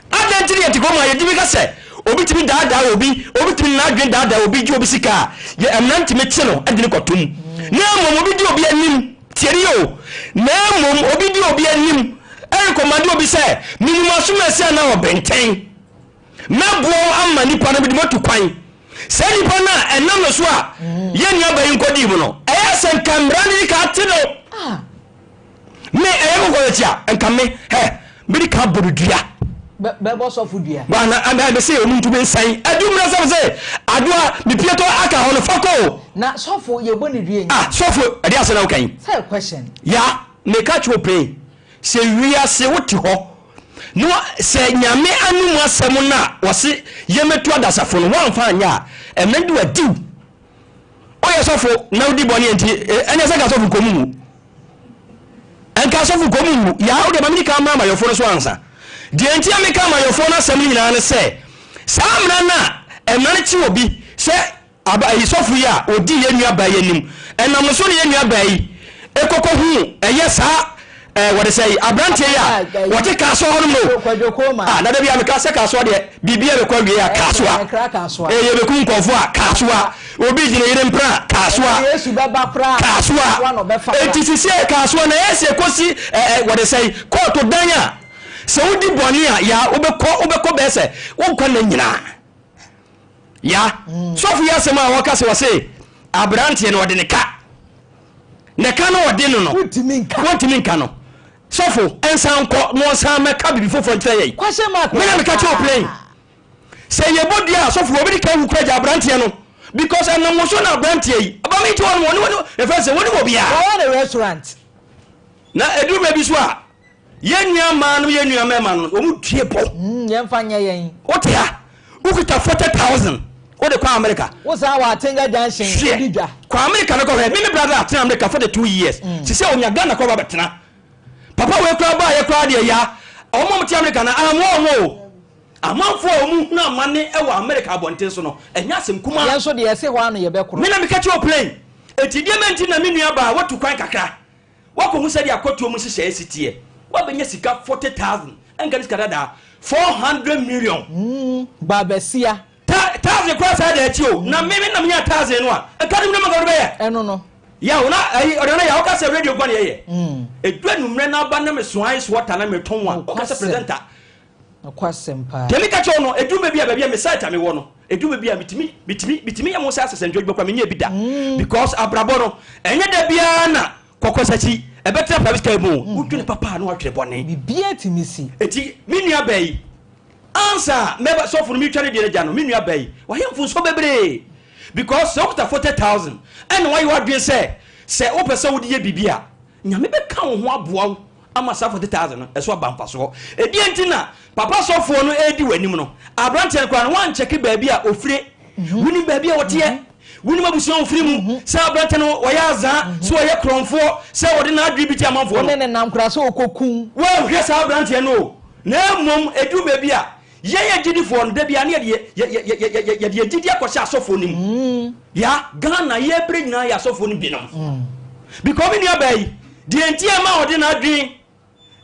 S3: Adɛn nti na yɛte kurom a yɛtumi ka sɛ obi tumi daadaa obi, obi tumi n'adwene daadaa obi gye obi sika a, yɛ mmara no tumi kye no de no kɔto mu. Na mmom obi di obi anim, tie ne yie o, na mmom obi di obi anim ɛrekɔmande obi sɛ menim asomasi anaa ɔbɛntɛn. Mɛboa wo ama nnipa no, mede mo atu kwan. Saa nnipa no a ɛnam no so a yɛn nuabaa yi nkɔdii mu no, ɛyɛ sɛ nka mmara no di ka ate no. Me, ɛyɛ kɔkɔ akyi a, nka me, hɛ, mede ka bɔ no dua.
S1: Bɛbɔ sɔfo dua.
S3: Wana, ɛmɛ, mese ɔmu ntumi nsan. Adu mmara sɛ sɛ, adoa, mepie tɔ aka hɔ no, fa kɔ o.
S1: Na sɔfo, yɛbɔ ne dua nyi.
S3: Ah, sɔfo, ɛde asɛ na woka yi.
S1: Sɛ question.
S3: Ya, meka kyerɛ wo pɛn. Sɛ wiase wote hɔ na sɛ Nyame anom asɛm no a wɔse yɛmɛtu adasafo no woamfa anyɛ a ɛmɛ de wadiw. Woyɛ sɔfo na wodi bɔne nti ɛnyɛ sɛ nka sɔfo kɔm nwu. Nka sɔfo kɔm nwu. Yaa wode ma medi kan ma amayɔfoɔ no so ansa. Deɛ nti a meka amayɔfoɔ no asɛm no nyinaa ne sɛ saa mmara no a mmara no kye obi sɛ Aba yi sɔfo yi a ɔdii yɛn nua baa yi anim, ɛnam no so na yɛn nua baa yi kɔkɔ huu ɛyɛ saa ɛɛ wɔde sɛ yi aberanteɛ yi a wɔte Kasoa hɔ nom no. Ah, na da bi a meka sɛ Kasoa deɛ biribi a bɛkɔ awie a Kasoa. Ɛɛ yɛbɛku nkɔfoɔ a Kasoa. Obi gyina yere mpena a Kasoa. Kasoa. Eti sisi yɛ Kasoa na ɛyɛ sɛ kɔsi ɛɛ wɔde sɛ yi kɔɔto dan a sɛ wodi bɔne a ya wobɛkɔ wobɛkɔ bɛyɛ sɛ wonkɔ nna nyinaa. Ya sɔfo yi asɛm a wɔka sɛ wɔse aberanteɛ no ɔde ne ka ne ka no ɔde no no
S1: wontumi nka
S3: wontumi nka no sɔfo ɛnsan nkɔ na ɔnsan mɛka biribi foforɔ nkyerɛ yɛn
S1: Question mark
S3: mena meka kyerɛ plane sɛ yɛbɔ dua a sɔfo wɔbɛdi ka wu kora gya aberanteɛ no because ɛnam wo so na aberanteɛ yi aba me nti wɔn wɔne wɔne ɛfɛ sɛ wɔne wɔ biara
S1: wɔwɔ ne restaurant
S3: na ɛduru baabi so a Yɛn nua mmaa nom yɛn nua mmarima no wɔn due bɔ.
S1: Mm, yɛn fa nyɛ yɛn.
S3: Wote ha, wokita 40,000 wode kɔ America.
S1: Wo san wɔ Atenga Junction
S3: Hwɛ,
S1: di dwa.
S3: Kɔ America no kɔhwɛ. Me me brother atena America 42 years. Sisi a onya Ghana kɔ ba bɛtena. Papa wei koraa baa yɛ koraa deɛ ya. Wɔn a wɔte America no amoa wɔn o. Amanfoɔ a wɔn hunu amane wɔ America abɔnten so no, ɛnyɛ asɛm kumaa.
S1: Yɛn nso deɛ ɛse hɔ ano yɛbɛkorɔ.
S3: Me na meka kyerɛ wo plain. Eti deɛ mɛnti na me nua baa watu kwan kakra. Woakɔhu sɛdeɛ akɔtoɔ mu nhyehyɛeɛ si teɛ? Woabɛnya sika 40,000, ɛnka ne sika dadaa, 400 million.
S1: Mm, babasia.
S3: Ta, thousand koraa saa da akyi o. Na me, me na menya thousand no a, nka ne mu na manka wode bɛyɛ.
S1: Ɛno no.
S3: Yaw, na ayi, ɔdɔ na yaw, woka sɛ radio nko na yɛyɛ. Ɛdu anwummerɛ na aba na meso ice water na metɔn a, woka sɛ presenter.
S1: Nokwasɛm paa.
S3: Deɛ meka kyerɛ wo no, ɛduru baabi a, baabi a me site a mewɔ no, ɛduru baabi a metumi, metumi, metumi yɛ mo sɛ asɛsɛntwerɛ adwuma koraa, menyɛɛ bi da. Because abrabɔ no, ɛnyɛ da biara na kɔkɔsakyi ɛbɛtena private car mu o. Wodwene papa a na woadwene bɔne.
S1: Biribiara tumi si.
S3: Enti me nua baa yi, ansa a mɛba, sɔfo no metwa ne deɛ no agya no, me nua baa yi, wayɛ mfomsoɔ bebree. Because sɛ wokuta 40,000 ɛna woayɛ w'adwene sɛ, sɛ wopɛ sɛ wode yɛ biribi a, Nyame bɛka wo ho aboa wo ama saa 40,000 no ɛso aba mfasoɔ. Ɛdeɛn nti na papa sɔfoɔ no redi w'anim no, aberanteɛ no koraa no woankyɛke baabi a ɔfire, wonim baabi a ɔteɛ, Wonim abusua a ɔfiri mu, sɛ aberante no ɔyɛ azaa, sɛ ɔyɛ korɔmfoɔ, sɛ ɔde n'adwene bi te amanfoɔ no.
S1: Wo ne no nam koraa sɛ ɔkɔku.
S3: Woanhwɛ saa aberanteɛ no o, na mmom ɛduru baabi a, yɛn agyidifoɔ no, da biara ne yɛde yɛ yɛde yɛn gyidie akɔhyɛ asɔfoɔ no mu. Ya, Ghana yɛbrɛ nyinaa yɛ asɔfoɔ no binom. Because me nuabaa yi, deɛ nti a ɛma ɔde n'adwene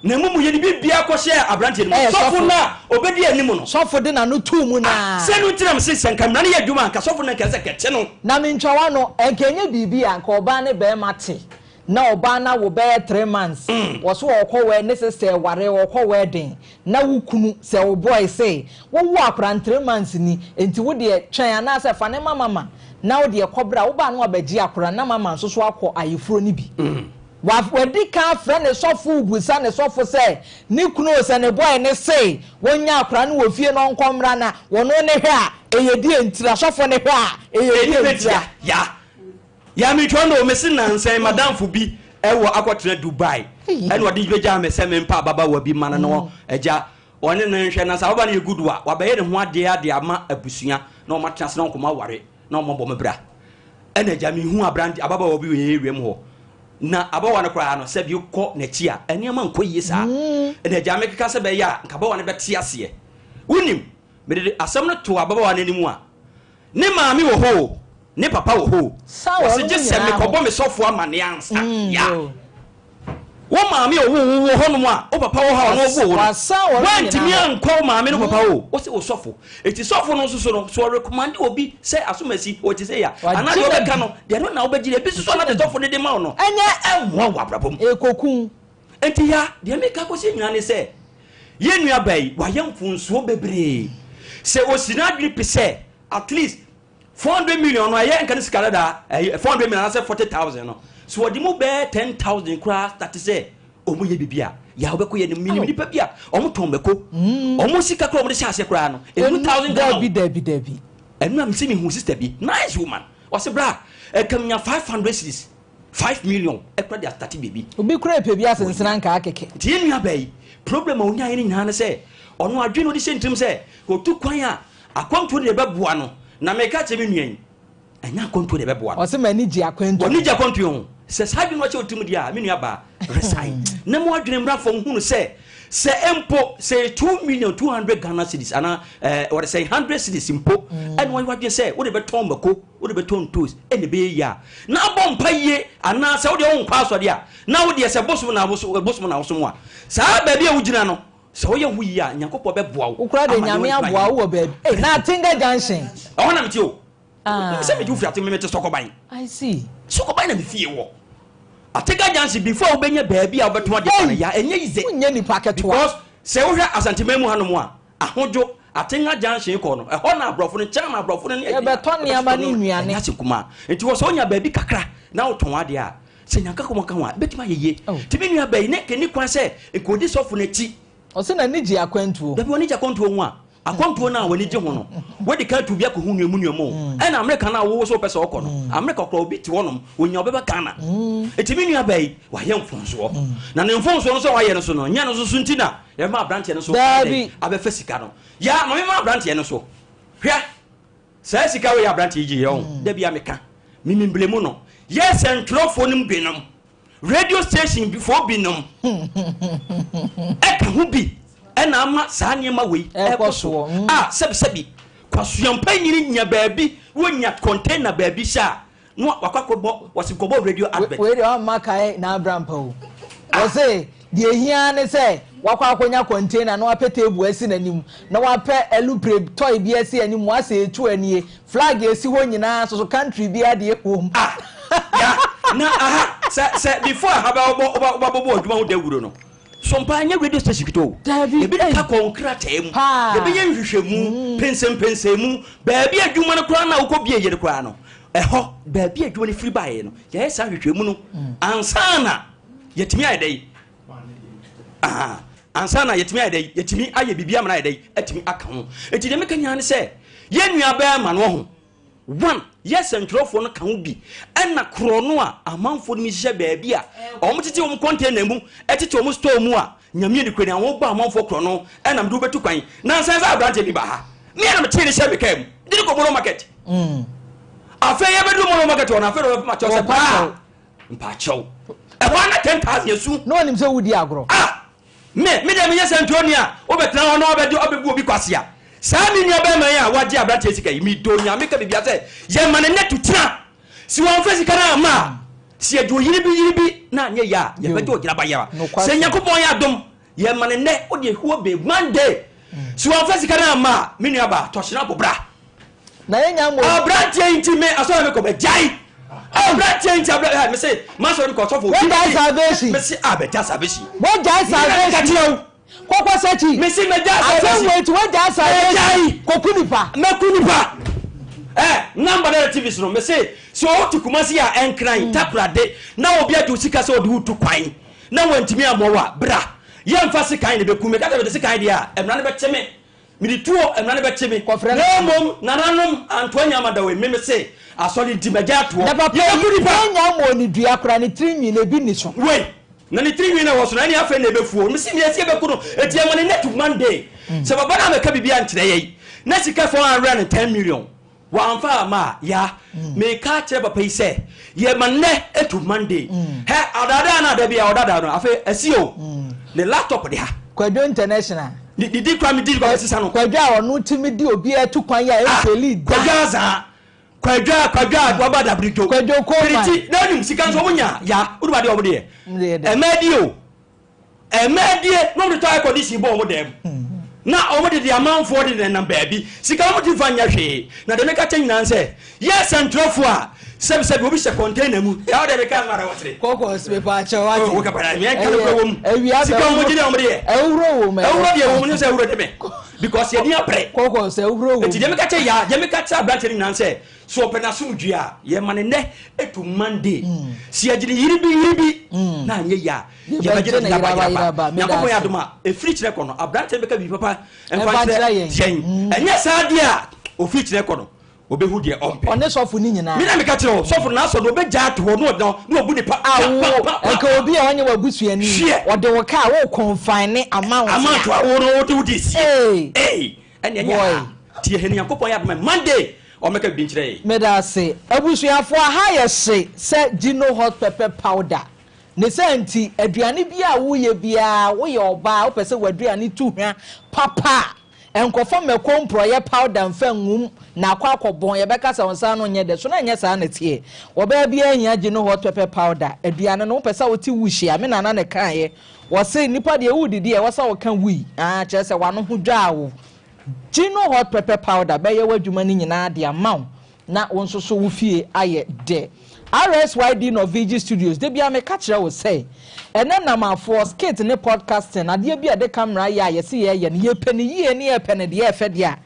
S3: Na mmom yɛde biribiara kɔhyɛɛ aberanteɛ no mu, sɔfo no a ɔbɛdi anim no.
S1: Sɔfo de n'ano too mu no
S3: ara.
S1: Ah!
S3: Sɛ ɛno nti na mese sɛ nka mmara no yɛ adwuma a, anka sɔfo no na anka ɛsɛ sɛ kɛte no.
S1: Na mentwa w'ano, anka ɛnyɛ biribi a, anka ɔbaa ne barima te, na ɔbaa no awo bɛyɛ 3 months, wɔse ɔɔkɔ wɛ, ne sister ɛware, ɔɔkɔ wedding, na wo kunu, sɛ wo boy se, wowo akora no 3 months ni, enti wo deɛ twɛn anaasɛ fa no ma mama, na wo deɛ kɔ bra, wobaa na wabɛgye akora no, na mama nso so akɔ ayeforo no bi. Wadi kan afrɛ ne sɔfo rebisa ne sɔfo sɛ ne kunu o sɛ ne boy no se wɔnya akora no wɔ fie na ɔnkɔ mmra na wɔno ne hwɛ a ɛyɛ deɛ ntira, sɔfo no hwɛ a ɛyɛ deɛ ntira.
S3: Ya ya metwa no mese nansa yi madamfo bi ɛwɔ akɔtena Dubai ɛna ɔde bɛgyaa me sɛ mempa ababawa bi ma no na agya ɔne no nhwɛ na sɛ ababa no yɛ good a wabɛyɛ ne ho adeɛ ade ama abusua na wɔn atena ase na wɔn kɔma aware na wɔn abɔ me bra ɛna agya mehu aberante ababaawa bi wɔ yɛn area mu hɔ na ababaawa no koraa no sɛ bi kɔ n'akyi a nneɛma nkɔ yie saa mm. ɛna agya mekeka sɛ bɛyɛ a nka ababaawa no bɛte aseɛ wonim mede asɛm no to ababaawa no anim a ne maame wɔ hɔ o ne papa wɔ hɔ o wɔsi gye sɛ mekɔbɔ me sɔfo amaneɛ ansa mm, ya Wo maame a ɔwoo wo wɔ hɔnom a, wo papa wɔ hɔ a ɔno ɔwoo wo no, woantumi ankɔ wo maame ne wo papa hɔ o, wose wo sɔfo. Enti sɔfo no nso so no, sɛ ɔrecommande obi sɛ asomasi, ɔte sei a, anaa deɛ ɔbɛka no, deɛ ɛno na wobɛgye, ebi nso so a na deɛ sɔfo no de ma wo no, ɛmmoa wo wɔ abrabɔ mu. Enti ya, deɛ meka akɔsi nyinaa ne sɛ, yɛn nuabaa yi, wayɛ mfomsoɔ bebree. Sɛ ɔsi n'adwene pi sɛ, at least, 400 million no ɛyɛ nka ne sika dada ɛyɛ 400 million anaasɛ 40,000 no so wɔde mu bɛyɛ 10,000 koraa start sɛ wɔn yɛ bibi a yà wɔbɛkɔ yɛ no minim nipa bi a wɔn tɔn mɛko wɔn sika koraa wɔn de hyɛ aseɛ koraa no emu thousand Ghana.
S1: Dabi dabi dabi.
S3: Ɛnu a mesi mi hu sister bi, nice woman, ɔsi bra ɛka mi nya 500 cedis, 5 million ɛkura de astart biribi.
S1: Obi kura epe bi asensena nkaa kɛkɛ.
S3: Nti yɛn nua baa yi, problem a onyaayɛ no nyinaa ne sɛ ɔno adwene no ɔde hyɛ ne tirim sɛ otu kwan a akwantuo de ɛbɛboa no. Na meka kyerɛ me nua yi, ɛnyɛ akwantuo de ɛbɛboa no.
S1: Ɔsɛ m'ani gye akwantuo.
S3: W'ani gye akwantuo ho. Sɛ saa adwene no ɔkyɛ otirim deɛ a, me nua baa, resign na mo adwene mmra fam hunu sɛ sɛ mpo sɛ 2 million 200 Ghana cedis anaa wɔde sɛ 100 cedis mpo ɛna wɔyɛ wadwene sɛ wode bɛtɔn mako, wode bɛtɔn toast, ɛna ɛbɛyɛ yie a, na abɔ mpa yie anaa sɛ wode wo nkɔ asɔre a na wodeɛ sɛ bosom na wosom, bosom na wosom a, saa baabi a wogyina no sɛ woyɛ ho yie a, Nyankopɔn bɛboa wo.
S1: Wokura de Nyame aboa wo wɔ baabi. Ei, na Atenga Junction.
S3: Ɛhɔ na mete o. Ah. Sɛ mete wo fi ate me mete Sɔkɔban.
S1: I see.
S3: Sɔkɔban na me fie wɔ. Atenga Junction before wobɛnya baabi a wobɛtɔn adeɛ pa no ya ɛnyɛ easy.
S1: Wonyɛ nipa ketewa.
S3: Because sɛ wohwɛ Asanteman mu hanom a, Ahodwo, Atenga Junction kɔ no, ɛhɔ na aborɔfo no nkyɛn na aborɔfo no ne
S1: Yɛbɛtɔ nneɛma ne nnuane.
S3: Ɛnyɛ ase kumaa. Nti wɔ sɛ wonya baabi kakra na wotɔn adeɛ a, sɛ Nyankopɔn ka ho a, ɛbɛtumi ayɛ yie. Nti me nua baa yi, ne nka ɛnni kwan sɛ nka ɔdi sɔfo no akyi.
S1: Ɔse n'ani gye akwantuo.
S3: Dabi, w'ani gye akwantuo ho a, akwantuo no a w'ani gye ho no, wadi kan atu bi akɔhu nua mu nua mu o. Ɛna Amerika no a wo sɛ wopɛ sɛ wokɔ no, Amerika koraa obi te hɔnom, ɔnya ɔbɛba Ghana. Nti me nua baa yi, wayɛ mfomsoɔ. Na ne mfomsoɔ no sɛ wayɛ no so no, nyɛ no nso so nti na yɛbɛma aberanteɛ no so ayɛ dɛn? Abɛfa sika no. Yaa, ma memma aberanteɛ no so. Hwɛ, saa sika wei a aberanteɛ yi gyeeɛ, ɔho, da biara meka, me memblemu no. Yɛ sɛntwerɛfoɔ no mu binom, radio station foɔ binom ɛka ho bi ɛna ama saa nneɛma wei ɛkɔ so a sɛbisɛbi kwasuampa nyini nya baabi wonya container baabi hyɛ a na wakɔ akɔbɔ wɔsi kɔbɔ radio advert.
S1: Wei deɛ wamma kae n'abrampa o. Wɔse deɛ ehia ne sɛ wakɔ akɔnya container na wapɛ table asi n'anim na wapɛ alupre toy bi asi anim wasɛ etu anie flag esi hɔ nyinaa nso so country bi adeɛ wɔ mu.
S3: Ah ya na aha sɛ sɛ before aha bɛ ɔbɔ ɔba ɔba bɔbɔ adwuma ho dawuro no so mpa ɛnyɛ radio station ketewa o.
S1: Dabi
S3: Ebi de ka kɔ nkrataa mu.
S1: Paa.
S3: Yɛbɛyɛ nhwehwɛmu pɛnsɛmpɛnsɛmu baabi adwuma no koraa na wokɔ bie yɛ no koraa no ɛhɔ baabi adwuma no firi baeɛ no yɛyɛ saa nhwehwɛmu no ansa na yɛtumi ayɛ dɛ aha ansa na yɛtumi ayɛ dɛ yɛtumi ayɛ biribi ama no ayɛ dɛ atumi aka ho. Nti deɛ meka nyinaa ne sɛ yɛn nua bɛrima no ho one yɛ sɛntwerɛfoɔ no ka ho bi ɛna korɔ no a amanfoɔ no mi hyehyɛ baabi a wɔn tete wɔn container mu ɛtete wɔn store mu a Nyame ni kura ni a wɔn bɔ amanfoɔ korɔ no ɛna mede wobɛtu kwan nansa sɛ aberanteɛ bi ba ha me ɛna metee ne hyɛ me kaa mu de ne kɔ Molo market. Afei yɛbɛduru mɔlɔ market hɔ no, afei na ɔbɛpem akyɛw sɛ paa mpakyɛw. Ɛhɔ ana 10,000 esu.
S1: Na ɔnim sɛ wodi agorɔ.
S3: Ah! Me, me deɛ menyɛ sɛntoroni a wobɛtena hɔ na wabɛde ɔbɛbu obi kwasea. Saa me nua bɛrima yi a wagye aberanteɛ sika yi, medɔ Nyame ka biribiara sɛ yɛma no nnɛ to kyena. Si wɔamfa sika no amma a, si yɛgye oyere bi yere bi na anyɛ yie a, yɛbɛgye ogyina ba yɛwa. Sɛ Nyankopɔn yɛ adom, yɛma no nnɛ, wode ahuo be Monday. Si wɔamfa sika no amma a, me nua baa, tɔhyena bɔ bra.
S1: Na yɛnya mmɔ.
S3: Aberanteɛ yi nti me asɔre me kɔ bɛgyae. Aberanteɛ yi nti aberanteɛ me se m'asɔre me kɔ sɔfo.
S1: Wagyae salvation.
S3: Me se abɛgya salvation.
S1: Wagyae salvation. Kɔkɔ sɛkyi.
S3: Me se mɛgyae salvation.
S1: Asɛm wei ti wagyae salvation. Kɔku nipa.
S3: Mɛku nipa. Ɛ namba dɛ TV so no me se sɛ ɔte Kumasi a ɛnkran Takorade na obi agye wo sika sɛ ɔde wo tu kwan na wantumi ammɔ wo a bra yɛmfa sekan na ɛbɛku me ka sɛ mede sekan deɛ a mmara no bɛkye me. Mede tuo mmara no bɛkye me.
S1: Kɔfrɛ
S3: Na mmom nananom antoa nya ama dawe me mese asɔre nti magya atoɔ.
S1: Na papa yi
S3: Yɛbɛku nipa.
S1: nya mmɔɔ ne dua koraa ne tiri nwi no ebi nni so.
S3: Wei na ne tiri nwi no ɛwɔ so no ɛne afei na ɛbɛfuo. Mese nea ɛsi ɛbɛku no enti ɛma ne net Monday. Sɛ papa no ammɛka biribi ankyerɛ yɛn na sika 410 million Wamfa amma a, ya. Meka akyerɛ papa yi sɛ, yɛ ma nnɛ etu Monday. Hɛ, adaadaa no a da bi a ɔdaadaa no, afei asi o. Ne laptop de ha.
S1: Kwadwo International.
S3: Ne ne di kura me di kura sisa no.
S1: Kwadwo a ɔno tumi di obi atu kwan yɛ a ɛmfeli
S3: da. Kwadwo azaa. Kwadwo a kwadwo a waba dabiri dwo.
S1: Kwadwo Coleman.
S3: Pirikyi na anim sika nso ɔmo nya ya. Wode ba deɛ ɔmo deɛ. Ɛmɛ di o. Ɛmɛ die na wɔde tɔ air condition bɔ wɔn dan mu na wɔde de amanfoɔ de nenam baabi sika wɔn ti nfa nyɛ hwee na deɛ meka kyɛ nyinaa sɛ yɛ sɛntwerɛfoɔ a sɛbisɛbi obi hyɛ container mu yɛ ɔde meka mma dɛ wɔsere
S1: kɔkɔs mepa akyɛ wate
S3: wo kapa na yɛn ka no kura wɔm
S1: awia
S3: sika wɔn gye deɛ wɔn de yɛ
S1: ɛwuro wɔ mu
S3: ɛwuro deɛ wɔm ne sɛ ɛwuro de me because yɛ ni abrɛ
S1: kɔkɔs ɛwuro wɔ mu
S3: eti deɛ meka kyɛ ya deɛ meka kyɛ aberanteɛ no nyinaa sɛ so ɔpɛ n'asomdwie a yɛ ma ne nnɛ etu Monday si yɛgye ne yiri bi yiri bi na anyɛ yie a yɛbɛgye no yeraba yeraba. Nyankopɔn yɛ adom a, ɛfiri kyerɛ kɔ no, aberanteɛ no bɛka biribi papa mfa nkyerɛ yɛn. Ɛnyɛ saa deɛ a, ɔfiri kyerɛ kɔ no, ɔbɛhu deɛ ɔmpɛ.
S1: Ɔne sɔfo no nyinaa.
S3: Me na meka kyerɛ wo, sɔfo no n'asɔ no, ɔbɛgya ato hɔ na ɔgyina hɔ na ɔbu nipa.
S1: Awo, nka obi a ɔnyɛ w'abusuani, ɔde wo kaa, wo confine amount.
S3: Amount a wo no wode wode sie. Ee, ɛne ɛnyɛ ha. Tie hɛn Nyankopɔn yɛ adom a, Monday, ɔmmɛka biribi nkyerɛ yɛn.
S1: Meda ase. Abusuafoɔ, aha yɛ hye sɛ Gino hot pepper powder. Ne saa nti, aduane biara a woreyɛ biara, woyɛ ɔbaa a wopɛ sɛ w'aduane tu hwa papa a, nkɔfa mako mporɔeɛ powder mfa ngu mu na akɔ akɔbɔn, yɛbɛka sɛ wo nsa ano nyɛ dɛ. So na ɛnyɛ saa na ɛteɛ? Ɔbaa biara hia Gino hot pepper powder. Aduane no, wopɛ sɛ wote wuhye a, me nana na ɛkaeɛ. Wɔse, nnipa deɛ woredidi a, ɛwɔ sɛ woka wui, aa, kyerɛ sɛ w'ano ho dwaa wo. Gino hot pepper powder bɛyɛ w'adwuma no nyinaa de ama wo. Na wo nso so wo fie ayɛ dɛ. RSYD Norvege Studios, Da biara meka kyerɛ wo sɛ, ɛnnɛ Namafoɔ, skit ne podcasting, adeɛ bi a yɛde camera yɛ a yɛse yɛreyɛ no, yɛpɛ no yie ne yɛpɛ no deɛ ɛfɛ deɛ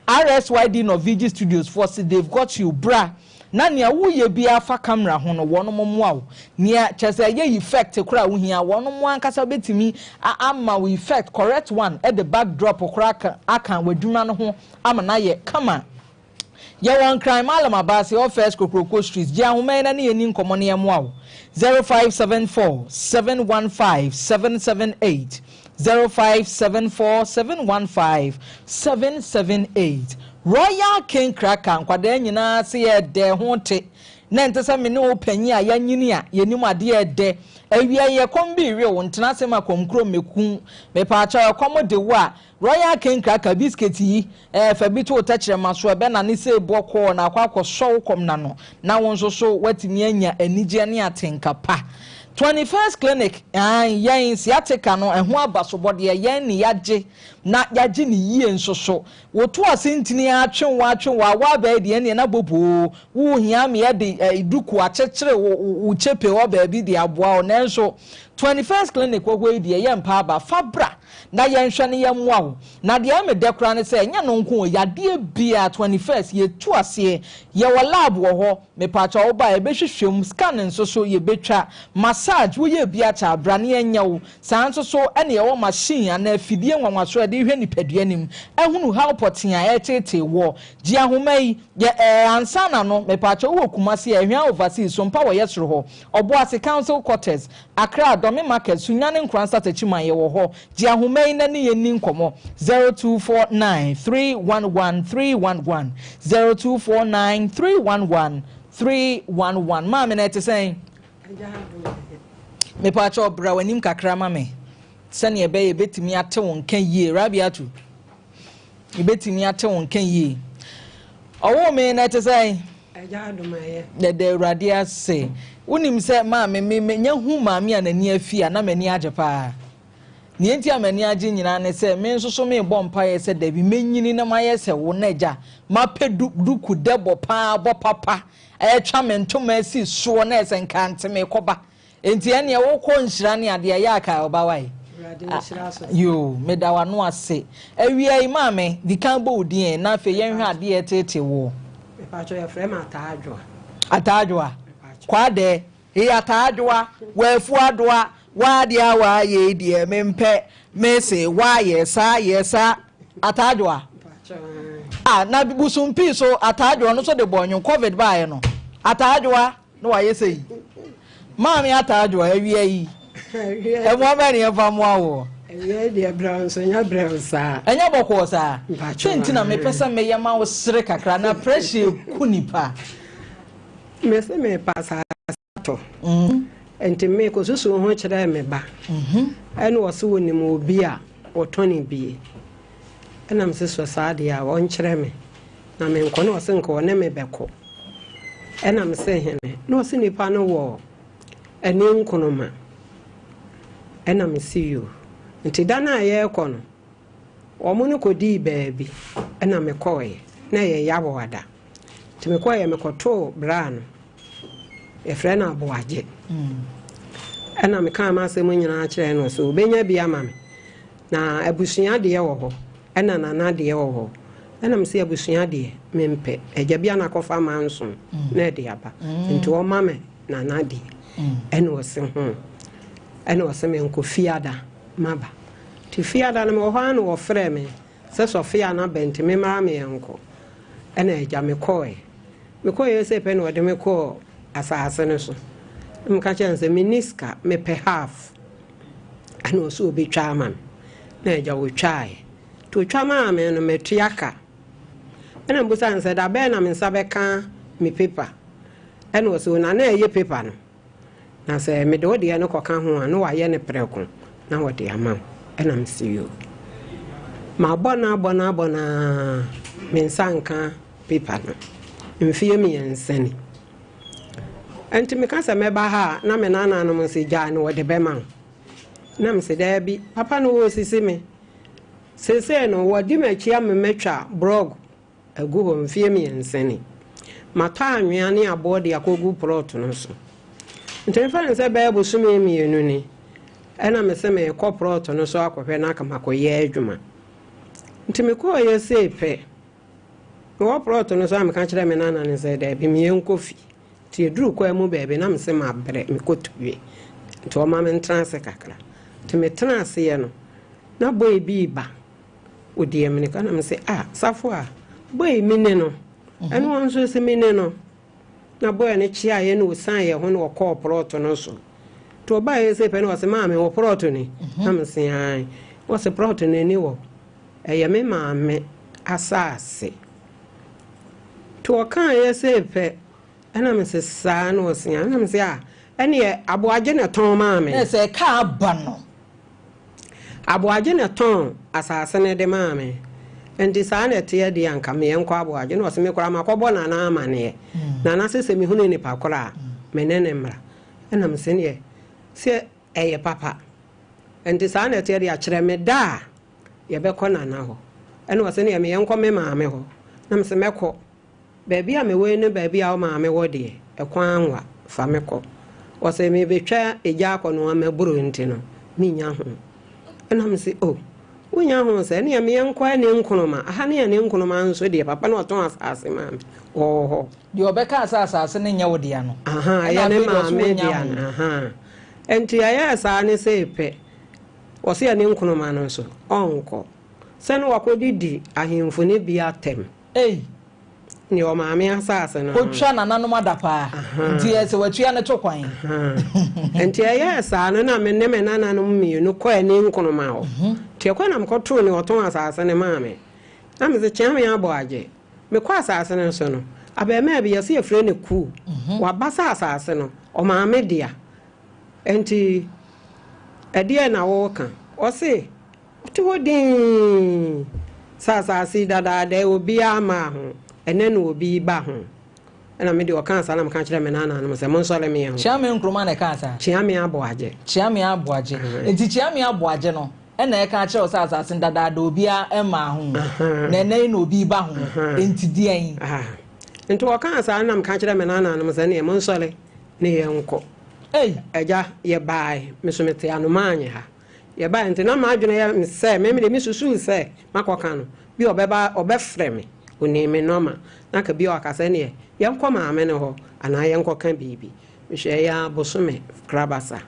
S1: a, RSYD Norvege Studios foɔ se they've got you, bra na nea woreyɛ biara fa camera ho no, wɔnom mmoa wo. Nea, kyerɛ sɛ ɛyɛ effect koraa a wohia, wɔnom ankasa bɛtumi ama wo effect, correct one, de backdrop koraa aka aka w'adwuma no ho ama no ayɛ kama. Yɛwɔ Nkran, Mallam Abaase, All First Kokroko Street. Gye ahoma yi na ne yɛn nni nkɔmmɔ na yɛmmoa wo. 0574 715 778 0574 715 778 Royal King Cracker, nkwadaa nyinaa se yɛ dɛ ho te na ɛnte sɛ me ne wo panyin a yɛanyini a yɛnim adeɛ ɛdɛ. Awia yi ɛkɔm bi rewe wo, ntena ase ma kɔmkuro mmɛku. Mepaakyɛw ɛkɔm de wo a, Royal King Cracker biscuit yi, ɛɛ, fa bi to wo tɛkyerɛma so, ɛbɛnane sei bɔkɔɔ na akɔ akɔsɔ wo kɔm no ano, na wo nso so woatumi anya anigyeɛ ne atenka pa. 21st Clinic, aane, yɛn sciatica no, ɛho abasobɔdeɛ, yɛn ne yɛagye, na yɛagye no yie nso so. Woto ase ntini ara twe wo ara twe wo ara, woabɛyɛ deɛ ɛnneɛ na boboo, wohia me ɛde ɛɛ duku akyekyere wo wo kyepe hɔ baabi de aboa wo, nanso 21st Clinic wɔ hɔ yi deɛ, yɛmpa aba, fa bra. Na yɛnhwɛ no yɛmmoa wo. Na deɛ ɛyɛ me dɛ koraa ne sɛ ɛnyɛ no nko o, yadeɛ biara 21st yɛtu aseɛ, yɛwɔ lab wɔ hɔ, mepaakyɛw woba a yɛbɛhwehwɛ mu, scan nso so yɛbɛtwa, massage woyɛ bi akyɛ a bra na yɛnyɛ wo, saa nso so ɛna yɛwɔ machine anaa afidie nwanwasoɔ a yɛde hwɛ nipadua no mu ahunu haw pɔtee a ɛreteetee woɔ. Gye ahoma yi, yɛ ɛɛ ansa na no, mepaakyɛw wowɔ Kumasi a, Ahwea Overseas, Sompa wɔ yɛsoro hɔ, Ɔboase Council Quarters, Accra, Dome Market, Sunyani Nkoransa Techiman yɛwɔ hɔ. Gye ahoma. ahoma yi na ne yɛn ni nkɔmmɔ. 0249 311 311, 0249 311 311. Maame, na ɛte sɛn? Mepaakyɛ, ɔbra w'anim kakra ma me sɛnea ɛbɛyɛ ebɛtumi ate wo nka yie. Rabiatu, ebɛtumi ate wo nka yie. Ɔwɔ me na ɛte sɛn? Yɛda Awurade ase. Wonim sɛ maame, me me nya hu maame a n'ani afi a, na m'ani agye paa. Nea nti a m'ani agye nyinaa ne sɛ me nso so mebɔ mpaeɛ sɛ dabi menyini na mayɛ sɛ wo na agya mapɛ du duku dɛbɔ paa bɔ papa ɛtwa me ntoma asi soɔ na ɛsɛ nka nte mekɔba. Nti ɛneɛ wokɔ nhyira ne adeɛ yɛ aka ɔba wae. Yo, meda w'ano ase. Awia yi, maame, di kan bɔ wo din na afei yɛnhwɛ adeɛ ɛtete wo. Ataadwoa kwadɛ eyi ataadwoa wɔafu adoa waadeɛ a waayɛ deɛ mempɛ mese waayɛ saa yɛ saa ataadwoa a na busumpii so ataadwoa no so de bɔ nnwom. Covid baeɛ no, ataadwoa na wayɛ sɛ yi. Maame ataadwoa, awia yi ɛmoa bɛ ne yɛmfa mmoa wɔ.
S6: Awia deɛ, brɛ nso nyɛ brɛ saa.
S1: Ɛnyɛ bɔkɔɔ saa. Sɛ nti na mepɛ sɛ meyɛ ma wo sere kakra na pressure ku nipa.
S6: Mese mepa asase tɔ, nti mekɔsusu ho kyerɛɛ me ba, ɛne ɔse wɔnim obi a wɔtɔne bie. Ɛna mese sɔ saa deɛ a, ɔnkyerɛ me na menkɔ. Ne ɔse nka ɔne me bɛkɔ. Ɛna mese hene na ɔse nipa no wɔ ɛne nkonoma. Ɛna mese yo. Nti da no a yɛrekɔ no, wɔn no kɔdii baabi, ɛna mekɔɔɛ na ɛyɛ Yawoada. Nti mekɔɔyɛ, mekɔtoo braa no, yɛfrɛ no Aboagye. Ɛna mekaa m'asɛm nyinaa kyerɛ no sɛ obɛnya bi ama me. Na abusua deɛ wɔ hɔ, ɛna nana deɛ wɔ hɔ. Ɛna mesɛ abusua deɛ mempɛ, agya bi anakɔfa ma nson na ɛde aba, nti ɔma me nana deɛ. Ɛna ɔse ho, ɛna ɔse menkɔ fiada maba. Nti fiada no mewɔ hɔ a, na wɔfrɛ me sɛ sɔfia no aba, nti memmara meyɛnkɔ. Ɛna agya mekɔɛ, mekɔɛ sɛ pɛ na ɔde me kɔɔ asase no so. Meka kyerɛ no sɛ menni sika, mepɛ half. Ɛna ɔsɛ obɛtwa ama me, na agya wɔtwaeɛ. Nti ɔtwa maa me no, matua ka. Ɛna mbusa no sɛ da bɛn na me nsa bɛka me paper. Ɛna ɔsɛ na na ɛyɛ paper no, na sɛ mede wo deɛ no kɔka ho a, na wayɛ no prɛko na wɔde ama wo. Ɛna mese yo. Mabɔ no abɔ no abɔ no a, me nsa nka paper no mfeɛ 3 ni. Nti meka sɛ mɛba ha a, na me nananom sɛ gyaa no, wɔde bɛma wo. Na mese daabi, papa no wɔsisi me seesei no, wɔde m'akyi ama matwa block agu hɔ mfeɛ 3 ni. Matɔ anwea ne aboɔ de akɔgu plot no so. Nti mefa no sɛ bɛyɛ bosome 2 ni, ɛna me sɛ merekɔ plot no so akɔhwɛ no aka makɔyɛ adwuma. Nti mekɔɔyɛ sei pɛ, mewɔ plot no so a, meka kyerɛ me nana no sɛ daabi, meyɛnkɔ fi. Nti yɛduru kwan mu baabi na mese mabrɛ, mekɔto nti ɔma me ntena ase kakra. Nti metena aseɛ no, na boy bi ba, ɔdi aminika. Na mese, "Ah, safo a boy mi ne no." Ɛne wɔn nso sɛ mi ne no. Na boy no kyeaeɛ na ɔsan yɛ ho na ɔkɔɔ plot no so. Nti ɔbaeɛ sɛ pɛ na ɔsɛ, "Maame, wɔ plot ni?" Na mese ae. Wɔsɛ plot no ani wɔ ɛyɛ me maame asase. Nti ɔkaeɛ sɛ pɛ, ɛna mese saa. Na ɔse a, ɛna mese a, ɛneɛ Aboagye na tɔn maa me.
S1: Na sɛ ɛka aba no.
S6: Aboagye na tɔn asase no de maa me. Nti saa na ɛteɛ deɛ, anka meyɛ nkɔ Aboagye. Na ɔsɛ me koraa makɔbɔ nana amanneɛ. Nana sɛ mehunu nipa korɔ a, me ne ne mmra. Ɛna mese neɛ sɛ ɛyɛ papa. Nti saa na ɛteɛ deɛ, akyerɛ me da a yɛbɛkɔ nana hɔ. Ɛna ɔsɛ neɛ meyɛ nkɔ me maame hɔ. Na mese mɛkɔ baabi a mewɔ yi ne baabi a wo maame wɔ deɛ, ɛkwan anwa fa me kɔ. Ɔsɛ mebɛtwa egya akɔ no amaburo, nti no menya ho. Ɛna mese o, wonya ho sɛ ɛneɛ meyɛ nkɔ ɛne nkonoma aha ne ɛne nkonoma nso deɛ, papa na ɔtɔn asase maa me wɔwɔ hɔ.
S1: Deɛ ɔbɛka sɛ asase no nyɛ wo dea no.
S6: Aha, ɛyɛ ne maame dea no. Aha, nti ɛyɛɛ saa ne sɛ pɛ, ɔsɛ ɛne nkonoma no nso ɔnkɔ sɛ ne wakɔdidi ahemfo no bi atɛm.
S1: Ei.
S6: Nea ɔmaame asase no.
S1: Otwa nananom adapaa. Nti ɛsɛ watua ne to kwan.
S6: Nti ɛyɛɛ saa no na me ne me nananom mmienu kɔ ani Nkrumah hɔ. Nti ɛkɔ na mekɔtoo nea ɔtɔn asase no maa me. Na mese Kyeame abɔ agye. Mekɔ asase no so no, abarimaa bi yɛse yɛfrɛ no Kuu. Waba sɛ asase no, ɔmaame dea. Nti ɛdeɛn na woreka? Ɔse Wote hɔ dinn sɛ asase yi dadaada yi obiara mmaa ho, ɛnnɛ na obi reba ho. Ɛna me deɛ ɔkaa saa na meka kyerɛɛ me nananom sɛ, Monsɔre me yɛn ho.
S1: Kyeame Nkrumah na ɛkaa saa?
S6: Kyeame Aboagye.
S1: Kyeame Aboagye. Nti Kyeame Aboagye no na ɛka akyerɛ wo sɛ asase no dadaada obiara mmaa ho, na ɛnnɛ yi na obi reba ho, nti deɛn?
S6: Nti ɔkaa saa na meka kyerɛɛ me nananom sɛ, Ɛnneɛ monsɔre ne yɛnkɔ.
S1: Ei!
S6: Agya, yɛbaeɛ, me nso mete Anomaanye ha. Yɛbae nti na m'adwene yɛ me sɛ me deɛ mesusuu sɛ makɔka no bi a ɔbɛba ɔbɛfrɛ me, ɔnim me nɔma na anka bi a waka sɛ ɛneɛ yɛnkɔ maame no hɔ anaa yɛnkɔka biribi. Mehwɛeɛ ara bosome krabasa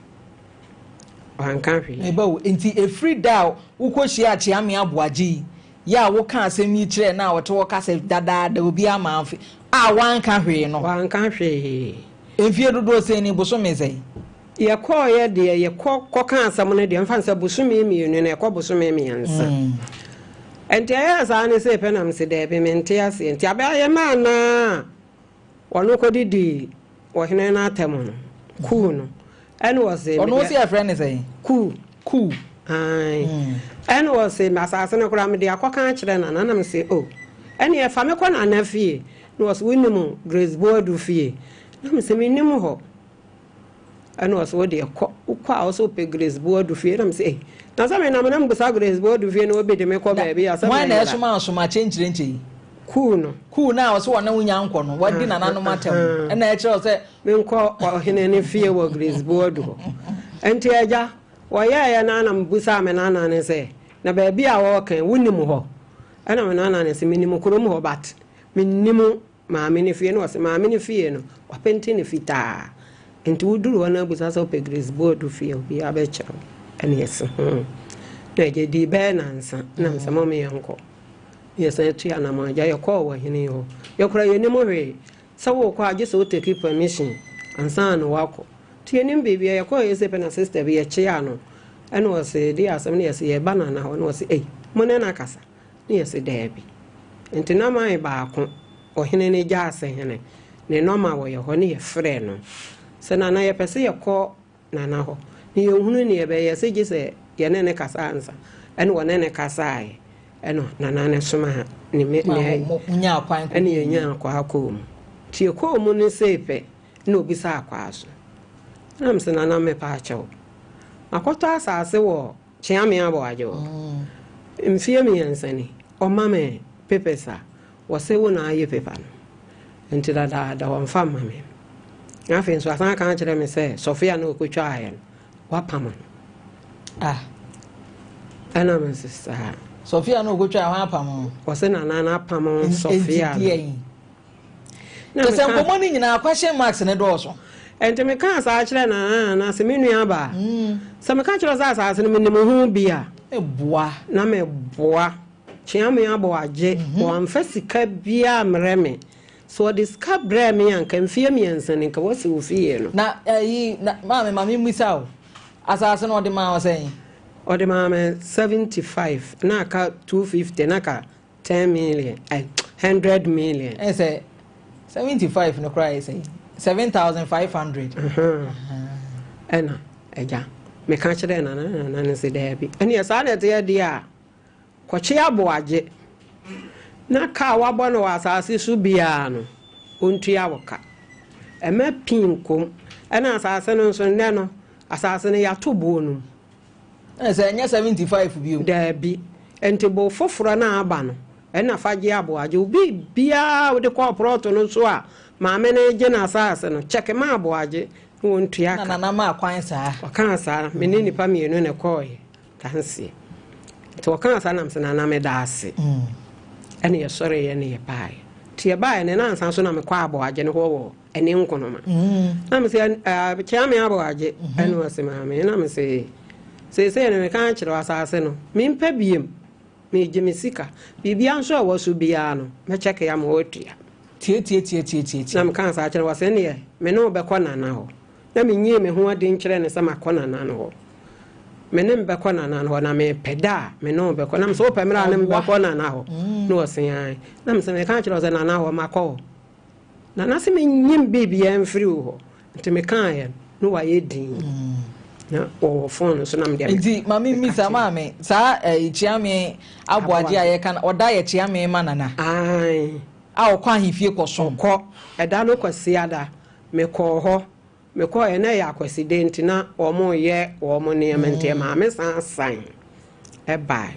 S6: wanka hwee.
S1: Me ba o, nti ɛfiri da a wokɔhyiaa Kyeame Aboagye yi, yɛ a wokaa asɛm yi kyerɛɛ no a ɔte hɔ ka sɛ dadaada obiara mmaa mfe a wanka hwee no?
S6: Wanka hwee.
S1: Mfie dodoɔ sɛn ni, bosome sɛn?
S6: Yɛkɔeɛ deɛ, yɛkɔ kɔkaa asɛm no deɛ, mfa no sɛ bosome mmienu no, ɛkɔ bosome mmiɛnsa. Nti ɛyɛɛ saa no sei pɛ na mese daabi, mente aseɛ. Nti abɛayɛ me anaa a ɔno kɔdidii ɔhene no atɛm no, kuu no. Ɛna ɔse
S1: Ɔno
S6: mede.
S1: se yɛfrɛ no sɛn?
S6: Kuu.
S1: Kuu.
S6: Ae. Ɛna ɔse asase no koraa mede akɔka akyerɛ Nana. Na mese oh, ɛneɛ fa me kɔ Nana fie. Na ɔse wonim Grace Boadu fie? Na mese mennim hɔ. Ɛna ɔse wo deɛ kɔ, wokɔ a wose wopɛ Grace Boadu fie, ɛna mese ei, na sɛ menam na mebisa Grace Boadu fie na obi de me kɔ baabi a sɛ
S1: Hwan na
S6: mɛyera.
S1: ɛsoma wo soma kyenkyerenkye yi?
S6: Kuu no.
S1: Kuu no a ɔse ɔne wo nya nkɔ no, wadi nananom atɛm no, ɛna ɛkyerɛ wo sɛ.
S6: Menkɔ ɔhene no fie wɔ Grace Boadu hɔ. Nti agya, wɔyɛeɛ no ara na mebisaa me nana no sɛ, na baabi a wɔreka yi, wonim hɔ? Ɛna me nana no se, menim kurom hɔ but mennim Maame no fie na ɔse maame no fie no wapenti no fitaa nti woduru hɔ na abusa sɛ wopɛ Grace Boadu fie a obiara bɛkyerɛ wo ɛne yɛse hmm na agya dii bɛyɛ nansa na mesɛ mom yɛnkɔ na yɛsan tu anamɔn agya yɛkɔɔ wɔ hene hɔ yɛkora yɛnim hwee sɛ wokɔ a gye sɛ wo take permission ansa na wakɔ nti yɛnim biribia yɛkɔɔ yɛsɛ pɛ na sister bi yɛkyea no ɛna ɔse de asɛm no yɛse yɛba nana hɔ na ɔse ei mo ne no akasa Ne yɛse, Daabi. Nti na man baako, ɔhene no gyaasehene, ne nɔma wɔ yɛ hɔ ne yɛfrɛɛ no sɛ, Nana yɛpɛ sɛ yɛkɔ Nana hɔ ne yɛnhunu neɛ ɛbɛyɛ, yɛse gye sɛ yɛne no kasa ansa. Ɛna ɔne no kasaaɛ, ɛna Nana no somaa ne me
S1: Ma
S6: ne
S1: mo nyaa kwan kɔ
S6: ɛna yɛnyaa kwaa kɔɔ mu. Nti yɛkɔɔ mu no sei pɛ, ɛna ɔbisaa kwaa so. Ɛna mese, Nana mepaakyɛw, makɔtɔ asaase wɔ Kyeame Aboagye hɔ. Mfeɛ mmiɛnsa ni, ɔma me papers a, wɔse wo na ayɛ paper no. Nti dadaada wɔmfa mma me. Na afei nso asan aka akyerɛ me sɛ sɔfea no ɔkɔtwaeɛ no, wapam no.
S1: Ah.
S6: Ɛna me nso saa.
S1: Sɔfea no ɔkɔtwaeɛ hɔ apam no?
S6: Wɔse nana no apam sɔfea no.
S1: Kyɛ sɛ nkɔmmɔ no nyinaa question marks no dɔɔso.
S6: Enti mekaa saa kyerɛɛ Nana Nana sɛ, Me nuabaa, sɛ meka kyerɛ wo sɛ asase no menim ho bi a,
S1: Meboa.
S6: na meboa. Kyeame Aboagye, wamfa sika biara ammrɛ me. Sɛ ɔde sika brɛɛ me a, anka mfeɛ mmiɛnsa ni, anka wasi wo fie no.
S1: Na ayi, na maame, ma memmisa wo, asase no ɔde maa wo sɛn?
S6: Ɔde maa me 75, na aka 250, na aka 10 million, eh, 100 million.
S1: Ẹ sẹ 75 no koraa yɛ sɛ 7500.
S6: Ɛna agya meka kyerɛɛ nana na nana no sɛ daabi ɛneɛ saa na ɛteɛ deɛ a kɔkye aboagye na ka a wabɔ no wɔ asase so biara no ɔntua wo ka ɛma pii nkom ɛna asase no nso nnɛ no asase no yɛato boɔ no mu
S1: Ɛna sɛ ɛnyɛ 75 bio.
S6: Daabi. Nti bo foforɔ no a aba no, ɛna fa gye aboagye. Wo biribiara a wode kɔɔ prɔto no so a maame no regye n'asaase no, kyɛke ma aboagye na wɔntua
S1: Ɛna
S6: ka.
S1: Nana maa kwan saa.
S6: Ɔkaa saa. Me ne nnipa mmienu na ɛkɔɔeɛ danseɛ. Nti ɔkaa saa na mese, Nana meda ase. Ɛna yɛsɔreeɛ na yɛbaeɛ. Nti yɛbaeɛ no, nnansa so na mekɔɔ aboagye no hɔ wɔ ɛne nkonoma na me sɛ kyea me aboagye ɛne ɔse maame na me sɛ seesei no meka akyerɛ asase no mempɛ biem megye me sika biribia nso a ɛwɔ so biara no mɛkyɛke ama watua.
S1: Tietietietietie.
S6: Na mekaa saa kyerɛ no, ɔse ɛneɛ me ne wo bɛkɔ Nana hɔ. Na menyii me ho adi nkyerɛɛ no sɛ makɔ Nana no hɔ. Me ne no bɛkɔ Nana no hɔ na mepɛ da a me ne wo bɛkɔ. Na mese wopɛ mmerɛ a ne me bɛkɔ Nana hɔ? Na ɔse ae. Na mese meka kyerɛ wo sɛ Nana hɔ makɔ hɔ. Nana se menyim biribiara mfiri wo hɔ. Nti mekaeɛ no na wayɛ dinn. Na wɔwɔ phone no so na medeɛ
S1: Nti ma me mmisa maame, saa eh, Kyeame Aboagye a yɛka no, ɔda yɛ Kyeame ma Nana?
S6: Ae.
S1: A ɔkɔ ahemfie kɔsom?
S6: Ɔkɔ. Ɛda no Kwasiada, mekɔɔ hɔ. Mekɔeɛ na ɛyɛ Akwaside nti na wɔreyɛ wɔn nneɛma nti ɛmaa me san san baeɛ.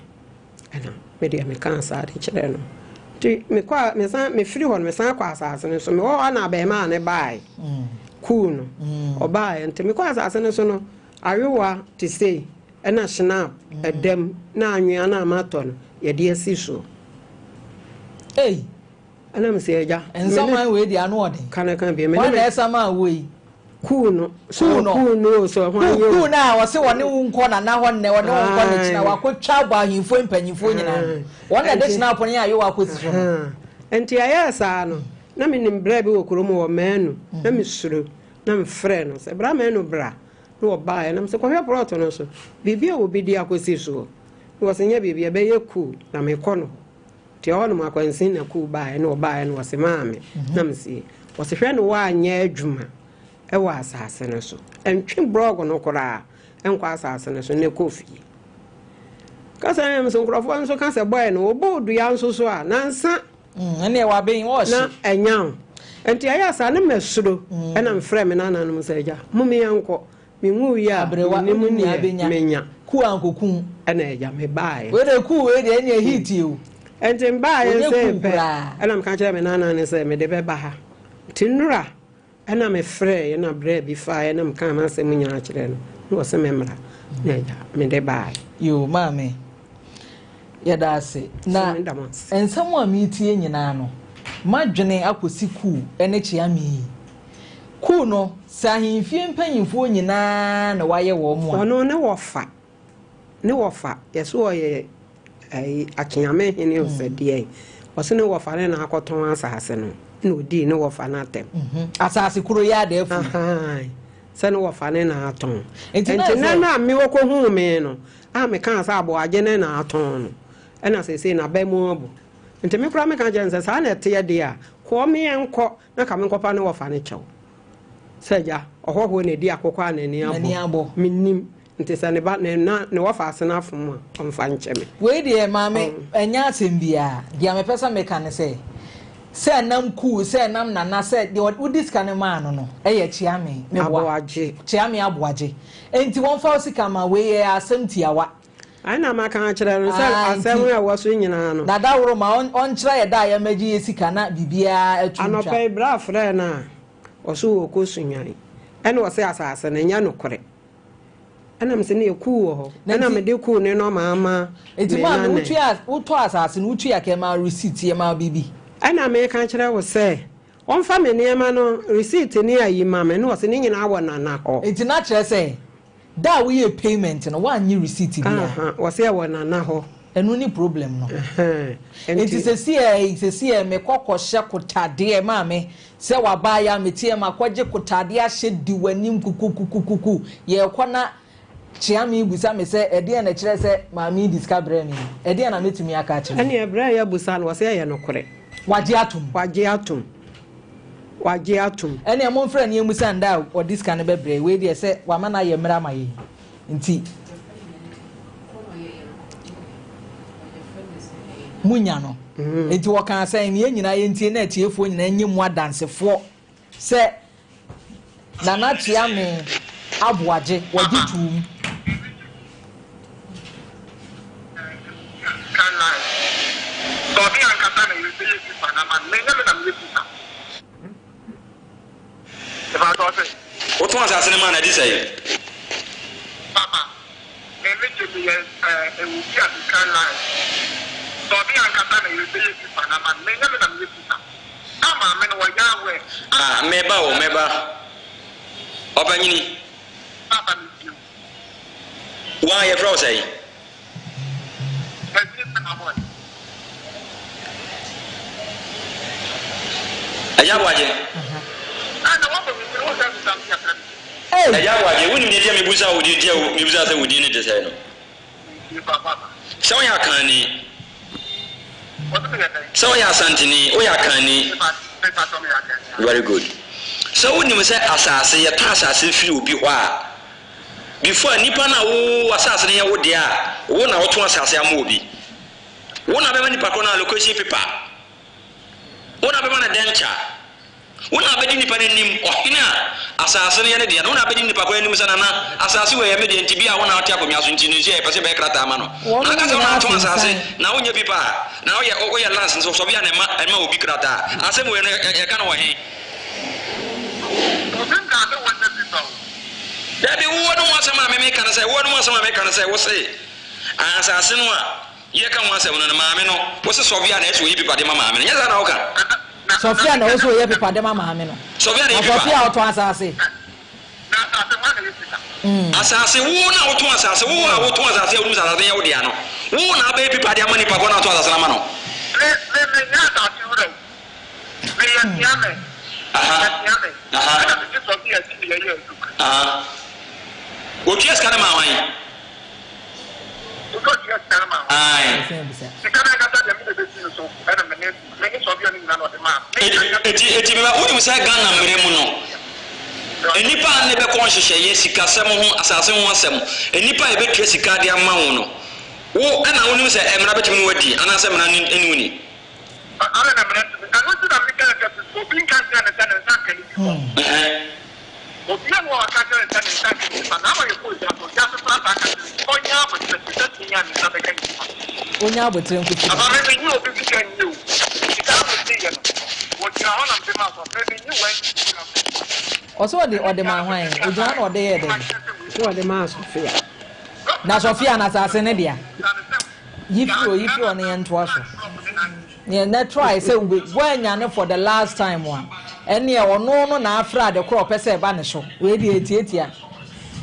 S6: Ɛna me deɛ mekaa saa de kyerɛɛ no. Nti mekɔ a mesan mefiri hɔ no mesan kɔ asase no so. Mewɔ hɔ na abarimaa no baeɛ. Kuu no. Ɔbaeɛ nti mekɔ asase no so no ayowa te sei ɛna schnapp ɛdam na anwea no a matɔ no yɛde asi soɔ.
S1: Ei!
S6: Ɛna me se agya.
S1: Nsaman wei deɛ ano ɔden.
S6: Ka na ka bi.
S1: Hwan na ɛsaman wo yi?
S6: Kuu no. Kuu no. Kuu no o sɛ hwan yɛ o.
S1: Kuu no a ɔse ɔne wo nkɔ nana hɔ nnɛ ɔne wo nkɔ ne kyena wakɔtwa abɔ ahemfoɔ mpanyinfoɔ nyinaa no. Wɔn na ɛde hyena pono yɛ ayowa akɔsi so no.
S6: Nti ɛyɛɛ saa no na menim bra bi wɔ kurom hɔ Manu na mesuro na mefrɛɛ no sɛ bra Manu bra na ɔbaeɛ na mese kɔhwɛ plɔt no so biribi a obi de akɔsi soɔ na ɔse nyɛ biribi ɛbɛyɛ kuu na mekɔ no hɔ. Nti ɛhɔ nom akwansin na kuw baeɛ na ɔbaeɛ na ɔse maame na mese ɔse hwɛ ne woanyɛ adwuma wɔ asase no so ntwe brɔg no koraa nkɔ asase no so na kɔ fie kasa yɛ nso nkurɔfoɔ nso ka sɛ bɔɛ no wɔbɔ dua nso so a nansa
S1: ɛne ɛwɔ abɛn wɔɔhye
S6: na ɛnya wo nti ɛyɛ saa ne mɛsuro ɛna mfrɛ me nananom sɛ agya mom yɛnkɔ Menwuiɛ a,
S1: Aberewa,
S6: mennim
S1: wonim nea
S6: neɛ
S1: abɛnya.
S6: menya.
S1: Ku ankoku wo.
S6: Ɛna agya, mebaeɛ.
S1: Wei deɛ ku wei deɛ ɛnneɛ heat o.
S6: Nti mebaeɛ
S1: Ɔnyɛ
S6: sei
S1: cool
S6: pɛ,
S1: koraa.
S6: ɛna meka kyerɛɛ me nana no sɛ mede bɛba ha. Nti nnora ɛna mefrɛeɛ na berɛ bi faeɛ na mekaa m'asɛm nyinaa kyerɛɛ no na ɔse memmra na agya mede baeɛ.
S1: Yoo maame yɛda ase na nsɛm a meretie nyinaa no m'adwene akɔsi kuu ne kyeame yi. Kuu no, sɛ ahemfie mpanyimfoɔ nyinaa na wɔayɛ wɔn a.
S6: Ɔno ne wɔfa, ne wɔfa, yɛse ɔyɛ ɛyi Akyeame hene o sɛ deɛn, ɔse ne wɔfa ne na akɔtɔn asaase no, ɛna ɔdii ne wɔfa no atɛm.
S1: Asaase koro yi ara da afu.
S6: Ahaa, sɛ ne wɔfa ne na atɔn.
S1: Nti na
S6: Nti
S1: sɛ.
S6: nɛ no a me ɔkɔhuu me no, a mekaa sɛ Aboagye ne na atɔn no, ɛna seesei n'aba mu abu. Nti me koraa meka kyerɛɛ no sɛ saa na ɛteɛ deɛ a, kɔɔ me yɛnkɔ. Na ka menkɔpa ne wɔfa no kyɛw sɛ agya, ɔhɔhoɔ na ɛdi akokɔ a n'ani
S1: N'ani
S6: abɔ.
S1: abɔ.
S6: Mennim, nti sɛ ne ba, ne na, ne wɔfa ase no afom a, ɔmfa nkyɛ me.
S1: Wei deɛ maame, ɛnyɛ asɛm biara. Deɛ mepɛ sɛ meka ne sɛ, sɛ ɛnam kuu, sɛ ɛnam nana, sɛ deɛ wode sika no maa no no, ɛyɛ Kyeame, meboa.
S6: Aboagye.
S1: Kyeame Aboagye. Enti wɔmfa wo sika mma, wei yɛ asɛm tiawa.
S6: Ɛna maka akyerɛ no sɛ
S1: Ah,
S6: asɛm
S1: nti
S6: a ɛwɔ so nyinaa no.
S1: Na daworo ma ɔnkyerɛ yɛ da a yɛmmɛgye yɛ sika na biribiara atu ntwa.
S6: Anɔpa yi bra frɛɛ no a, ɔse ɔɔkɔ Sunyani. Ɛna ɔse asase no nyɛ nokorɛ. Ɛna mese neɛ kuu wɔ hɔ.
S1: Na
S6: Ɛna
S1: nti
S6: mede kuu ne nɔma ama
S1: Nti
S6: me
S1: maame
S6: nana.
S1: wotua wotɔ asase no wotua ka ɛmaa receipt yɛmaa wo biribi?
S6: Ɛna meka kyerɛ wo sɛ ɔmfa me nneɛma no receipt ne ayi ma me na ɔse ne nyinaa wɔ Nana hɔ.
S1: Nti na kyerɛ sɛ Da a woyɛɛ payment no woannye receipt biaa?
S6: Aha, wɔse ɛwɔ Nana hɔ.
S1: Ɛno ne problem no.
S6: Ɛhɛn,
S1: Nti
S6: nti.
S1: sesiɛ sesiɛ mekɔ kɔhyɛ kotadeɛ maame sɛ wabaayaa meteɛ makɔgye kotadeɛ ahyɛ di w'anim kukukukuku yɛɛkɔ na Kyeame bisa me sɛ ɛdeɛn na ɛkyerɛ sɛ maame yi de sika brɛɛ me yi ɛdeɛn na mɛtumi aka akyerɛ no?
S6: Ɛneɛ berɛ a yɛabusa no wɔse ɛyɛ nokorɛ.
S1: Wagye atom.
S6: Wagye atom. Wagye atom.
S1: Ɛneɛ momfrɛ no yɛmmisa no da a ɔde sika no bɛbrɛ yɛn. Wei deɛ sɛ wama no ayɛ mmerɛ ama yɛn nti monya no. Nti wɔkaa sɛn? Yɛn nyinaa yɛntie na atiefoɔ nyinaa nyɛ mu adansefoɔ sɛ Nana Kyeame Aboagye wɔgye toom.
S5: Caroline, Sɛ ɔne ankasa na yɛbɛyɛ visa no ama no, menyɛ me na meyɛ visa. Mepakyɛ wo sɛ.
S3: Wotɔn asase no maa no adi sɛn?
S5: Papa, me me gye meyɛ ɛɛ obi a me Caroline, Sɛ ɔne ankasa na yɛbɛyɛ visa no ama no, menyɛ me na meyɛ visa. A maame no ɔyɛ aware.
S3: Ah, meba o, meba. Ɔpanyini.
S5: Papa me tie wo.
S3: Wo a yɛfrɛ wo sɛn?
S5: Ɛdin sɛ na boy.
S3: Agya Aboagye. Agya Aboagye, wonim deɛ nti a mebusa wo deɛ nti a mebusa sɛ wo din ne de sɛn no? Sɛ woyɛ Akanni. Sɛ woyɛ Asanteni, woyɛ Akanni. Very good. Sɛ wonim sɛ asase, yɛtɔ asase firi obi hɔ a, before a nipa no a wo asase no yɛ wo deɛ a, wo na wotɔn asase ama obi. Wo na bɛma nipa korɔ no allocation paper. Wo na bɛma no dɛnkyɛ. Wo na abɛdi nnipa no anim, ɔhene a asase no yɛ ne dea no, wo na abɛdi nnipa ko no anim sɛ, Nana, asase wei yɛ me dea, nti bi a wo na wote akonnwa so, nti no nso yɛpɛ sɛ yɛbɛyɛ krataa ma no. Na aka sɛ wo na atɔn asase, na wonyɛ bi pa a, na woyɛ woyɛ lance nso, sɔbea na ɛma ɛma obi krataa. Asɛm wei no, yɛka no wɔ he?
S5: Obi nkaa sɛ wɔnyɛ bi pa o.
S3: Dabi, wowɔ no ho asɛm a me meka no sɛ, wowɔ no ho asɛm a meka no sɛ, wo se, asase no a yɛka ho asɛm no, no maame no, wo se sɔbea na ɛsɛ ɔyɛ bi pa de ma maame no, nyɛ saa na woka?
S1: Sɔfia na ɔsɛ ɔyɛ pepa de ma maame no.
S3: Sɔfia na
S1: yɛ
S3: pepa.
S1: Sɔfia ɔtɔn asase.
S5: Na asase hwan na yɛ pepa.
S3: Asase wo na wotɔn asase wo a wotɔn asase a wonim sɛ asase no yɛ wo dea no wo na abɛyɛ pepa de ama nipa korɔ na atɔn asase no ama no.
S5: Me me me nyɛ asase wura o me yɛ tia me yɛ tia me ɛna me gye sɔfia akyi ne yɛ yɛ adwuma.
S3: Aha otua sika no maa hwan.
S5: Wotɔ tua sika no maa hwan.
S3: Ae.
S5: Sika no ankasa deɛ me na ɛbɛsi no so ɛna me ne me ne sɔbea no nyinaa na ɔde maa me.
S3: Eti eti meba wonim sɛ Ghana mmara mu no nnipa a ne bɛkɔ nhyehyɛeɛ sikasɛm ho asase ho asɛm nnipa a yɛbɛtua sika de ama wo no wo ɛna wonim sɛ mmara bɛtumi ne wo adi anaasɛ mmara no ne wo ni.
S5: Ana na mmara ntumi ɛno nti na meka sɛ obi nka nkyerɛ no sɛ ne nsa nka ne bi hɔ. Obiara nni hɔ a ɔka kyerɛ no sɛ ne nsa nka ne nifa, na ama yɛkɔɔ gya so, gya so koraa saa ka kyerɛ no sɛ ɔnya aboterɛ te sɛ sɛnea ne nsa bɛka ne nifa.
S1: Ɔnya aboterɛ nko
S5: Papa, me menye obi sika nni o, sika a megyeeɛ no, wɔgyina hɔ na mede maa sɔfo, me menye wɔn sika mfa nni.
S1: Ɔsɛ ɔde ɔde maa hwan? Ogyina hɔ na ɔde yɛɛ dɛn?
S6: Sɛ ɔde maa Sofia.
S1: Na Sofia na asase ne dea. Yi firi hɔ, yi firi hɔ na yɛntoa so. Neɛ na try sɛ wobe woanya no for the last time a, ɛneɛ ɔno no na afrɛ ade korɔ ɔpɛ sɛ ɛba ne so. Wei deɛ ɛtiatia.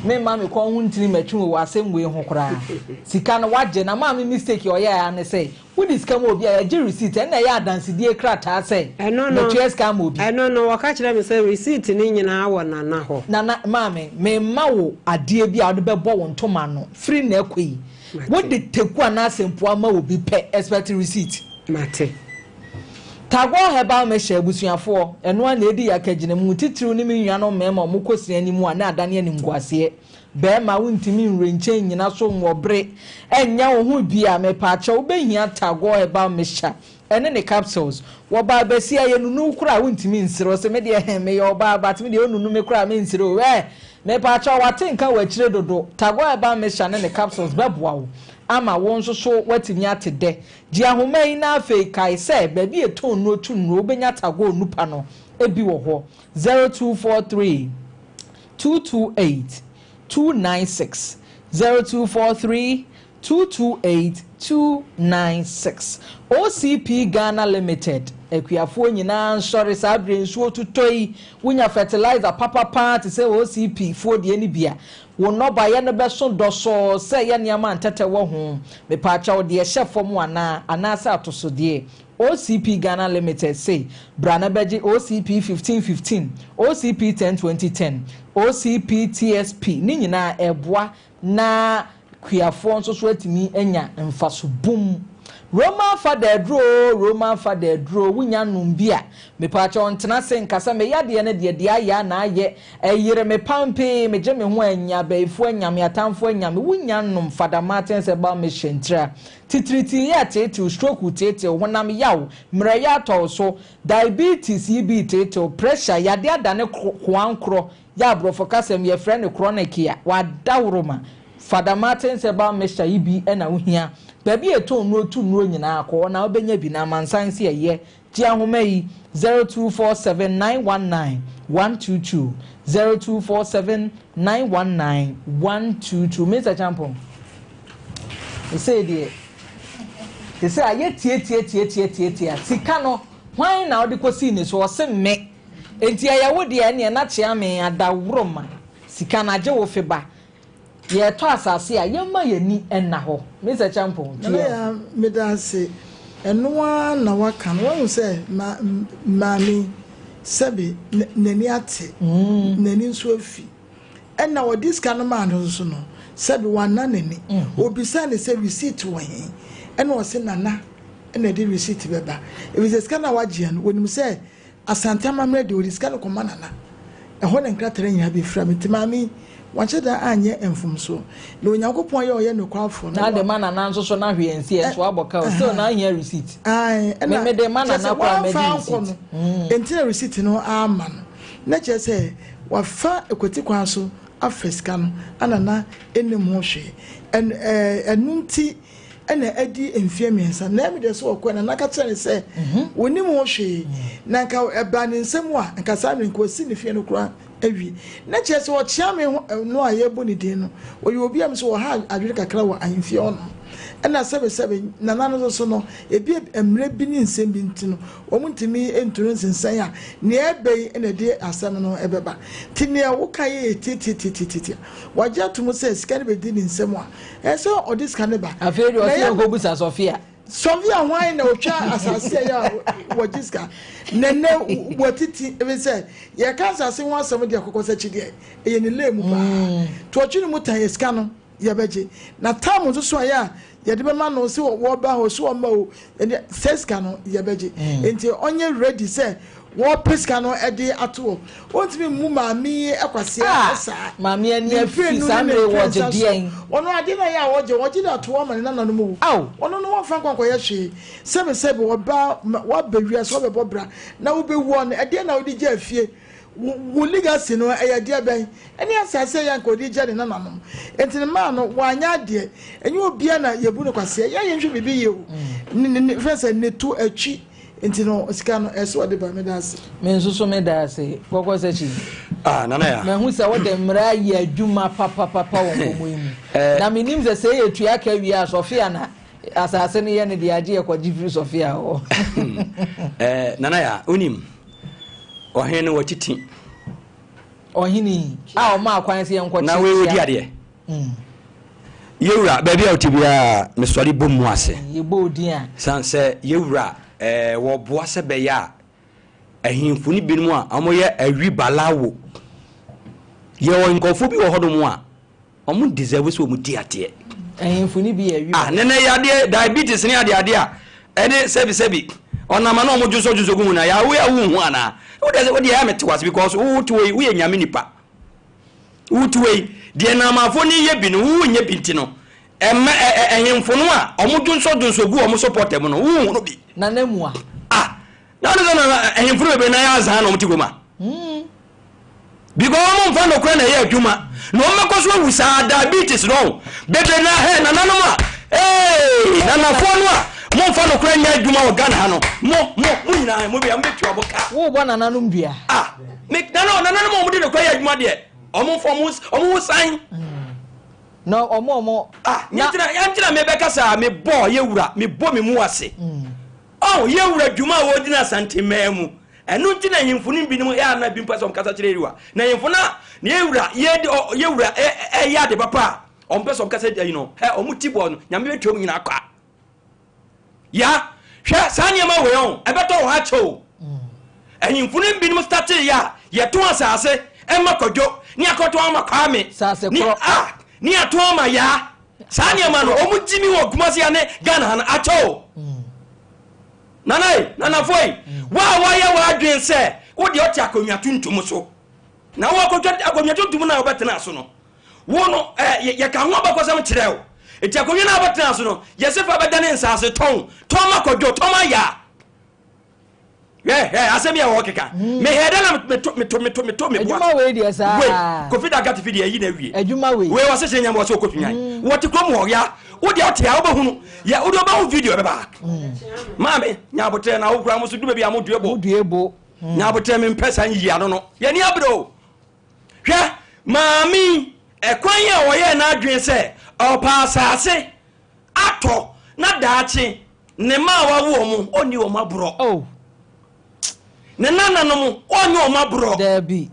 S1: Me mma me kɔn ho ntini mɛtwe wɔ asɛm wei ho koraa. Sika no wagye na maame mistake a ɔyɛɛ ara ne sɛ wode sika ma obi a yɛgye receipt ɛnna ɛyɛ adansedie krataa sɛ
S6: Ɛno no,
S1: matua sika ama obi.
S6: ɛno no wɔka kyerɛɛ me sɛ receipt no nyinaa wɔ Nana hɔ.
S1: Nana, maame, memma wo adeɛ bi a wode bɛbɔ wo ntoma ano firi nnɛ kɔ yi.
S6: Mate.
S1: Wode teku anaa asɛmfua ma obi pɛ, expect receipt.
S6: Mate.
S1: Tagore Herbal Mixture abusuafoɔ, ɛno ara na ɛdi yɛn akagyinamu, titiriw ne me nuanom mmarima a wɔkɔ sua anim a na adane animguaseɛ. Barima, wontumi nrenkyɛn nnyina so nwɔ bere ɛnyɛ wo ho bi a, mepaakyɛw, wobɛhia Tagore Herbal Mixture ɛne ne capsules. Wɔbaa basia, yɛnunu wo koraa a wontumi nsere. Ɔse me deɛ he, meyɛ ɔbaa but me deɛ ɔnunu me koraa a mensere o. Ɛɛ! Mepaakyɛw, wate nka wɔ akyire dodo. Tagore Herbal Mixture ne ne capsules bɛboa wo ama wo nso so woatumi ate dɛ. Gye ahoma yi na afei kae sɛ baabi a yɛtɔn nnuro tu nnuro wobɛnya Tagore nnupa no bi wɔ hɔ. 0243 228 296, 0243 228296 OCP Ghana Limited Akuafoɔ nyinaa nsɔre saa berɛ nsuo totɔ yi wonya fertilizer papa paa te sɛ OCP foɔ deɛ no bi a wo nnɔbaeɛ no bɛso dɔsɔɔ sɛ ɛyɛ nneɛma a ntɛtɛ wɔ ho mepaakyɛw deɛ ɛhyɛ fam anaa anaasɛ atosodeɛ OCP Ghana Limited se bra na bɛgye OCP 1515 OCP 10 2010 OCP TSP ne nyinaa ɛboa na kuafoɔ nso so atumi anya mfaso bum. Roman fada aduro oo Roman fada aduro wonya nom bi a mepaakyɛw ntena ase nka sɛ me yadeɛ no deɛ deɛ ayɛ a na ayɛ ɛyere me pampee megye me ho anyi abayifoɔ anya me atamfoɔ anya me wonya nom Fada Martins Herbal Mixture ntira titiritii yɛ teetew stroke teetew honam yaw mmerɛyɛ atɔ wo so diabetes yi bi teetew pressure yadeɛ adane koankorɔ Yɛ abrɔfo kasa mu yɛfrɛ no chronic a w'adaworoma Fada Martins herbal mixture yi bi na wo hia. Baabi a yɛtɔn nnuro tu nnuro nyinaa kɔ hɔ na wobɛnya bi na amansan nso ɛyɛ. Gye ahoma yi, 0247 919 122, 0247 919 122. Mister Champong, sesei deɛ, sesei ayɛ tiatiatiatiatiatia, sika no hwan na wode kɔsii ne so? Ɔse me. Enti ɛyɛ wo deɛ ɛneɛ na kyea me adaworoma sika no agye wo fe ba yɛtɔ asase a yɛmma yɛni nna hɔ Mister Kyampong
S2: Nana
S1: tuɛ.
S2: Yaa meda ase ɛno ara na waka no wahu sɛ ma maame yi Sɛbe n'ani ate, n'ani nso afi. Ɛna ɔde sika no maa no nso no, sɛbe wanna n'ani. Obisaa no sɛ receipt wɔ he? Ɛna ɔse Nana na ɛde receipt bɛba. Efisɛ sika no a wagyeɛ no, onim sɛ Asante amammerɛ deɛ ɔde sika no kɔma Nana. Ɛhɔ na nkrataa no nyinaa bɛfira. Nti maame yi, wanhyɛ da anyɛ mfomsoɔ. Na Onyankopɔn yɛ ɔyɛ nokwafoɔ no.
S1: Na ade ma Nana nso so na hwee ansi ɛ, nso wabɔ ka o. Still na ahia receipt.
S2: Ae, ɛna
S1: Me mede ma
S2: kyerɛ
S1: Nana
S2: sɛ
S1: koraa mɛgye
S2: wamfa ankɔ
S1: receipt.
S2: no, nti na receipt no amma no. Na kyerɛ sɛ wafa kwati kwan so afa sika no a Nana nnim ho hwee. Ɛno ɛɛ ɛno nti na adi mfeɛ mmiɛnsa. Na ɛmi deɛ sɛ ɔkɔɛ Nana ka kyerɛ no sɛ ɔnnim ho hwee. Na nka ɛbaa ne nsam a, nka saa mmerɛ nka wasi ne fie no koraa awie. Na kyerɛ sɛ ɔkyeame ho no a yɛrebɔ ne din no, ɔyɛ obi a mesɛ ɔha adwene kakra wɔ ahemfie hɔnom. Ɛna sɛbesɛbe Nana no nso so no, ebi mmerɛ bi ne nsɛm bi nti no, wɔntumi ntu no nsensɛn a, nea ɛba yi na ɛde asɛm no bɛba. Nti nea woka yi yɛ tiatiatiatiatia. Wagye atom sɛ sika no bɛdi ne nsam a, ɛsɛ sɛ ɔde sika no ba.
S1: Afei deɛ
S2: Na
S1: ɔse
S2: yɛ
S1: yɛnkɔbisa Sofia.
S2: Sofia hwan na ɔtwa asase a ɛyɛ a wɔgye sika? Na nnɛ wɔatiti, ɛfiri sɛ yɛka asase ho asɛm deɛ kɔkɔsakyi deɛ, ɛyɛ ne lane mu paa. Nti ɔtwe ne mu tan yɛ sika no yɛbɛgye. Na tam nso so a ɛyɛ a yɛde bɛma no sɛ wɔba hɔ sɛ ɔmma o, ɛnde sɛ sika no yɛbɛgye. Nti ɔnyɛ ready sɛ wɔpɛ sika no de ato hɔ. Ɔntumi mmu maame yi kwasea
S1: Ah!
S2: saa.
S1: Maame ani
S2: Ne
S1: afi
S2: mprenu
S1: saa
S2: ne ne
S1: mmerɛ yi wɔgye
S2: mprɛnsa so.
S1: deɛn?
S2: Ɔno adeɛ no a ɛyɛ a ɔgye, ɔgye de ato hɔ ama ne nananom o.
S1: Ao!
S2: Ɔno no wɔmfa nkɔ nkɔyɛ hwee. Sɛbesɛbe ɔba waba wiase wabɛbɔ bra na wobɛwu ɔno ɛdeɛn na wode gyaa fie? Wo wo legacy no ɛyɛ deɛ bɛn? Ɛne asase a ɛyɛ anka ɔde regya ne nananom. Enti ne mmaa no wanyɛ adeɛ. Ɛnyɛ obiara na yɛbu no kwasea. Yɛn a yɛnhwɛ biribi yie o. Ne ne ne fɛn sɛ ne to atwi nti no sika no ɛsɛ ɔde ba. Meda ase.
S1: Me nso so meda ase Kɔkɔ Sakyi.
S3: Ah, Nana ya.
S1: Mahu sɛ wode mmara ayɛ adwuma papapapa wɔ nkɔmmɔ yi mu. Na menim sɛ sɛ yɛ tua ka wie a Sofia na asase no yɛ ne deɛ agye yɛkɔgye firi Sofia hɔ.
S3: Eh, Nana ya, wonim ɔhene no watiti.
S1: Ɔhene yi a ɔmaa kwan sɛ yɛnkɔkye
S3: Na wei wɔdi adeɛ. Yɛwura, baabi a wote biara mesɔre bɔ mu ase.
S1: Yɛbɔ odin a.
S3: San sɛ yɛwura eh, wɔboa sɛ bɛyɛ a ahemfo no binom a wɔyɛ awi balawo. Yɛwɔ nkurɔfoɔ bi wɔ hɔnom a Ɔmo deserve sɛ ɔmo di adeɛ.
S1: Ahemfo no bi yɛ awi.
S3: Ah nɛnɛ yadeɛ diabetes ne adeɛ adeɛ a ɛne sɛbi sɛbi ɔnam a na ɔmo dwonsɔ dwonsɔ gu mu na yawo yɛ wo hu anaa wo deɛ wo deɛ ɛyɛ me te wase because wo te wei wo yɛ nyame nipa wo te wei deɛ namafo ne yɛ bi no wo nyɛ bi nti no ɛmɛ ɛ ɛ ɛhemfo no a ɔmo dwonsɔ dwonsɔ gu ɔmo supporter mu no wo hu no bi.
S1: Nana mua.
S3: Ah na ɔno sɛ na ɛhemfo no bebree na yɛ azan na ɔmo te kurom a. Because wɔn mfa nokorɛ na ɛyɛ adwuma na wɔn bɛkɔ so awu saa diabetes no bebree na hɛ nananom a ee nanafoɔ no a mo mfa nokorɛ nyɛ adwuma wɔ Ghana ha no mo mo mo nyinaa mo bɛ mo bɛtua mo ka.
S1: Wo bɔ nananom dua.
S3: Ah me nana nananom a wɔn de nokorɛ yɛ adwuma deɛ wɔn mfa wɔn wɔn ho san.
S1: Na wɔn wɔn.
S3: Ah nyɛ ntina me bɛka saa me bɔ yɛ wura me bɔ me mu ase. Ɔn yɛ wura dwuma a wɔdi no Asanteman mu. Ɛno nti na ahemfo no binom yɛ a na ebi mpɛ sɛ wɔkasa kyerɛ Yehowa. Na ahemfo no a na yɛn wura yɛ de ɔ yɛn wura ɛ ɛyɛ ade papa a wɔmpɛ sɛ wɔkasa ayi no, hɛ wɔn ti bɔ no, Nyame bɛtua wɔn nyinaa kwa. Ya, hwɛ saa nneɛma wei ɔn, ɛbɛtɔ wɔ ha kyɛ o. Ahemfo no binom startee yɛ a yɛtɔn asase ɛma Kwadwo, ne akɔtɔn ama Kwame,
S1: Saase
S3: ne
S1: korɔ.
S3: a ne yɛatɔn ama Yaa. Saa nneɛma no, wɔn gyimi wɔ Kumasi ha ne Ghana ha no akyɛ o. Nana yi, nanafo yi, wo a woayɛ w'adwene sɛ wo deɛ ɔte akonnwa tuntum so, na wo akonnwa akonnwa tuntum no a wobɛtena so no, wo no ɛ yɛka ho abakɔsɛm kyerɛ wo. Eti akonnwa no a wobɛtena so no, yɛse fa bɛdane nsaase tɔn, tɔn ma kɔdwo, tɔn ma yaa. Hwɛ hwɛ asɛm yi a wɔkeka. Mm. Mehɛ dɛ na meto meto meto meto me boa.
S1: Adwuma wei deɛ saa.
S3: Wei Kofi da gati fi deɛ ayi na awie.
S1: Adwuma wei.
S3: Wei wɔse hyɛ nyam wɔse okofi nyan. Mm. Wɔte kurom hɔ ya. Wo deɛ ɔte a wobɛhunu. Yɛ wo deɛ wobɛhu video ɛbɛba. Mm. Maame nya abotrɛ na wo kura mo so du baabi a mo due bo.
S1: Mo due bo.
S3: Mm. Nya abotrɛ me mpɛ saa nyiyi ano no. Yɛni abere o. Hwɛ maame ɛkwan a wɔyɛɛ n'adwene sɛ ɔpɛ asase atɔ na daakye ne mma a wawo wɔn ɔnni wɔn aborɔ.
S1: Oh.
S3: Ne nananom ɔnyɛ wɔn aborɔ.
S1: Daabi.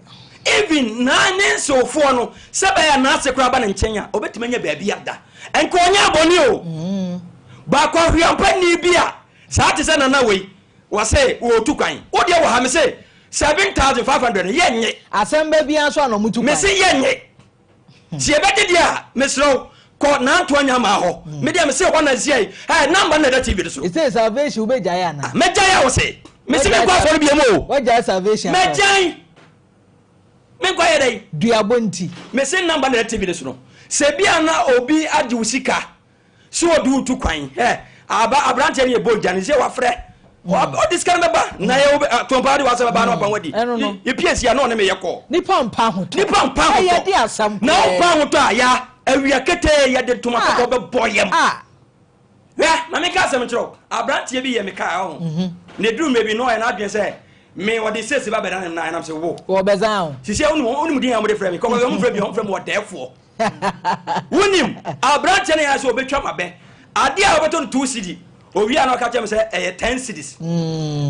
S3: Even na ne nsewfoɔ no sɛ bɛyɛ a n'ase koraa ba ne nkyɛn a ɔbɛtumi anya baabi ada. Nka ɔnyɛ abɔne o. Mm. Baako ahweampa ni bi a saa te sɛ nana wei wɔse wɔtu kwan. Wo deɛ wɔ ha me se. 7,500 no yɛnnye.
S1: Asɛm ba biara nso a na wɔtu kwan.
S3: Mese yɛnnye. Sɛ yɛbɛgye deɛ a, mesrɛ wo, kɔ Nantoa Nyamaa hɔ. Me deɛ mese hɔ na nsia yi. Ɛ, number no na ɛda TV no so.
S1: Ɛsei salvation wobɛgyae anaa?
S3: Mɛgyae a wo se. Mese menkɔ asɔre biom o.
S1: Woagyae salvation asɔre?
S3: Mɛgyae. Menkɔ ayɛ dɛn?
S1: Duabɔ nti.
S3: Mese number na ɛda TV no so no. Sɛ bi a na obi agye wo sika sɛ ɔde wo tu kwan. Ɛ, aba, aberanteɛ no yɛ bɔ gya no, sɛ wafrɛ. Ɔde sika no bɛba. Na yɛ wo, tompaa de w'asɛm bɛba na wapa ho adi.
S1: Ɛno no.
S3: Yɛpie si a na ɔne me yɛ kɔɔ.
S1: Nipa mpa ahotɔ.
S3: Nipa mpa ahotɔ.
S1: Ɛyɛ de asɛm
S3: Na wo mpa ahotɔ a, ya, awia ketee yɛde ntoma kɔkɔɔ bɛbɔ yam. Hwɛ, ma menka asɛm nkyerɛ wo. Aberanteɛ bi yɛ me kaa, ɔho. Na ɛduru mmerɛ bi na ɔyɛ n'adwene sɛ me ɔde sese ba bɛda ne nan nam sɛ wo.
S1: Wɔbɛzan wo.
S3: Sisi a wonim wonim din a wɔde frɛ me. Kɔkɔ wɔn frɛ bi wɔn frɛ me ɔdɛɛfoɔ. Wonim aberanteɛ no yɛ sɛ ɔbɛtwa ma bɛ. Adeɛ a wɔbɛtɔ no 2 cedi. Owie a na ɔka kyerɛ me sɛ ɛyɛ 10 cedis.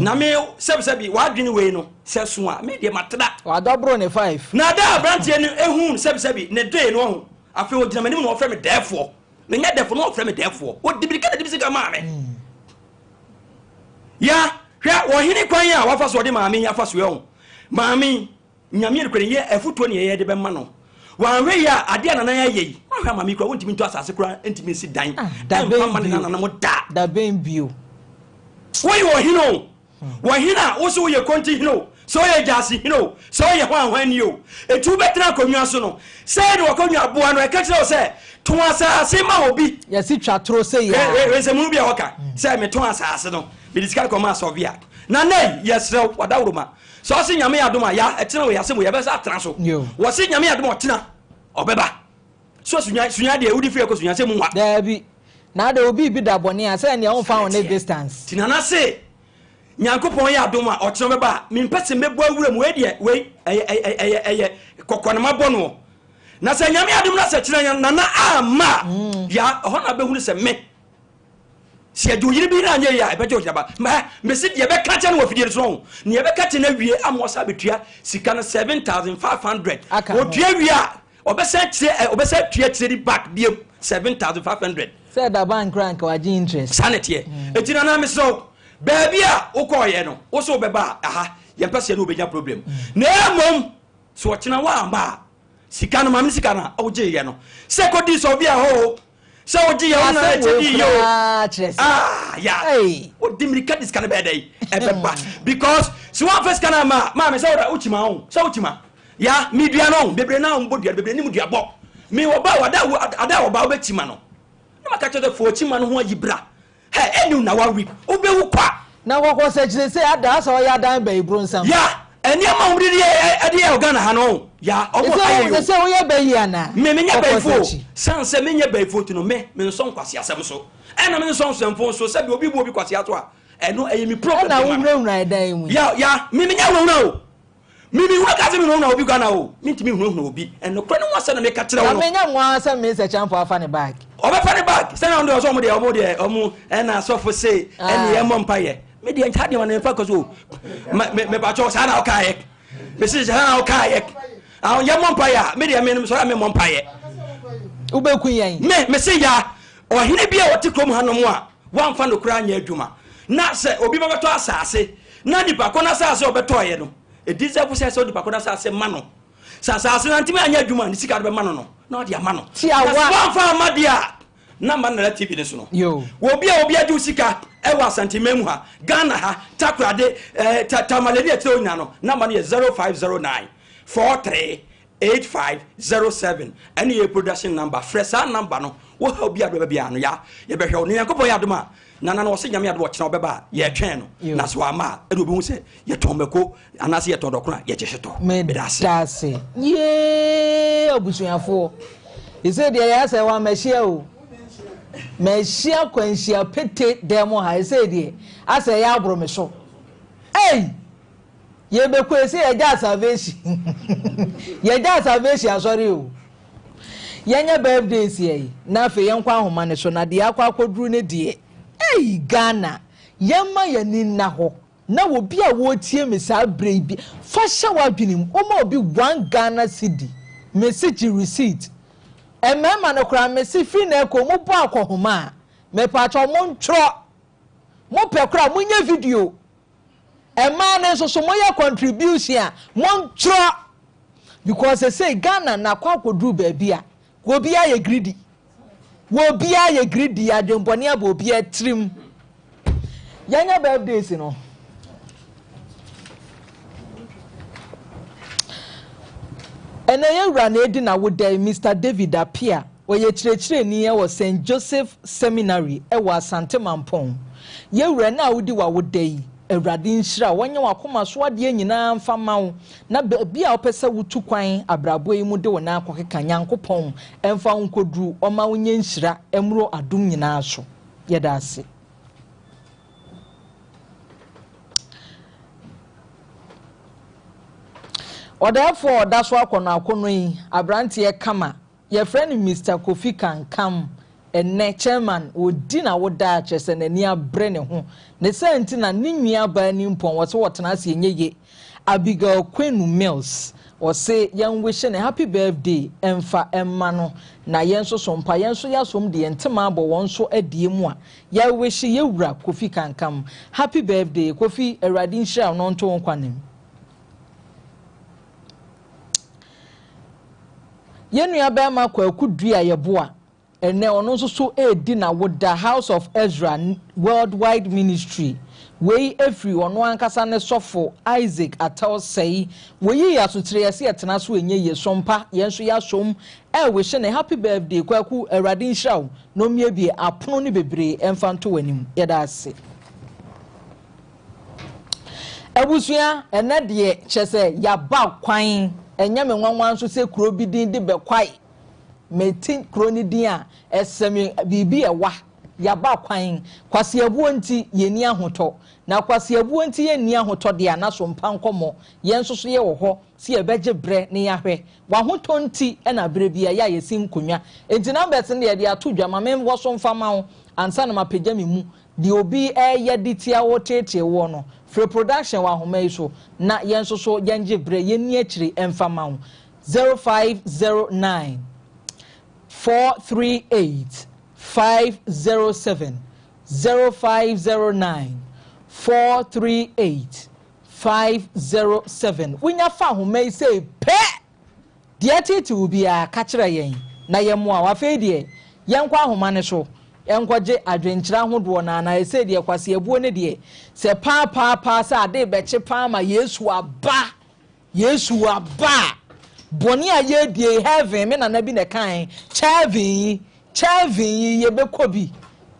S3: Na me sɛbisɛbi w'adwene wei no sɛ so a me deɛ matena.
S1: Wadɔboro ne 5.
S3: Na da aberanteɛ no ehuu sɛbisɛbi ne dee no ɔho. Afei ɔgyina m'anim na ɔfrɛ me dɛɛfoɔ. Menyɛ dɛfo na ɔfrɛ me dɛfoɔ. Ɔdi mirika na de me sika maa me. Ya, hwɛ ɔhene kwan a wafa so ɔde maame yi afa so ɛho. Maame yi, Nyame yɛ nokorɛ yɛ afutuo ne yɛyɛ de bɛma no. Wanhwɛ yi a, adeɛ a nana ayɛ yi, wanhwɛ a maame yi koraa wontumi ntɔ asase koraa ntumi nsi dan ɛmfa mma ne nananom da.
S1: Dabɛn bio.
S3: Woyɛ ɔhene o. Wɔ hene a wo se woyɛ konti hene o, sɛ woyɛ gyaase hene o, sɛ woyɛ hwan hwan ni o, enti wobɛtena akonnwa so no, sɛɛ na w'akonnwa aboa no, ɛka kyerɛ wo sɛ, Tɔn asase ma obi.
S1: Yɛse twa toro sei
S3: Hwɛ, hwɛ, hwɛ nsɛmhunu bi a wɔka, sɛ metɔn asase no, mede sika no kɔmaa Sɔvia. Na nnɛ yi, yɛsrɛ wo, w'adaworoma, sɛ ɔse Nyame adom a, ya, ɛtena wei asɛm wei, yɛbɛsa atena so. Wɔse Nyame adom a ɔkyena, ɔbɛba. So sunya, sunya deɛ, wode firi ɛkɔ sunya sɛ mu nwa.
S1: Daabi. Na adɛ obi bi da bɔne a, sɛ ɛnea womfa wo ne distance.
S3: Nti Nana se, Nyankopɔn yɛ adom a, ɔkyena ɔbɛba a, mempɛ sɛ mɛbɔ awura mu, wei deɛ, wei, ɛyɛ, ɛyɛ, ɛyɛ, ɛyɛ kɔkɔ na mabɔ noɔ. Na sɛ Nyame adom na sɛ kyena Nana amma a, ya, ɛhɔ na bɛhunu sɛ me, sɛ yɛgye oyere bi na anyɛ yie a, ɛbɛgye oyere aba. Mɛ, mese deɛ ɛbɛka kyɛ no wɔ afidie no so no, nea ɛbɛka kyɛ no awie ama ɔsa abɛtua sika no 7,500. Ɔtua wie a, Ɔbɛsan akyire ɛ ɔbɛsan atua akyire di back biom 7,500.
S1: Sɛ ɛda bank koraa nka wagye interest.
S3: Saa na ɛteɛ. Eti nana mesrɛ wo baabi a wokɔɔyɛ no wo so wobɛba a aha yɛmpɛ sɛ yɛne wo bɛnya problem. Na mmom sɛ ɔkyena woamma a sika no maame no sika no a wogyeeɛ no sɛ kɔdii sɛ obi a hɔ o sɛ wogye yɛ wo na
S1: Asɛm
S3: ɛkyɛ
S1: wei
S3: di yɛ o
S1: koraa kyerɛ sɛ.
S3: Ah ya
S1: Ei.
S3: wode mmirika de sika no bɛyɛ dɛn ɛbɛba because sɛ woamfa sika no amma a maame sɛ woda wokyima ho sɛ wokyima Ya, me dua no, bebree na wɔbɔ dua no, bebree nim dua bɔ. Me wɔba a, ada ada a wɔba wobɛkyima no. Na maka kyerɛ sɛ, fa ɔkyima no ho ayi bra. Hɛ, ɛnni na one week, wobɛwu kwa.
S1: Na kɔkɔ sɛ kyerɛ sɛ ada asɛ ɔyɛ adan bɛyi bronsam.
S3: Ya, nneɛma a wɔde yɛ ɛde yɛ wɔ Ghana ha no, ya, wɔn ha yɛ yo.
S1: Sɛ woyɛ bɛyi anaa?
S3: Me, menyɛ bɛyifo o. San sɛ menyɛ bɛyifo nti no, me, mensɔ nkwaseasɛm so. Ɛna mensɔ nsɛmfo nso, sɛbi obi bu obi kwasea so a, ɛno ɛyɛ me problem.
S1: Ɛna wohurahura ɛdan yi mu yi.
S3: Ya, ya, me menyɛ hurahura o. Me me hunu ka sɛ me hunahuna obi Ghana o me ntumi hunahuna obi ɛnokorɛ no ho asɛm na meka kyerɛ wo no.
S1: Na me nya nwa sɛ me sɛ Champo afa ne bag.
S3: Ɔbɛfa ne bag sɛ na ɔmo deɛ ɔsɛ ɔmo deɛ ɔmo deɛ ɔmo ɛna asɔfo se ɛne yɛ mmɔ mpa yɛ me deɛ ntaa deɛ ma ne mfa kɔ so me me me pakyɛw saa na ɔka yɛ me se saa na ɔka yɛ ahun yɛ mmɔ mpa yɛ a me deɛ me sɔrɔ a me mmɔ mpa yɛ.
S1: Wobɛku yɛn.
S3: Me me se ya ɔhene bi a ɔte kurom hanom a wamfa nokorɛ anyɛ adwuma na sɛ obi bɛbɛtɔ asaase na nipa ko no asaase a ɔbɛtɔeɛ no ɛdeserve sɛ sɛ nipa ko no asaase ma no sɛ asaase no antumi anyɛ adwuma ne sika no bɛma no no na ɔde ama no na sɛ wamfa amma deɛ a na ma nana TV no so no obi a obi agye wo sika ɛwɔ Asanteman mu ha Ghana ha Takoradi eh, Tamale ne akyire nyina no namba no yɛ 0509 43 8507 ɛne yɛ production number frɛ saa number no wo haw bi a bɛba biara no ya yɛbɛhwɛ wo na Nyankopɔn yɛ adom a nana no ɔse Nyame adom ɔkyena ɔbɛba a yɛtwɛn no na sɛ wama a ɛde obi hu sɛ yɛtɔn mako anaasɛ yɛtɔn dɔkono a yɛgye hyetɔ
S1: meda ase yee abusuafoɔ ɛsɛ deɛ yɛ asɛ wa mahyia o mahyia kwanhyia pete dɛm ha ɛsɛ deɛ asɛ yɛ aboro me so ei Yɛbɛkɔ ese yɛgyaa salvation yɛgyaa salvation asɔre o yɛnyɛ birthdays yɛ yi na afei yɛnkɔ ahoma no so na deɛ akɔ akɔduru ne deɛ ei Ghana yɛmma yɛni nna hɔ na obi a wɔretie me saa berɛ yi bi fa hyɛ w'adwene mu woma obi one Ghana cedi mese gye receipt mmarima no koraa mese firi na ɛkɔ mu bɔ akɔhoma a mepaakyɛw montwerɛ mopɛ koraa monyɛ video. Mmaa no nso so moyɛ contribution a montwerɛ because sesei Ghana no akɔ akɔduru baabi a obiara yɛ greedy. Obiara yɛ greedy, adwenbɔne aba obiara tirim. Yɛnyɛ birthdays no. Ɛnɛ yɛn wura na edi n'awoda yi, Mister David Appiah. Ɔyɛ kyerɛkyerɛni wɔ Saint Joseph Seminary wɔ Asante Mampong. Yɛn wura, ɛnɛ a wodi w'awoda yi, Awurade nhyira wo, ɔnyɛ w'akoma so adeɛ nyinaa mfa mma wo, na baabi a wopɛ sɛ wotu kwan abrabɔ yi mu de wo nan akɔkeka, Nyankopɔn mfa wo nkɔduru, ɔmma wo nyɛ nhyira mmoro adom nyinaa so. Yɛda ase. Ɔdɛɛfoɔ a ɔda so akɔnɔakɔnɔ yi, aberanteɛ kama, yɛfrɛ no Mister Kofi Kankam, ɛnnɛ chairman, ɔdi n'awoda a kyerɛ sɛ n'ani abere ne ho. Ne saa nti na ne nuabaa nimpɔn, ɔse ɔtena ase ɛnyɛ ye, Abigail Kwenu Mills, ɔse yɛn wishe no happy birthday mfa mma no, na yɛn nso so mpa yɛn nso yɛasom de yɛn ntema abɔ wɔn nso adie mu a, yɛ wishe yɛ wura Kofi Kankam happy birthday. Kofi, Awurade nhyira wo na ɔnto wo nkwa nna mu. Yɛn nua barima Kwaku Dua Yeboah, ɛnnɛ ɔno nso so redi n'awoda, House of Ezra Worldwide Ministry. Wei firi ɔno ankasa ne sɔfo Isaac Attah-Osei. Wɔyii asotire, yɛse yɛtena so ɛnyɛ yie, so mpa yɛn nso yɛasom ɛrewishe no happy birthday. Kwaku, Awurade nhyira wo na ɔmmiebie apono no bebree mfa nto w'anim. Yɛda ase. Abusua, ɛnnɛ deɛ kyerɛ sɛ yɛaba kwan, ɛnyɛ me nwanwa nso sɛ kuro bi din de Bɛkwae. Mete kuro no din a, ɛsɛ me biribi ɛwa. Yɛaba kwan. Kwaseabuo nti, yɛnni ahotɔ. Na kwaseabuo nti yɛnni ahotɔ deɛ a, na so mpa nkɔmmɔ. Yɛn nso so yɛwɔ hɔ sɛ yɛbɛgye berɛ na yɛahwɛ. W'ahotɔ nti na berɛ biara yɛ a yɛsi nkonnwa. Enti numbers no deɛ yɛde ato dwa. Ma menwɔ so mfa mma wo ansa na mapagya me mu. Deɛ obi reyɛ de tia wo reteetee woɔ no, frɛ production wɔ ahoma yi so na yɛn nso so yɛngye berɛ yɛnni akyire mfa mma wo. 0509 438 507 0509 438 507. Wonya fa ahoma yi sei pɛ! Deɛ ɛteetee wo biara, ka kyerɛ yɛn na yɛmmoa wo. Afei deɛ, yɛnkɔ ahoma no so nkɔgye adwenkyerɛ ahodoɔ no ara. Na ɛsei deɛ, kwaseabuo no deɛ, sɛ paa paa paa sɛ ade rebɛkye paa ma Yesu aba, Yesu aba a, bɔne a yɛredie yi, heaven, me nana bi na ɛkae, kyɛɛven yi, kyɛɛven yi, yɛbɛkɔ bi.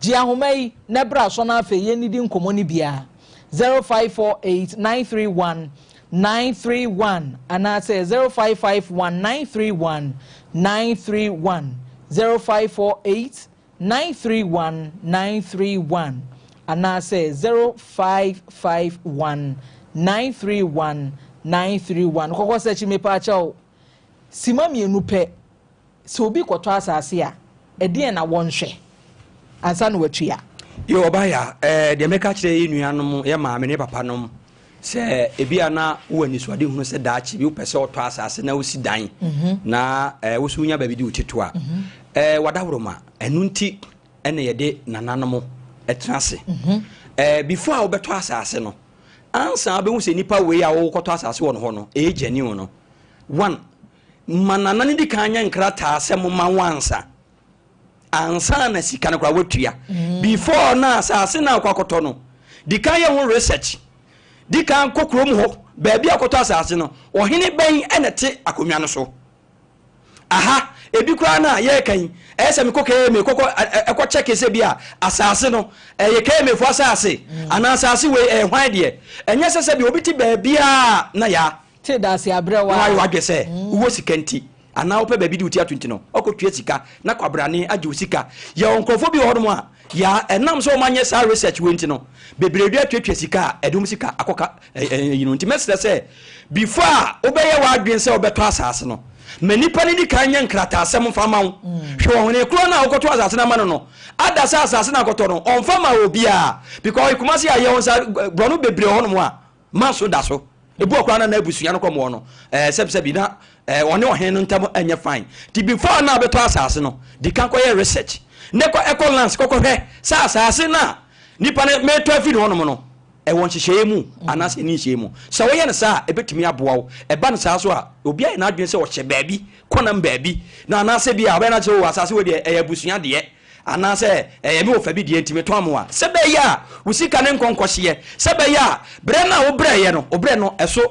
S1: Gye ahoma yi na bra so na afei yɛnnidi nkɔmmɔ no biara. 0548 931 931 anaasɛ 0551 931 931, 0548 931 931 anaasɛ 0551 931 931. Kɔkɔ sɛkyi mepaakyɛw, sima mmienu pɛ, sɛ obi kɔtɔ asase a, ɛdeɛn na wɔnhwɛ ansa na watua?
S3: Yo, ɔbaa ya, ɛɛ, deɛ mɛka kyerɛ yɛ nuanom, yɛ maame ne papa nom, sɛ ebi a na wowɔ anisoadehunu sɛ daakye bi wopɛ sɛ ɔtɔ asase na wosi dan, na ɛɛ, wo so wonya baabi de wo ti to a, ɛɛ, wadaworoma, ɛno nti ɛna yɛde nananom ɛtena ase. Ɛɛ, before a wobɛtɔ asase no, ansa wobɛhu sɛ nipa wei a wokɔtɔ asase wɔ no hɔ no, ɛyɛ genuine no. One, ma nana no di kan nyɛ nkrataa sɛ moma wo ansa. Ansa na sika no koraa woatua. Before na asase na akɔ akɔtɔ no, di kan yɛ ho research. Di kan kɔ kurom hɔ, baabi a akɔtɔ asase no, ɔhene bɛn ɛna te akonnwa no so. Aha, ebi koraa na yɛreka yi, ɛyɛ sɛ mekɔ KMA, kɔkɔ, ɛkɔ kyɛke sɛ bi a asase no, ɛyɛ KMA fo asase, anaa asase wei ɛyɛ hwan deɛ. Ɛnyɛ sɛ sɛ bi obi te baabiara na ya.
S1: Te da ase abrɛ wa.
S3: Na wayɛ wadwe sɛ, wowɔ sika nti, anaa wopɛ baabi de wo ti ato nti no, ɔkɔtua sika na kwabrane agye wo sika. Yɛwɔ nkurɔfoɔ bi wɔ hɔnom a, ya ɛnam sɛ wɔanyɛ saa research wei nti no, bebree de atuatua sika a ɛde wɔn sika akɔka ɛyi no. Nti mɛsrɛ sɛ, before a wobɛyɛ w'adwene sɛ wobɛtɔ asase no, ma nipa no di kan nyɛ nkrataasɛm mfa ma wo. Hwɛ ɔhene korɔ no a wokɔtɔ asase no ama no no, ada sɛ asase no akɔtɔ no, ɔmfa ma obiara. Because Kumasi a yɛwɔ nsa borɔno bebree wɔ hɔnom a, manso da so. Ebi wɔ koraa na na abusua no kɔmɔ no, sɛbisɛbi na ɔne ɔhene no ntam nyɛ fine. Nti before na abɛtɔ asase no, di kan kɔyɛ research. Ne kɔ ɛkɔ lands kɔkɔhwɛ sɛ asase no a nipa no metɔ afiri hɔnom no, Ɛwɔ nhyehyɛeɛ mu anaasɛ ɛnni nhyehyɛeɛ mu? Sɛ woyɛ no saa a, ɛbɛtumi aboa wo. Ɛba no saa nso a, obi ayɛ n'adwene sɛ ɔhyɛ baabi, kɔnam baabi, na anaasɛ bi a ɔbɛyɛ n'adwene sɛ, oh, asase wei deɛ, ɛyɛ abusua deɛ, anaasɛ ɛyɛ me wɔfa bi deɛ nti metɔn ama wo a, sɛ ɛbɛyɛ a wo sika no nkɔ nkɔhyeɛ, sɛ ɛbɛyɛ a berɛ no a wobrɛeɛ no, wo berɛ no ɛso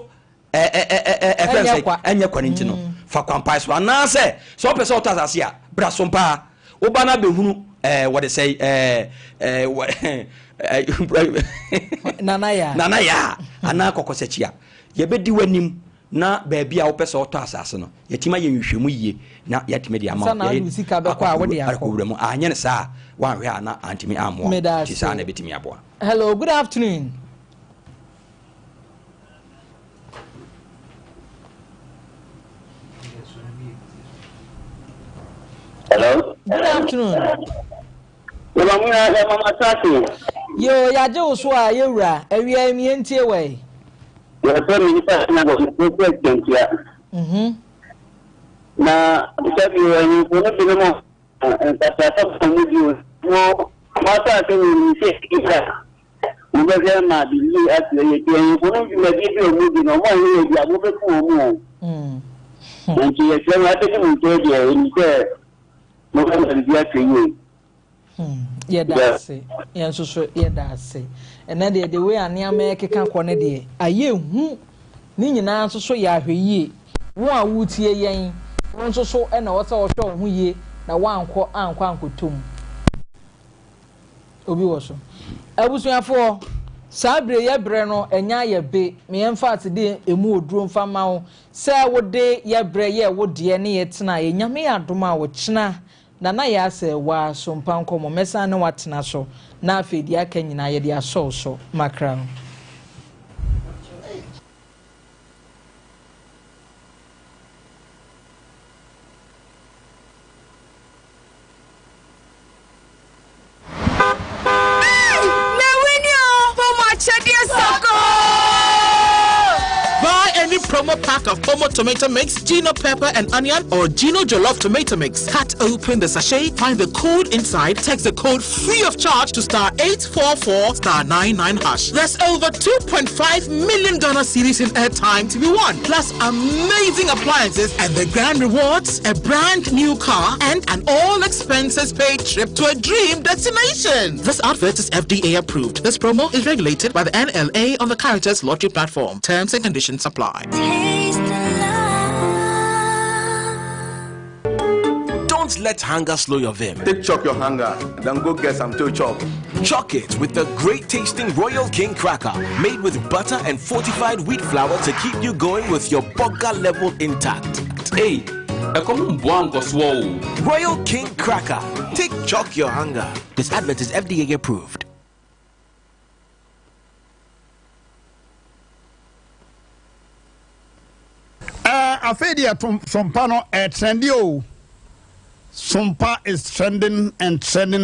S3: ɛfɛn sɛ ɛnyɛ kwa no nti no, fa kwampae so. Anaasɛ sɛ wopɛ sɛ wotɔ asase a, bra so mpaa. Woba no abɛhunu ɛɛ wɔde sɛ ɛɛ ɛɛ
S1: Nana Yaa.
S3: Nana Yaa anaa Kɔkɔsakyi a, yɛbɛdi w'anim na baabi a wopɛ sɛ wotɔ asase no, yɛatumi ayɛ nhwehwɛmu yie na yɛatumi de ama wo.
S1: Ansa na wode wo sika bɛkɔ a wode akɔ.
S3: Akɔwura mu. Anyɛ no saa a, woanhwɛ a na antumi ammoa wo.
S1: Meda
S3: Nti saa
S1: ase.
S3: na ɛbɛtumi aboa.
S1: Hello, good afternoon.
S5: Hello.
S1: Good afternoon.
S5: Mama mu na mama sase.
S1: Yo, yagye wo so a yɛwura awia yi yɛntie wɔ yi.
S5: Yɛfrɛ me nipa na bɔ me fɛ kyɛntia.
S1: Mhm.
S5: Na sɛbi ahemfo no binom a nkwaseasɛm a wɔdi o, mo mo asase no nim sɛ ɛdi a mobɛhwɛ ma biribi asoɛ yɛ nti ahemfo no dwumadie bi a wɔdi no wɔn anyɛ yɛ bi a mobɛku wɔn o. Nti yɛsrɛ mo abɛdi mo nkyɛn deɛ ɛnim sɛ mobɛma biribi asoɛ yie.
S1: Hmm, yɛda ase. Yɛn nso so yɛda ase. Ɛnɛ deɛ the way a nneɛma ɛkeka kɔ no deɛ, ayɛ hu. Ne nyinaa nso so yɛ ahwɛyie. Wo a woretie yɛn, wo nso so na ɛwɔ sɛ wohwɛ wo ho yie na woankɔ ankɔ ankɔtɔ mu. Obi wɔ so. Abusuafoɔ, saa bere yɛ berɛ no ɛnya yɛ be. Me yɛmfa asede emu oduro mfa mma wo sɛ wode yɛ berɛ yɛɛ wo deɛ ne yɛ tenaeɛ. Nyame yɛ adom a ɔkyena Nana Yaa sɛ waa so mpa nkɔmmɔ mɛsan ne wo atena so na afei deɛ aka nyinaa yɛde asɔ wo so makra no.
S7: Hey! Me winni o! Pomo akyɛdeɛ sɔkɔɔ!
S8: Buy any promo pack of Pomo tomato mix, Gino pepper and onion, or Gino Jollof tomato mix. Cut open the sachet, find the code inside, text the code free of charge to star 844 star 99 hash. There's over 2.5 million Ghana cedis in airtime to be won, plus amazing appliances and the grand rewards, a brand new car and an all expenses paid trip to a dream destination. This advert is FDA approved. This promo is regulated by the NLA on the Caritas Lottery platform. Terms and conditions apply.
S9: Don't let hunger slow your vim.
S10: Take chop your hunger, then go get some to chop.
S9: Chalk it with the great tasting Royal King cracker, made with butter and fortified wheat flour to keep you going with your burger level intact.
S11: Hey, ɛkɔm mboa nkɔsoɔ o.
S9: Royal King cracker, take chalk your hunger. This advert is FDA approved.
S12: Eh, afei deɛ sompa no ɛtrendi o. Sompa is trending and trending.